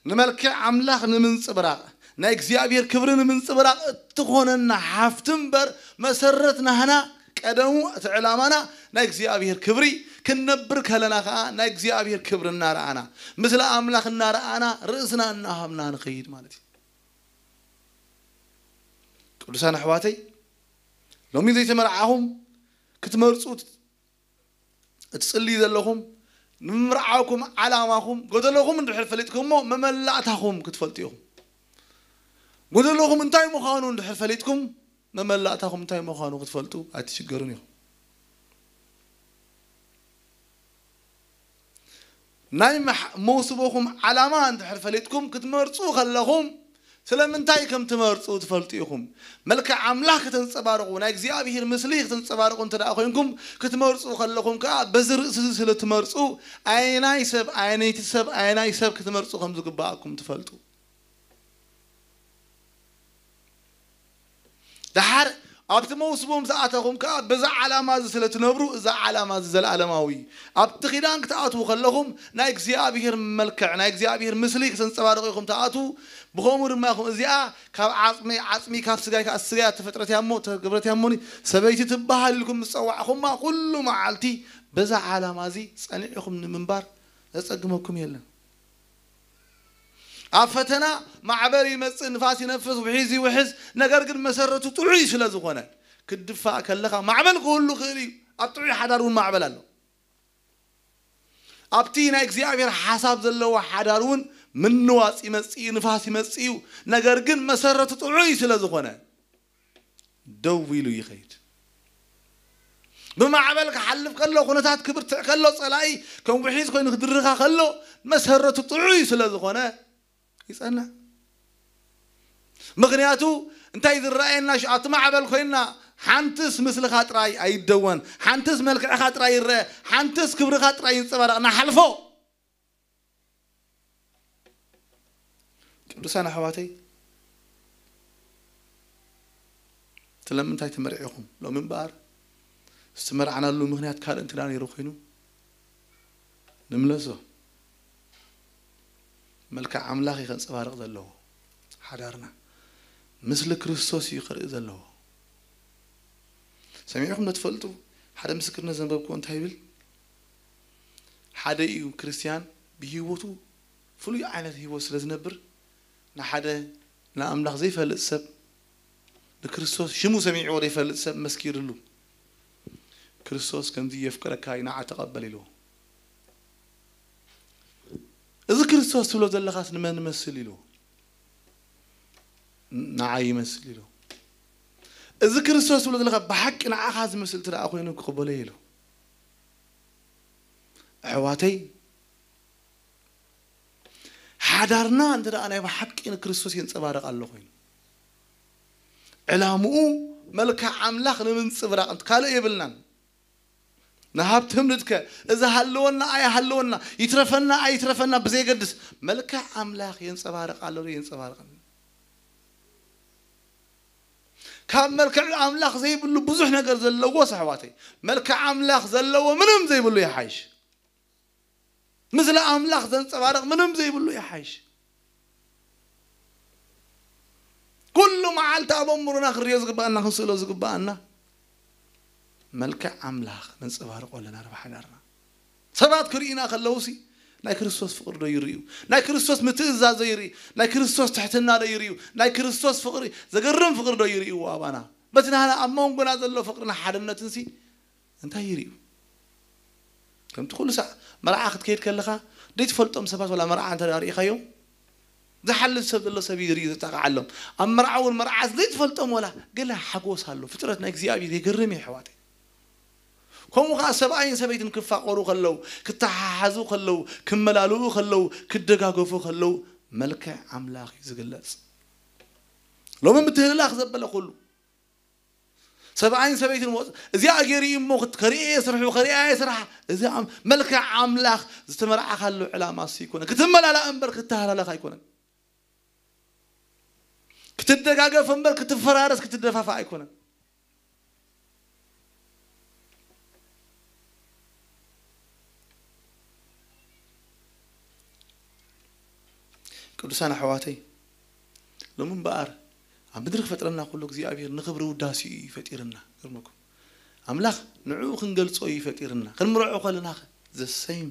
ንመልክዕ ኣምላኽ ንምንጽብራቕ፣ ናይ እግዚኣብሔር ክብሪ ንምንጽብራቕ እትኾነና ሃፍቲ እምበር፣ መሰረት ናህና ቀደሙ እቲ ዕላማና ናይ እግዚኣብሔር ክብሪ፣ ክንነብር ከለና ከኣ ናይ እግዚኣብሔር ክብሪ እናረኣና፣ ምስለ ኣምላኽ እናረኣና፣ ርእስና እናሃብና ንኸይድ ማለት እዩ። ቅዱሳን ኣሕዋተይ፣ ሎሚ ዘይተመርዓኹም ክትመርጹ እትጽልዩ ዘለኹም፣ ንምምርዓውኩም ዓላማኹም፣ ጎደሎኹም እንድሕር ፈሊጥኩም እሞ መመላእታኹም ክትፈልጡ ኢኹም። ጎደሎኹም እንታይ ምዃኑ እንድሕር ፈሊጥኩም፣ መመላእታኹም እንታይ ምዃኑ ክትፈልጡ ኣይትሽገሩን ኢኹም። ናይ መሕ-፣ መውስቦኹም ዓላማ እንድሕር ፈሊጥኩም ክትመርጹ ከለኹም፣ ስለምንታይ ከም ትመርጹ ትፈልጡ ኢኹም። መልክዕ ኣምላኽ ከተንጸባርቑ፣ ናይ እግዚኣብሔር ምስሊ ከተንጸባርቑ እንተ ደኣ ኮይንኩም፣ ክትመርጹ ከለኹም ከኣ በዚ ርእሲ እዚ ስለ ትመርጹ፣ ኣየናይ ሰብ፣ ኣየነይቲ ሰብ፣ ኣየናይ ሰብ ክትመርጹ ከም ዝግባኣኩም ትፈልጡ። ደሓር ኣብቲ መውስቦ ምስ ኣተኹም ከኣ በዛ ዓላማ እዚ ስለ ትነብሩ፣ እዛ ዓላማ እዚ ዘለኣለማዊ እዩ። ኣብቲ ኪዳን ክትኣትዉ ከለኹም ናይ እግዚኣብሔር መልክዕ፣ ናይ እግዚኣብሔር ምስሊ ክተንጸባርቑ ኢኹም ትኣትዉ። ብኸምኡ ድማ ኢኹም እዚኣ ካብ ዓጽመይ ዓጽሚ፣ ካብ ስጋይ ከኣ ስጋይ እተፈጥረት እያ እሞ፣ እተገብረት እያ እሞኒ፣ ሰበይቲ ትበሃል ኢልኩም ምስ ጸዋዕኹማ፣ ኩሉ መዓልቲ በዛ ዓላማ እዚ ጸኒዕኹም ንምንባር ዘጸግመኩም የለን። ኣብ ፈተና ማዕበል ይመጽእ፣ ንፋስ ይነፍስ፣ ውሒዝ ይውሕዝ፣ ነገር ግን መሰረቱ ጥዑይ ስለ ዝኾነ፣ ክትድፋእ ከለኻ ማዕበል ክህሉ ክእል እዩ። ኣብ ጥዑይ ሓዳር እውን ማዕበል ኣሎ። ኣብቲ ናይ እግዚኣብሔር ሓሳብ ዘለዎ ሓዳር እውን ምንዋጽ ይመጽእ እዩ፣ ንፋስ ይመጽእ እዩ። ነገር ግን መሰረቱ ጥዑይ ስለ ዝኾነ፣ ደው ኢሉ ይኸይድ። ብማዕበል ክሓልፍ ከሎ፣ ኩነታት ክብርትዕ ከሎ፣ ጸላኢ ከም ውሒዝ ኮይኑ ክድርኻ ከሎ፣ መሰረቱ ጥዑይ ስለ ዝኾነ ይጸንዕ። ምኽንያቱ እንታይ ዝረኣየና፣ ሽ-፣ ኣብቲ ማዕበል ኮይንና ሓንትስ ምስልኻ ጥራይ ኣይደወን፣ ሓንትስ መልክዕኻ ጥራይ ይረአ፣ ሓንትስ ክብርኻ ጥራይ ይንጸባረቕ፣ ንሓልፎ። ቅዱሳን ኣሕዋተይ፣ ስለምንታይ ተመርዒኹም? ሎሚ እምበኣር ዝተመርዓናሉ ምኽንያት ካልእ እንተ ነይሩ ኮይኑ፣ ንምለሶ። መልክዕ ኣምላኽ እዩ ከንጸባርቕ ዘለዎ ሓዳርና። ምስሊ ክርስቶስ እዩ ክርኢ ዘለዎ። ሰሚዕኹም ዶ ትፈልጡ? ሓደ ምስክርነት ዘንበብክዎ እንታይ ይብል? ሓደ እዩ ክርስትያን ብህይወቱ ፍሉይ ዓይነት ህይወት ስለ ዝነብር፣ ንሓደ ንኣምላኽ ዘይፈልጥ ሰብ፣ ንክርስቶስ ሽሙ ሰሚዕዎ ዘይፈልጥ ሰብ መስኪርሉ። ክርስቶስ ከምዚ የፍቅረካ እዩ፣ ንዓ ተቐበል ኢልዎ። እዚ ክርስቶስ ትብሎ ዘለኻስ ንመን ይመስል ኢልዎ። ንዓይ ይመስል ኢልዎ። እዚ ክርስቶስ ትብሎ ዘለኻ ብሓቂ ንዓኻ ዝመስል እንተ ደኣ ኮይኑ ክቕበሎ ኢሉ። ኣሕዋተይ፣ ሓዳርና እንተ ደኣ ናይ ብሓቂ ንክርስቶስ የንጸባርቕ ኣሎ ኮይኑ፣ ዕላምኡ መልክዕ ኣምላኽ ንምንጽብራቕ እንት-፣ ካልእ የብልናን። ንሃብቲ ህምድትከ፣ እዚ ሃለወና ኣይሃለወና፣ ይትረፈና ኣይትረፈና ብዘይገድስ፣ መልክዕ ኣምላኽ የንጸባርቕ ኣሎ ዶ የንጸባርቕን? ካብ መልክዕ ኣምላኽ ዘይብሉ ብዙሕ ነገር ዘለዎስ ኣሕዋተይ፣ መልክዕ ኣምላኽ ዘለዎ ምንም ዘይብሉ ይሓይሽ። ምስለ ኣምላኽ ዘንጸባርቕ ምንም ዘይብሉ ይሓይሽ። ኩሉ መዓልቲ ኣብ ኣእምሮና ክንሪኦ ዝግባኣና፣ ክንስእሎ ዝግባኣና፣ መልክዕ ኣምላኽ ነንጸባርቆ ኣለና ኣብ ሓዳርና። ሰባት ክርእዩና ከለውሲ ናይ ክርስቶስ ፍቕሪ ዶ ይርእዩ? ናይ ክርስቶስ ምትእዛዝ ዶ ይርእዩ? ናይ ክርስቶስ ትሕትና ዶ ይርእዩ? ናይ ክርስቶስ ፍቕሪ፣ ዘገርም ፍቕሪ ዶ ይርእይዎ ኣባና? በቲ ናህና ኣብ መንጎና ዘሎ ፍቕርን ሓድነትንሲ እንታይ ይርእዩ? ከምቲ ኩሉ ሳዕ መርዓ ክትከይድ ከለኻ፣ ዘይትፈልጦም ሰባት ዋላ መርዓ እንተ ደኣ ርኢኻዮም፣ ዝሓልፍ ሰብ ዘሎ ሰብ ይርኢ፣ ዘጣቕዓሎም። ኣብ መርዓ እውን መርዓት ዘይትፈልጦም ዋላ ገለ ሓጎስ ኣሎ። ፍጥረት ናይ እግዚኣብሔር የገርም እዩ፣ ኣሕዋተይ። ከምኡ ኸዓ ሰብኣይን ሰበይትን ክፋቐሩ ከለዉ፣ ክተሓሓዙ ከለዉ፣ ክመላልኡ ከለዉ፣ ክደጋገፉ ከለዉ፣ መልክዕ ኣምላኽ እዩ ዝግለጽ። ሎሚ ምትህልላኽ ዘበለ ኩሉ ሰብኣይን ሰበይትን ወፅ-፣ እዚኣ ገይሩ እዩ እሞ ክት-፣ ከርእየ ስርሑ፣ ከርእያ እየ ስርሓ። እዚ ኣም-፣ መልክዕ ኣምላኽ ዝተመርዓኻሉ ዕላማ እሱ ይኮነ። ክትመላላእ እምበር ክትተሃላለኽ ኣይኮነን። ክትደጋገፍ እምበር ክትፈራረስ፣ ክትደፋፋእ ኣይኮነን። ቅዱሳን ኣሕዋተይ፣ ሎሚ እምበኣር ኣብ ምድሪ ክፈጥረና ኩሉ እግዚኣብሔር ንኽብሪ ውዳሴኡ እዩ ፈጢርና። ገርመኩም። ኣምላኽ ንዕኡ ክንገልጾ እዩ ፈጢርና። ክንምርዖ ከለና ዘሰይም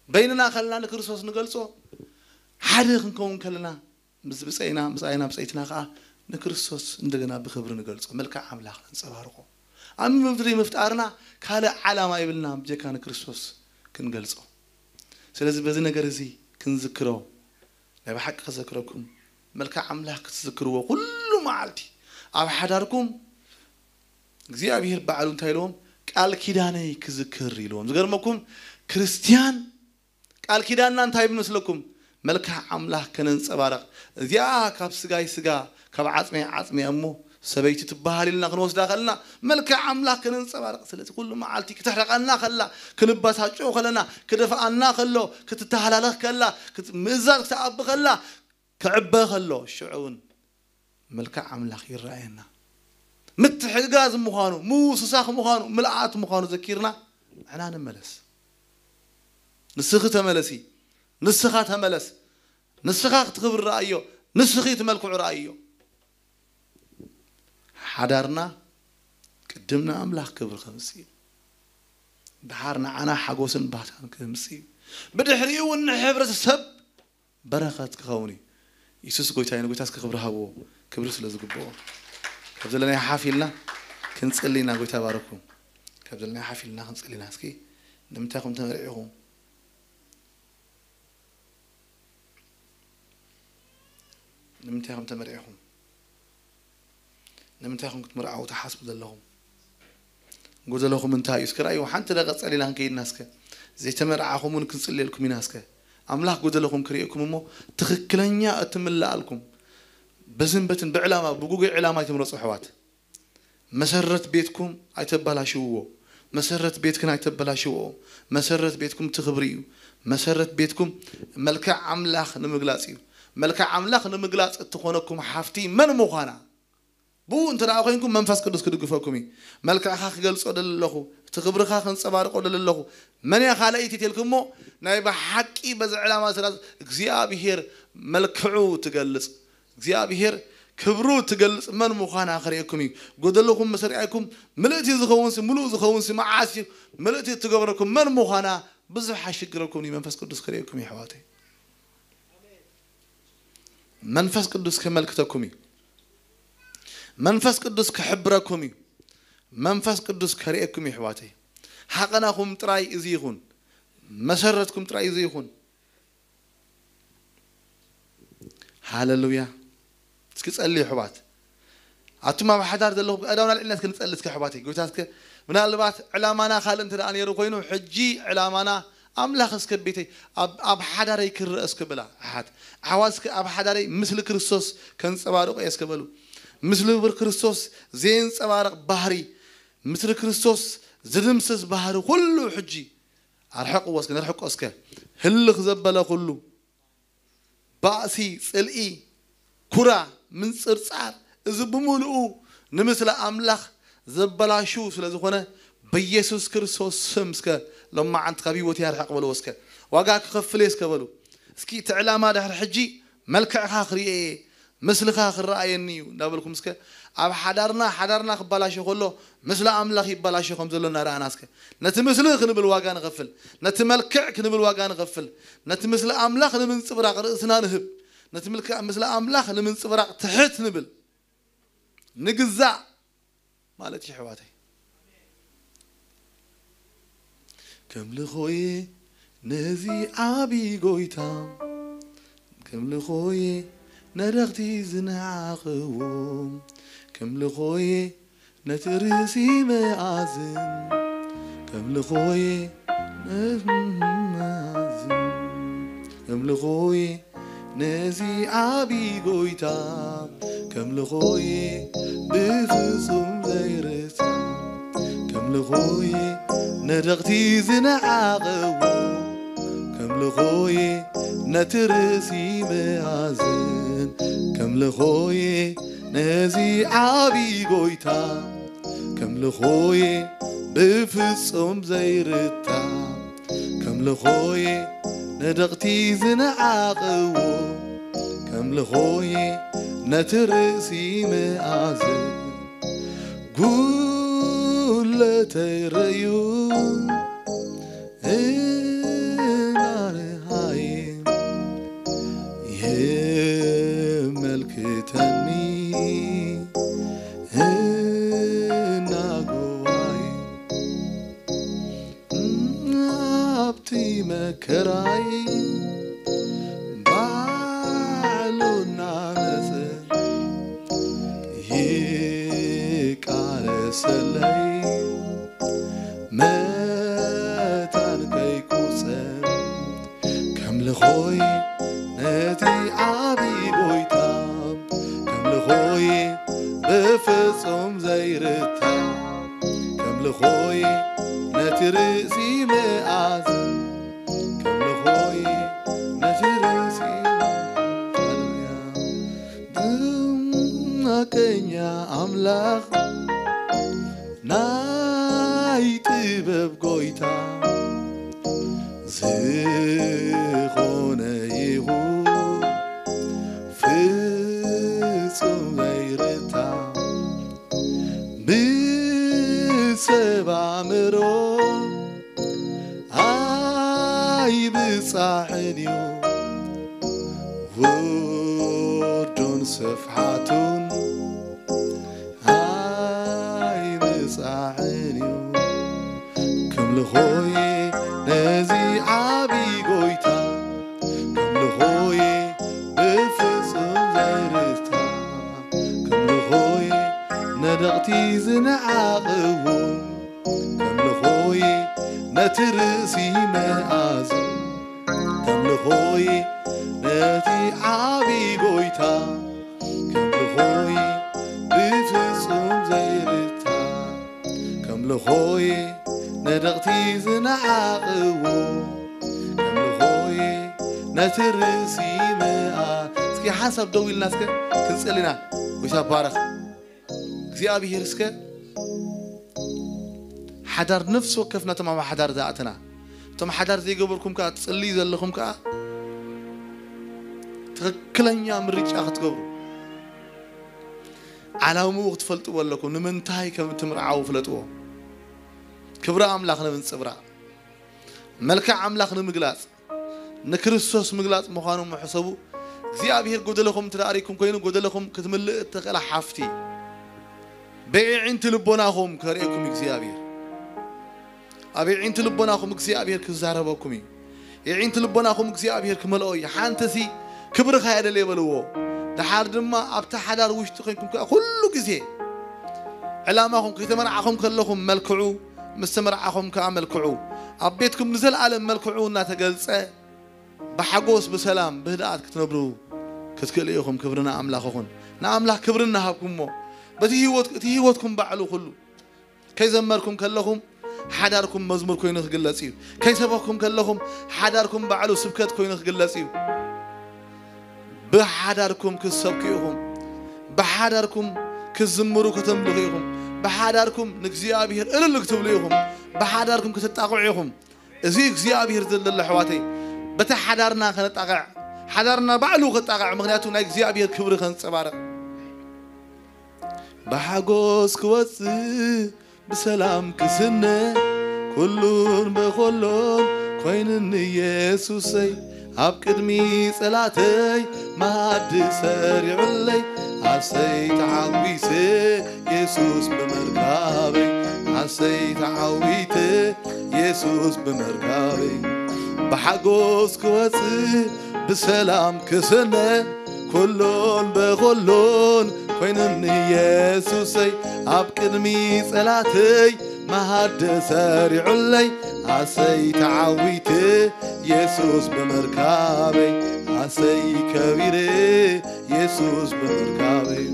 በይንና ከለና ንክርስቶስ ንገልጾ፣ ሓደ ክንከውን ከለና ምስ ብጸይና፣ ምስ ኣይና ብጸይትና ከኣ ንክርስቶስ እንደገና ብክብሪ ንገልጾ፣ መልክዕ ኣምላኽ ነንጸባርቆ። ኣብ ምድሪ ምፍጣርና ካልእ ዓላማ የብልና ብጀካ ንክርስቶስ ክንገልጾ። ስለዚ በዚ ነገር እዚ ክንዝክሮ፣ ናይ ብሓቂ ክዘክረኩም፣ መልክዕ ኣምላኽ ክትዝክርዎ ኩሉ መዓልቲ ኣብ ሓዳርኩም እግዚኣብሔር ባዕሉ እንታይ ኢልዎም? ቃል ኪዳነይ ክዝክር ኢልዎም። ዝገርመኩም፣ ክርስትያን ቃል ኪዳንና እንታይ ይመስለኩም? መልክዕ ኣምላኽ ከነንጸባርቕ። እዚኣ ካብ ስጋይ ስጋ፣ ካብ ዓጽመይ ዓጽሚ እያ እሞ ሰበይቲ ትበሃል ኢልና ክንወስዳ ከለና፣ መልክዕ ኣምላኽ ከነንጸባርቕ። ስለዚ ኩሉ መዓልቲ ክትሕረቐና ከላ፣ ክንበሳጮ ከለና፣ ክደፍኣና ከሎ፣ ክትተሃላለኽ ከላ፣ ክት-፣ ምእዛዝ ክትኣቢ ከላ፣ ክዕበ ከሎ፣ ሽዑ እውን መልክዕ ኣምላኽ ይረኣየና። ምትሕግጋዝ ምዃኑ፣ ምውስሳኽ ምዃኑ፣ ምልኣት ምዃኑ ዘኪርና ንሕና ንመለስ። ንስኺ ተመለሲ፣ ንስኻ ተመለስ። ንስኻ ክትኽብሪ ረኣዮ፣ ንስኺ እቲ መልክዑ ረኣዮ። ሓዳርና ቅድም ንኣምላኽ ክብሪ ከምጽእ እዩ። ደሓር ንዓና ሓጎስን ባህታን ክምጽእ እዩ። ብድሕሪኡ እውን ንሕብረተሰብ በረኸት ክኸውን እዩ። የሱስ ጎይታ እዩ። ንጎይታ እስከ ክብሪ ሃብዎ፣ ክብሪ ስለ ዝግብኦ። ካብ ዘለናዮ ሓፍ ኢልና ክንጽሊ ኢና። ጎይታ ባረኩም። ካብ ዘለናዮ ሓፍ ኢልና ክንጽሊ ኢና። እስኪ ንምንታይ ኢኹም ተመርዒኹም? ንምንታይ ኢኹም ተመርዒኹም? ንምንታይ ኢኹም ክትምርዓዉ ትሓስቡ ዘለኹም? ጎደለኹም እንታይ እዩ? እስከ ርኣይዎ፣ ሓንቲ ደቂቕ ጸሊና ክንከይድና እስከ። ዘይተመርዓኹም እውን ክንጽልየልኩም ኢና እስከ። ኣምላኽ ጎደለኹም ክርእየኩም እሞ ትኽክለኛ እትምልኣልኩም። በዝን በትን ብዕላማ፣ ብጉጉይ ዕላማ ኣይትምረጹ ኣሕዋት። መሰረት ቤትኩም ኣይተበላሽውዎ። መሰረት ቤትክን ኣይተበላሽውኦ። መሰረት ቤትኩም እቲ ክብሪ እዩ። መሰረት ቤትኩም መልክዕ ኣምላኽ ንምግላጽ እዩ። መልክዕ ኣምላኽ ንምግላጽ እትኾነኩም ሓፍቲ መን ምዃና ብኡ እንተ ደኣ ኮይንኩም መንፈስ ቅዱስ ክድግፈኩም እዩ። መልክዕኻ ክገልጾ ደለኹ፣ እቲ ክብርኻ ከንጸባርቆ ደለኹ፣ መን እያ ካልኣይቲ ተልክሞ ናይ ብሓቂ በዚ ዕላማ ስራ እግዚኣብሔር መልክዑ ትገልጽ፣ እግዚኣብሔር ክብሩ ትገልጽ መን ምዃና ክርእየኩም እዩ። ጎደለኹም ምስ ርኣይኩም ምልእቲ ዝኸውን ሲ፣ ምሉእ ዝኸውን ሲ መዓስ እዩ? ምልእቲ እትገብረኩም መን ምዃና ብዙሕ ኣይሽግረኩም እዩ። መንፈስ ቅዱስ ክርእየኩም እዩ ኣሕዋተይ። መንፈስ ቅዱስ ከመልክተኩም እዩ። መንፈስ ቅዱስ ክሕብረኩም እዩ። መንፈስ ቅዱስ ከርእየኩም እዩ ኣሕዋተይ። ሓቐናኹም ጥራይ እዚ ይኹን። መሰረትኩም ጥራይ እዚ ይኹን። ሃለሉያ። እስኪ ጸልዩ ኣሕዋት። ኣቱም ኣብ ሓዳር ዘለኹም ኣእዳውና ኣልዒልና እስኪ ንጸሊ እስኪ ኣሕዋተይ። ጎይታ እስከ ምናልባት ዕላማና ካልእ እንተ ደኣ ነይሩ ኮይኑ ሕጂ ዕላማና ኣምላኽ እስከ ቤተይ ኣብ ኣብ ሓዳረይ ክረአ እስከ በላ። ኣሓት ኣሕዋት እስከ ኣብ ሓዳረይ ምስሊ ክርስቶስ ከንጸባርቑ እየ እስከ በሉ። ምስሊ ብር ክርስቶስ ዘየንጸባርቕ ባህሪ፣ ምስሪ ክርስቶስ ዝድምስስ ባህሪ ኩሉ ሕጂ ኣርሕቕዎ እስከ፣ ነርሕቆ እስከ። ህልኽ ዘበለ ኩሉ ባእሲ፣ ጽልኢ፣ ኩራ፣ ምንጽርጻር፣ እዚ ብምሉኡ ንምስለ ኣምላኽ ዘበላሹ ስለ ዝኾነ፣ በኢየሱስ ክርስቶስ ስም እስከ ሎማዓንቲ ካብ ህይወት ያርሕቕ በልዎ እስከ። ዋጋ ክኸፍል እየ እስከ በሉ። እስኪ እቲ ዕላማ ድሕሪ ሕጂ መልክዕኻ ክርእየ እየ፣ ምስልኻ ክረኣየኒ እዩ እንዳበልኩም እስከ። ኣብ ሓዳርና፣ ሓዳርና ክባላሾ ከሎ፣ ምስለ ኣምላኽ ይባላሾ ከም ዘሎ እናረኣና እስከ። ነቲ ምስሊ ክንብል ዋጋ ንኸፍል፣ ነቲ መልክዕ ክንብል ዋጋ ንኸፍል፣ ነቲ ምስለ ኣምላኽ ንምንጽብራቕ ርእስና ንህብ፣ ነቲ ምልክ-፣ ምስለ ኣምላኽ ንምንጽብራቕ ትሕት ንብል፣ ንግዛእ ማለት እዩ ኣሕዋተይ። ከምልኾየ ነዚ ዓቢ ጎይታ፣ ከምልኾየ ነደኽቲ ዝነዓቕዎ፣ ከምልኾየ ነቲ ርእሲ መኣዝን፣ ከምልኾየ ነዚ መኣዝን፣ ከምልኾየ ነዚ ዓቢ ጎይታ፣ ከምልኾየ ብፍጹም ዘይርሳ፣ ከምልኾየ ነደቕቲ ዝነዓቕዎ፣ ከምልኾየ ነቲ ርእሲ መኣዝን፣ ከምልኾየ ነዚ ዓቢ ጎይታ፣ ከምልኾየ ብፍጹም ዘይርታ፣ ከምልኾየ ነደቕቲ ዝነዓቕዎ፣ ከምልኾየ ነቲ ርእሲ መኣዝን፣ ጉለተይ ረዩ እናረሃየ የመልክተኒ እናጎዋየ፣ ኣብቲ መከራይ ባዕሉ እናመጸ ይቃለሰለይ፣ መታን ከይቁጸም ከምልኾይ ነቲ ዓቢ ጎይታ፣ ከምልኾይ ብፍጹም ዘይርታ፣ ከምልኾይ ነቲ ርእሲ መኣዝን፣ ከምልኾይ ነቲ ርእሲ መኣዝን። ድማቀኛ ኣምላኽ ናይ ጥበብ ጎይታ ዝኾነ ይኹን ፍጹም ዘይርታ፣ ብሰብ ኣእምሮ ኣይብጻሕን እዩ፣ ውርዱን ስፍሓቱን ኣይብጻሕን እዩ። ከምልኾይ ነዚ ዓቢ ጎይታ፣ ከምልኾይ ብፍጹም ዘይርታ፣ ከምልኾይ ነደቕቲ ዝነዓቕዎ፣ ከምልኾይ ነቲ ርእሲ መኣዝን፣ ከምልኾይ ነቲ ዓቢ ጎይታ፣ ከምልኾይ ብፍጹም ዘይርታ፣ ከምልኾይ ነደቕቲ ዝነዓቕዎ፣ ከምልኾይ ነቲ ርእሲ መኣ-፣ እስኪ ሓንሳብ ደው ኢልና እስከ ክንጽሊ ኢና። ጎይታ ባረኽ። እግዚኣብሔር እስከ ሓዳር ነፍሲ ወከፍና እቶም ኣብ ሓዳር ዝኣተና፣ እቶም ሓዳር ዘይገበርኩም ከኣ ትጽልዩ ዘለኹም ከኣ ትኽክለኛ ምርጫ ክትገብሩ ዓላምኡ ክትፈልጥዎ ኣለኩም። ንምንታይ ከም እትምርዓዉ ፍለጥዎ። ክብሪ ኣምላኽ ንምንጽብራቕ፣ መልክዕ ኣምላኽ ንምግላጽ፣ ንክርስቶስ ምግላጽ ምዃኑ ምሕሰቡ። እግዚኣብሔር ጎደለኹም እንተ ደኣ ርኢኩም ኮይኑ፣ ጎደለኹም ክትምልእ እትኽእላ ሓፍቲ፣ በየዒንቲ ልቦናኹም ከርእየኩም እዩ እግዚኣብሔር። ኣብ የዒንቲ ልቦናኹም እግዚኣብሔር ክዛረበኩም እዩ። የዒንቲ ልቦናኹም እግዚኣብሔር ክመልኦ እዩ። ሓንትሲ ክብርኻ እየ ደልየ በልዎ። ደሓር ድማ ኣብቲ ሓዳር ውሽጢ ኮይንኩም ከኣ ኩሉ ግዜ ዕላማኹም ከይተመርዓኹም ከለኹም መልክዑ፣ ምስ ተመርዓኹም ከኣ መልክዑ። ኣብ ቤትኩም ንዘለኣለም መልክዑ እናተገልጸ ብሓጎስ ብሰላም ብህድኣት ክትነብሩ ክትክእሉ ኢኹም። ክብሪ ንኣምላኽ ይኹን። ንኣምላኽ ክብሪ እናሃብኩሞ በቲ ህይወት እቲ ህይወትኩም ባዕሉ ኩሉ ከይዘመርኩም ከለኹም ሓዳርኩም መዝሙር ኮይኑ ክግለጽ እዩ። ከይሰበኽኩም ከለኹም ሓዳርኩም ባዕሉ ስብከት ኮይኑ ክግለጽ እዩ። ብሓዳርኩም ክትሰብኩ ኢኹም። ብሓዳርኩም ክትዝምሩ ከተምልኹ ኢኹም። ብሓዳርኩም ንእግዚኣብሔር እልል ክትብሉ ኢኹም። ብሓዳርኩም ክትጣቕዑ ኢኹም። እዚ እግዚኣብሔር ዝደለ ኣሕዋተይ፣ በቲ ሓዳርና ከነጣቕዕ፣ ሓዳርና ባዕሉ ከጣቕዕ፣ ምኽንያቱ ናይ እግዚኣብሔር ክብሪ ከንጸባርቕ። ብሓጎስ ክወጽእ ብሰላም ክስነ፣ ኩሉን በኸሎን ኮይንኒ ኢየሱሰይ። ኣብ ቅድሚ ጸላተይ መኣዲ ሰሪዑለይ፣ ኣሰይ ተዓዊተ ኢየሱስ ብምርካበይ። ኣሰይ ተዓዊተ ኢየሱስ ብምርካበይ። ብሓጎስ ክወጽእ ብሰላም ክስነ፣ ኩሉን በኹሉን ኮይኑኒ ኢየሱሰይ። ኣብ ቅድሚ ጸላተይ መሃደ ሰሪዑለይ፣ ኣሰይ ተዓዊተ ኢየሱስ ብምርካበይ። ኣሰይ ከቢረ ኢየሱስ ብምርካበይ።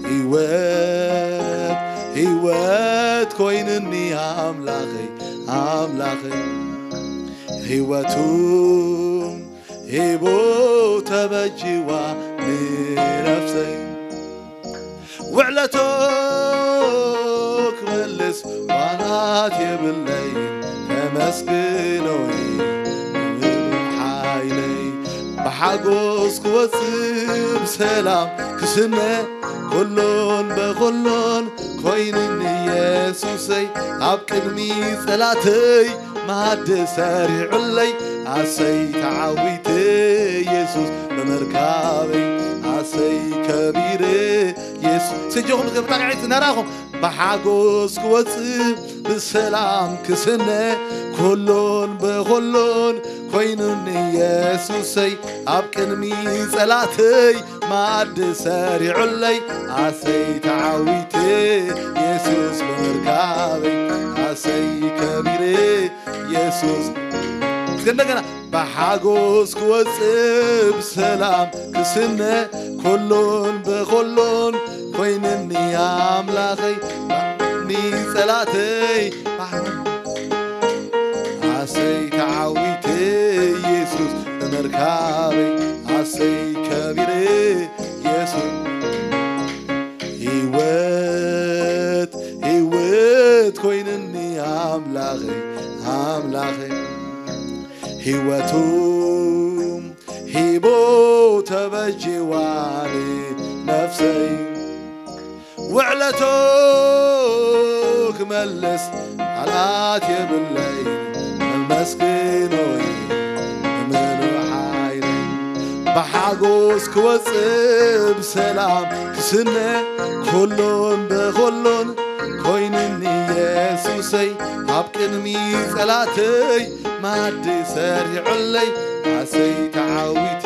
ህይወት ህይወት ኮይኑኒ ኣምላኸይ፣ ኣምላኸይ። ህይወቱ ሂቡ ተበጅዋ ንነፍሰይ። ውዕለቶ ክመልስ ዋናት የብለይ፣ ተመስግኖይ ብምሉእ ሓይለይ። ብሓጎስ ክወጽእ ብሰላም ክስነ፣ ኩሉን በኹሉን ኮይኑኒ ኢየሱሰይ። ኣብ ቅድሚ ጸላተይ መሃደ ሰሪዑለይ፣ ኣሰይ ተዓዊተ ኢየሱስ ብምርካበይ። ኣሰይ ከቢረ ኢየሱስ። ስጆኹም እስከ ብጣቕዒት ነራኹም። ብሓጎስ ክወጽእ ብሰላም ክስነ፣ ኩሉን በኹሉን ኮይኑኒ ኢየሱሰይ። ኣብ ቅድሚ ጸላተይ መኣዲ ሰሪዑለይ፣ ኣሰይ ተዓዊተ ኢየሱስ ብምርካበይ። ኣሰይ ከቢረ ኢየሱስ። እስከ እንደገና። ብሓጎስ ክወጽእ ብሰላም ክስነ፣ ኩሉን በኹሉን ኮይንኒ ኣምላኸይ። ንጸላተይ ኣሰይ ተዓዊተ ኢየሱስ ብምርካበይ። ኣሰይ ከቢረ ኢየሱስ። ህይወት ህይወት ኮይንኒ ኣምላኸይ፣ ኣምላኸይ። ህይወቱ ሂቡ ተበጅዋ ንነፍሰይ። ውዕለቱ ክመልስ ቃላት የብለይ፣ ኣመስግኖይ ብምሉእ ሓይለይ። ብሓጎስ ክወጽእ ብሰላም ክስነ፣ ኩሉን ብኹሉን ኮይኑኒ ኢየሱሰይ። ኣብ ቅድሚ ጸላተይ መኣዲ ሰሪዑለይ፣ ኣሰይ ተዓዊተ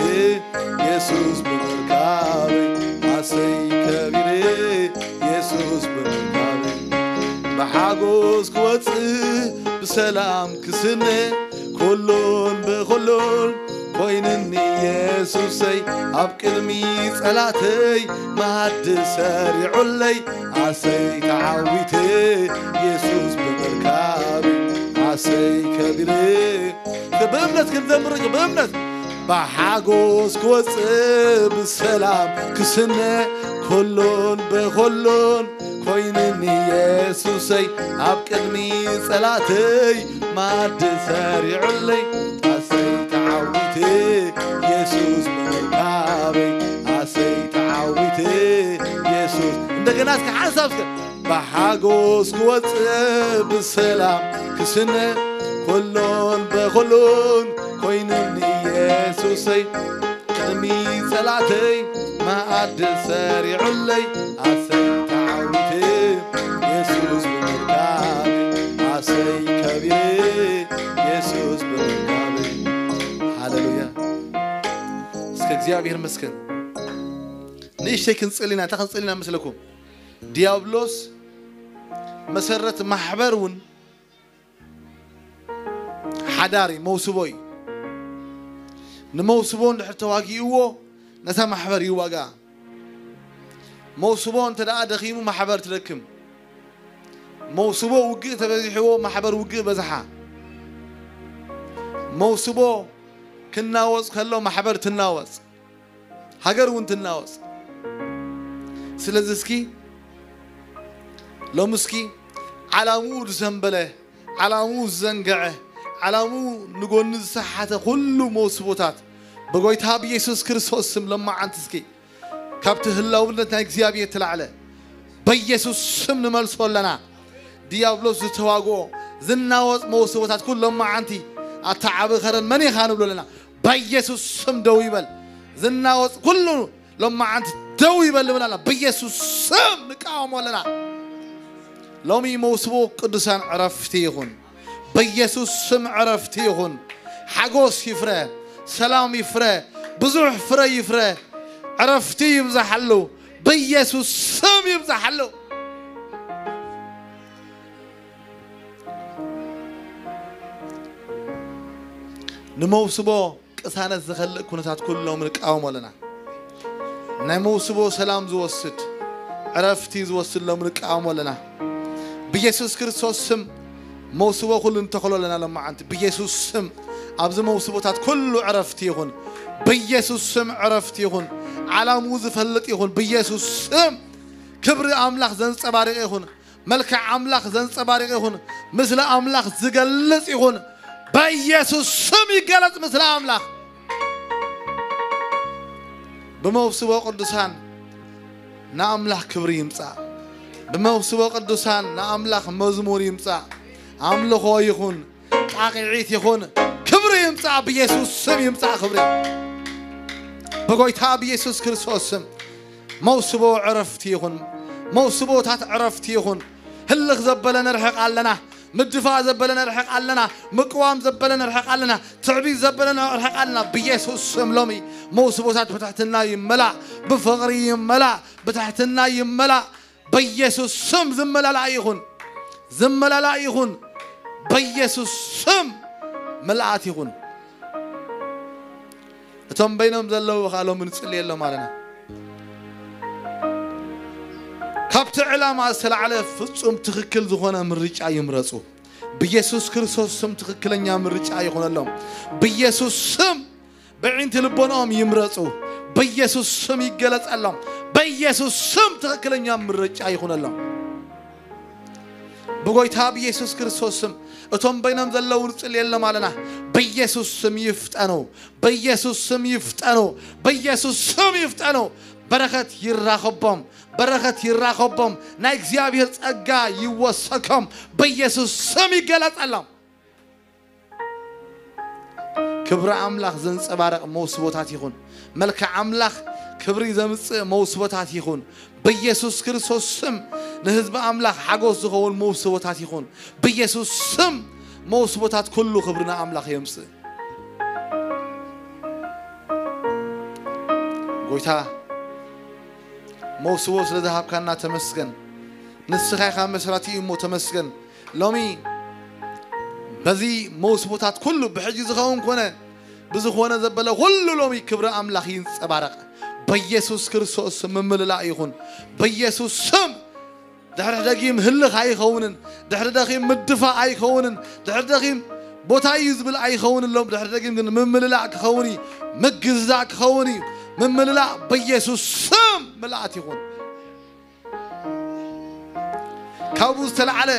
ኢየሱስ ብምርካበይ። ኣሰይ ከቢረ ኢየሱስ ብምርካበይ። ብሓጎስ ክወጽእ ብሰላም ክስነ፣ ኩሉን ብኹሉን ኮይንኒ ኢየሱሰይ። ኣብ ቅድሚ ጸላተይ መኣዲ ሰሪዑለይ፣ ኣሰይ ተዓዊተ ኢየሱስ ብምርካበይ። ኣሰይ ከቢረ። ብእምነት ክንዘምር፣ ብእምነት። ብሓጎስ ክወጽእ ብሰላም ክስነ፣ ኩሉን ብኹሉን ኮይንኒ ኢየሱሰይ። ኣብ ቅድሚ ጸላተይ መኣዲ ሰሪዑለይ፣ ኣሰይ ተዓዊተ ኢየሱስ ብምርካበይ። ኣሰይ ተዓዊተ ኢየሱስ። እንደገና እስከ ሓንሳብ እስከ። ብሓጎስ ክወጽእ ብሰላም ክስነ፣ ኩሉን ብኹሉን ኮይኑኒ ኢየሱሰይ። ቅድሚ ጸላተይ መኣዲ ሰሪዑለይ፣ ኣሰይ ተዓዊተ ኢየሱስ ብምርካበይ። ኣሰይ ከቢረ ኢየሱስ ብምርካበይ። ሃሌሉያ። እስከ እግዚኣብሔር መስገን። ንእሽተይ ክንጽልና፣ እንታይ ክንጽልና መስለኩም? ዲያብሎስ መሰረት ማሕበር እውን ሓዳር እዩ፣ መውስቦ እዩ። ንመውስቦ እንድሕር ተዋጊእዎ ነታ ማሕበር ይዋጋ። መውስቦ እንተ ደኣ ደኺሙ ማሕበር ትደክም። መውስቦ ውግእ ተበዚሕዎ ማሕበር ውግእ በዝሓ። መውስቦ ክናወጽ ከሎ ማሕበር ትናወጽ፣ ሃገር እውን ትናወጽ። ስለዚ እስኪ ሎሚ እስኪ ዓላምኡ ዝሰንበለ፣ ዓላምኡ ዝዘንገዐ፣ ዓላምኡ ንጎኒ ዝሰሓተ ኩሉ መውስቦታት ብጎይታ ብኢየሱስ ክርስቶስ ስም ለማዓንቲ እስኪ ካብቲ ህላውነት ናይ እግዚኣብሔር ተላዕለ በኢየሱስ ስም ንመልሶ ኣለና። ዲያብሎስ ዝተዋግኦ ዝናወጽ መውስቦታት ኩሉ ለማዓንቲ ኣታ ዓቢ ከረን መን ኢኻ ንብሎ ኣለና። በኢየሱስ ስም ደው ይበል። ዝናወጽ ኩሉ ለማዓንቲ ደው ይበል ንብል ኣለና። በኢየሱስ ስም ንቃወሞ ኣለና። ሎሚ መውስቦ ቅዱሳን ዕረፍቲ ይኹን። በኢየሱስ ስም ዕረፍቲ ይኹን። ሓጎስ ይፍረ፣ ሰላም ይፍረ፣ ብዙሕ ፍረ ይፍረ፣ ዕረፍቲ ይብዛሓሉ። በኢየሱስ ስም ይብዛሓሉ። ንመውስቦ ቅሳነት ዝኸልእ ኩነታት ኩሎም ንቃወሞ ኣለና። ናይ መውስቦ ሰላም ዝወስድ፣ ዕረፍቲ ዝወስድ ሎም ንቃወሞ ኣለና። ብኢየሱስ ክርስቶስ ስም መውስቦ ኩሉ ንተኽሎ ኣለና። ለማዓንቲ ብኢየሱስ ስም ኣብዚ መውስቦታት ኩሉ ዕረፍቲ ይኹን። ብኢየሱስ ስም ዕረፍቲ ይኹን። ዓላምኡ ዝፈልጥ ይኹን። ብኢየሱስ ስም ክብሪ ኣምላኽ ዘንጸባርቕ ይኹን። መልክዕ ኣምላኽ ዘንጸባርቕ ይኹን። ምስለ ኣምላኽ ዝገልጽ ይኹን። በኢየሱስ ስም ይገለጽ ምስለ ኣምላኽ። ብመውስቦ ቅዱሳን ንኣምላኽ ክብሪ ይምጻእ። ብመውስቦ ቅዱሳን ንኣምላኽ መዝሙር ይምጻእ። ኣምልኾ ይኹን፣ ጣቕዒት ይኹን፣ ክብሪ ይምጻእ። ብኢየሱስ ስም ይምጻእ ክብሪ። ብጎይታ ብኢየሱስ ክርስቶስ ስም መውስቦ ዕረፍቲ ይኹን። መውስቦታት ዕረፍቲ ይኹን። ህልኽ ዘበለ ነርሕቕ ኣለና። ምድፋእ ዘበለ ነርሕቕ ኣለና። ምቅዋም ዘበለ ነርሕቕ ኣለና። ትዕቢት ዘበለ ነርሕቕ ኣለና። ብኢየሱስ ስም ሎሚ መውስቦታት ብትሕትና ይመላእ፣ ብፍቕሪ ይመላእ፣ ብትሕትና ይመላእ። በኢየሱስ ስም ዝመላላእ ይኹን፣ ዝመላላእ ይኹን። በኢየሱስ ስም ምልኣት ይኹን። እቶም በይኖም ዘለዉ ኸኣ ሎሚ ንጽልየሎም ኣለና። ካብቲ ዕላማ ዝተላዕለ ፍጹም ትኽክል ዝኾነ ምርጫ ይምረጹ። ብኢየሱስ ክርስቶስ ስም ትኽክለኛ ምርጫ ይኹነሎም። ብኢየሱስ ስም ብዒንቲ ልቦናኦም ይምረጹ። በኢየሱስ ስም ይገለጸሎም። በኢየሱስ ስም ትኽክለኛ ምርጫ ይኹነሎም። ብጎይታ ብኢየሱስ ክርስቶስ ስም እቶም በይኖም ዘለዉ ንጽልየሎም ኣለና። በኢየሱስ ስም ይፍጠኑ። በኢየሱስ ስም ይፍጠኑ። በኢየሱስ ስም ይፍጠኑ። በረኸት ይራኸቦም። በረኸት ይራኸቦም። ናይ እግዚኣብሔር ጸጋ ይወሰኮም። በኢየሱስ ስም ይገለጸሎም። ክብሪ ኣምላኽ ዘንጸባርቕ መውስቦታት ይኹን። መልክዕ ኣምላኽ ክብሪ ዘምጽእ መውስቦታት ይኹን። በኢየሱስ ክርስቶስ ስም ንህዝቢ ኣምላኽ ሓጎስ ዝኸውን መውስቦታት ይኹን። በኢየሱስ ስም መውስቦታት ኩሉ ክብሪ ንኣምላኽ የምጽእ። ጎይታ መውስቦ ስለ ዝሃብካና ተመስገን። ንስኻ ኢኻ መስራቲ እሞ ተመስገን። ሎሚ በዚ መውስቦታት ኩሉ ብሕጂ ዝኸውን ኮነ ብዝኾነ ዘበለ ኩሉ ሎሚ ክብሪ ኣምላኽ ይንጸባረቕ። በኢየሱስ ክርስቶስ ስም ምምልላእ ይኹን። በኢየሱስ ስም ድሕሪ ደጊም ህልኽ ኣይኸውንን። ድሕሪ ደጊም ምድፋእ ኣይኸውንን። ድሕሪ ደጊም ቦታ እዩ ዝብል ኣይኸውንን። ሎም ድሕሪ ደጊም ግን ምምልላእ ክኸውን እዩ። ምግዝዛእ ክኸውን እዩ። ምምልላእ በኢየሱስ ስም ምልኣት ይኹን። ካብኡ ዝተላዕለ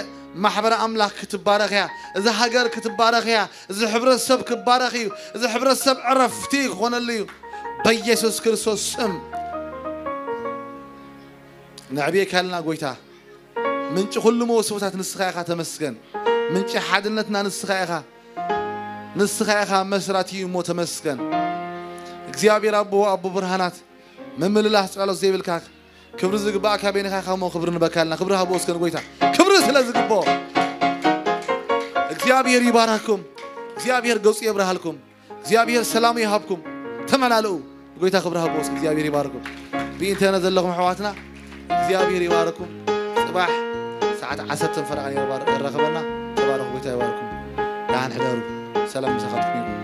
ማሕበረ ኣምላኽ ክትባረኽ እያ። እዛ ሃገር ክትባረኽ እያ። እዚ ሕብረተሰብ ክባረኽ እዩ። እዚ ሕብረተሰብ ዕረፍቲ ክኾነሉ እዩ። በኢየሱስ ክርስቶስ ስም ነዕብየካ ኣለና ጎይታ። ምንጪ ኩሉ መወስቦታት ንስኻ ኢኻ፣ ተመስገን። ምንጪ ሓድነትና ንስኻ ኢኻ። ንስኻ ኢኻ መስራቲ እሞ ተመስገን። እግዚኣብሔር ኣቦ፣ ኣቦ ብርሃናት፣ ምምልላስ ጽላሎት ዘይብልካ፣ ክብሪ ዝግባእካ በይንኻ ኢኻ እሞ ክብሪ ንበካልና። ክብሪ ሃብዎ እስከ ንጎይታ። ክብሪ ስለ ዝግብኦ። እግዚኣብሔር ይባርኽኩም። እግዚኣብሔር ገጹ የብርሃልኩም። እግዚኣብሔር ሰላሙ ይሃብኩም። ተመላልኡ። ንጎይታ ክብሪ ሃብዎ እስከ። እግዚኣብሔር ይባርኩም። ብኢንተርነት ዘለኹም ኣሕዋትና እግዚኣብሔር ይባርኩም። ጽባሕ ሰዓት ዓሰርተ ፈረቓ ይባር-፣ ይራኸበና። ተባረኹ። ጎይታ ይባርኩም። ደሓን ሕደሩ። ሰላም ምሳኻትኩም ይኹን።